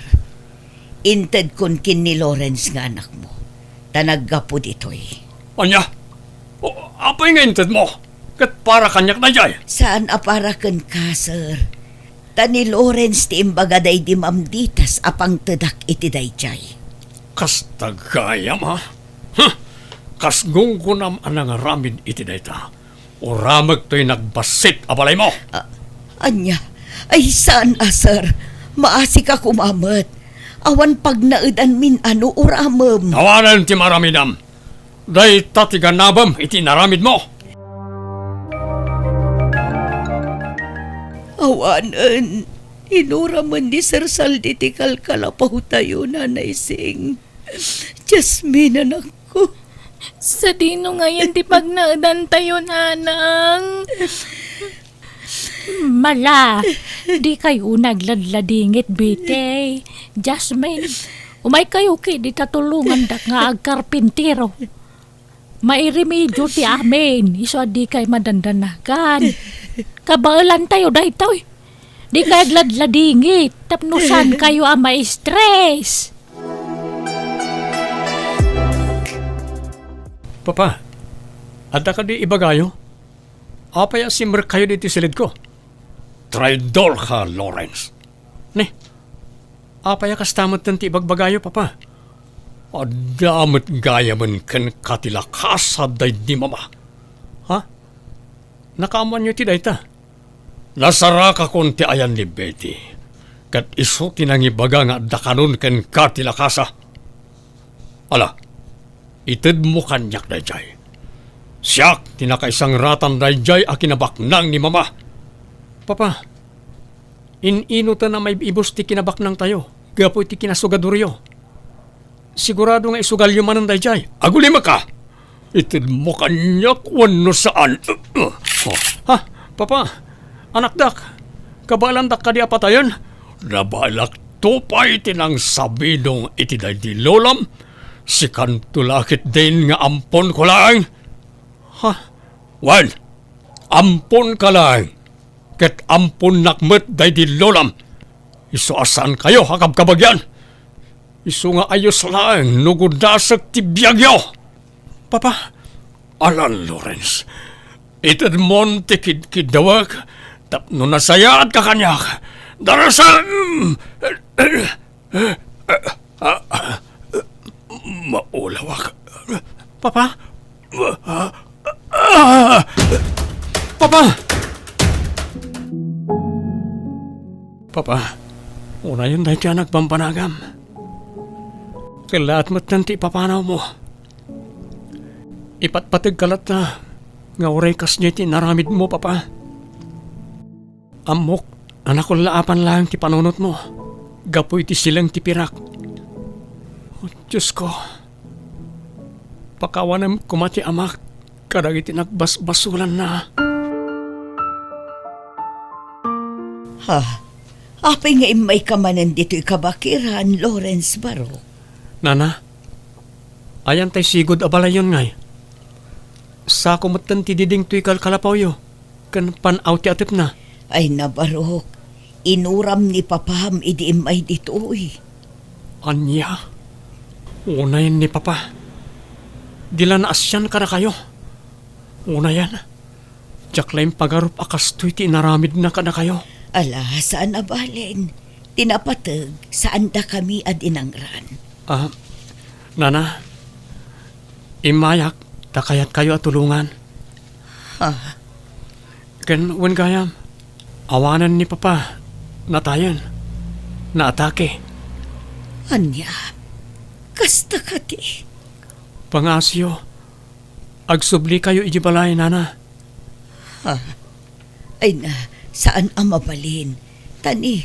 Intedkon ken ni Lawrence nga anakmo, ta naggapu ditoy. Ania? O, apay nga intedmo? Ket para kaniak daydiay? Saan a para kenka, sir. Ta ni Lawrence ti imbaga daydi Ma'am Ditas a pangtedak iti daydiay. Kasta gayam, ha? Huh! Kas gunggonam a nangaramid iti dayta, uramek toy nagbassit a balaymo. A-, ania? Ay, saan a, sir. Maasika koma met. Awan pagnaedanmin a no uramem. Awanen ti maaramidam. Dayta ti ganabem iti inaramidmo. Awanen, inuramen ni Sir Saldi ti kalkalapawtayo, Nanay Sing. Jasmine, anakko. Sadino ngayen ti pagnaedantayo, nanang? Mala, dikay unay agladladingit, Betty. Jasmine, umaykayo ketdi ta tulongandak nga agkarpintero. Mairemedio ti amin, isu a dikay madandanagan. Kabaelantayo daytoy. Dikay agladladingit, tapno saankayo a ma-stress. Papa, adda kadi ibagayo? Apay a simrekkayo ditoy silidko? Traidorka, Lawrence. Ni, apay a kasta metten ti ibagbagayo, Papa? Adda met gayamen kenka ti lakasa daydi Mama. Ha? Nakaammoanyo ti dayta? Nasarakakon ti ayan ni Betty, ket isu ti nangibaga nga adda kanon kenka ti lakasa. Ala, itedmo kaniak daydiay. Siak ti nakaisangratan daydiay a kinabaknang ni Mama. Papa, in-inoten a maib-ibus ti kinabaknangtayo gapu iti kinasugadoryo. Sigurado nga isugalyo manen daydiay. Agulimekka! Itedmo kaniak wenno saan? Ha? Papa, anakdak, kabaelandak kadi a patayen? Nabaelakto pay ti nangsabidong iti daydi lolam, sikanto la ketdin nga amponko laeng. Ha? Wen, amponka laeng, ket amponnak met daydi lolam. Isu a saankayo a kabkabagyan. Isu nga ayos laeng no gudasek ti biagyo. Papa, alan, Lawrence, itedmon ti kidkiddawek tapno nasayaatka kaniak. Darasem! Maulawak. Papa? Papa! Papa, unayen daytoy a nagbambanagam. Kellaat metten ti ipapanawmo. Ipatpategka latta nga uray kasdiay ti inaramidmo, Papa. Ammok a nakullaapan laeng ti panunotmo gapu iti sileng ti pirak. O Diosko, pakawanem koma ti amak kadagiti nagbasbasolanna. Ha? Apay nga immayka manen ditoy kabakiran, Lawrence Barok? Nana, ayan tay sigud a balayyon ngay? Sako metten ti diding toy kalkalapawyo ken pan-aw ti atepna. Ay, nabarok, inuram ni papam idi immay ditoy. Ania? Unayen ni papa. Di la naasian kadakayo. Unayen, diak la impagarup a kastoy ti inaramidna kadakayo. Ala, saan a balen. Ti napateg, saandakami a dinangran. Ah, nana, immayak ta kayatkayo a tulongan. Ha? Ken wen gayam, awanen ni papa, natayen, naatake. Ania? Kasta kadi? Pangaasiyo, agsublikayo iti balay, nana. Ha? Ay na, saan a mabalin. Tani,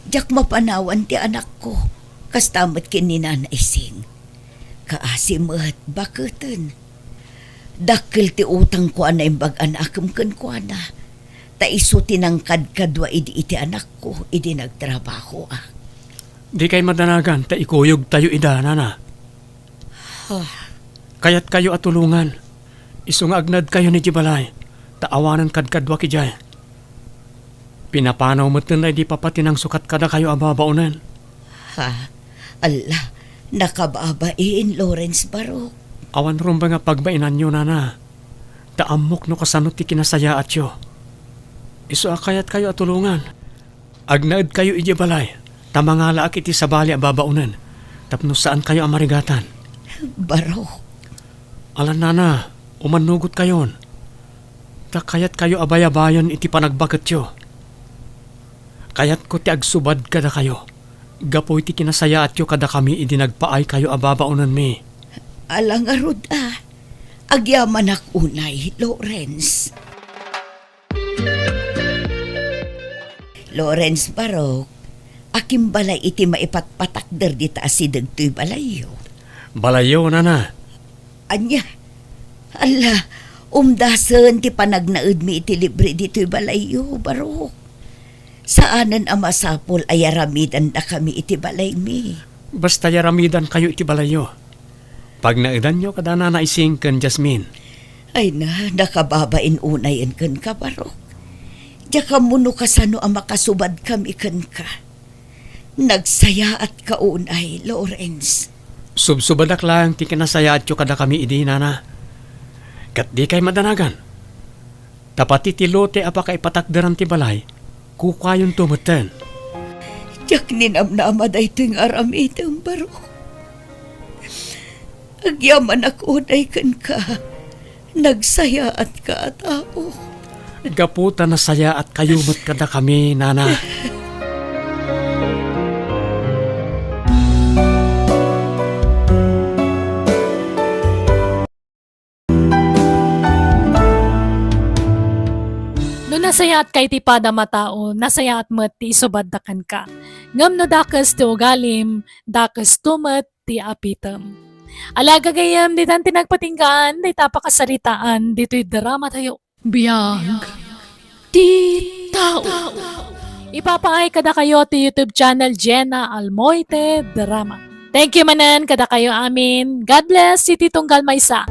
diak mapanawan ti anakko. Kasta met ken ni Nana Ising. Kaasi met, baketen. Dakkel ti utangko a naimbag a naakem kenkuana. Ta isu ti nangkadkadua idi iti anakko, idi nagtrabahoak. Dikay madanagan ta ikuyogtayo ida, nana. Ah. Kayatkayo a tulongan. Isu nga agnaedkayon idiay balay, ta awanen kadkaduak idiay. Pinapanaw metten daydi papa ti nangsukat kadakayo a babaonen. Ha? Alla, nakababain, Lawrence Barok. Awan rumbeng a pagbainanyo, nana. Ta ammok no kasano ti kinasayaatyo. Isu a kayatkayo a tulongan. Agnaedkayo idiay balay, ta mangalaak iti sabali a babaonen, tapno saankayo a marigatan. Barok. Alan, nana, umannugotkayon. Ta kayatkayo a bayabayen iti panagbaketyo. Kayatko ti agsubad kadakayo, gapu iti kinasayaatyo kadakami idi nagpaaykayo a babaonenmi. Ala ngarud a, agyamanak unay, Lawrence. Lawrence Barok, akimbalay iti maipatpatakder dita asideg toy balayyo. Balayyo, nana. Ania? Alla, umdasen ti panagnaedmi iti libre ditoy balayyo, Barok. Saanen a masapul a yaramidandakami iti balaymi. Basta yaramidankayo iti balayyo. Pagnaedanyo kada Nana Ising ken Jasmine. Ay na, nakababain unayen kenka, Barok. Diak ammo no kasano a makasubadkami kenka. Nagsayaatka unay, Lawrence. Subsubadak laeng ti kinasayaatyo kadakami idi, nana. Ket dikay madanagan. Ta pati ti lote a pakaipatakderan ti balay, kukuayonto metten. Diak ninamnama daytoy nga aramidem, Barok. Agyamanak unay kenka. Nagsayaatka a tao. Gapu ta nasayaatkayo met kadakami, nana. No nasayaatka iti padam a tao, nasayaat met ti isubadda kenka. Ngem no dakes ti ugalim, dakesto met ti apitem. Ala gagayyem, ditan ti nagpatinggaan dayta a pakasaritaan ditoy drama tayo. Biag ti tao. Ipapaay kadakayo ti YouTube channel Jenna Almoite Drama. Thank you manen kadakayo amin. God bless, iti tunggal maysa.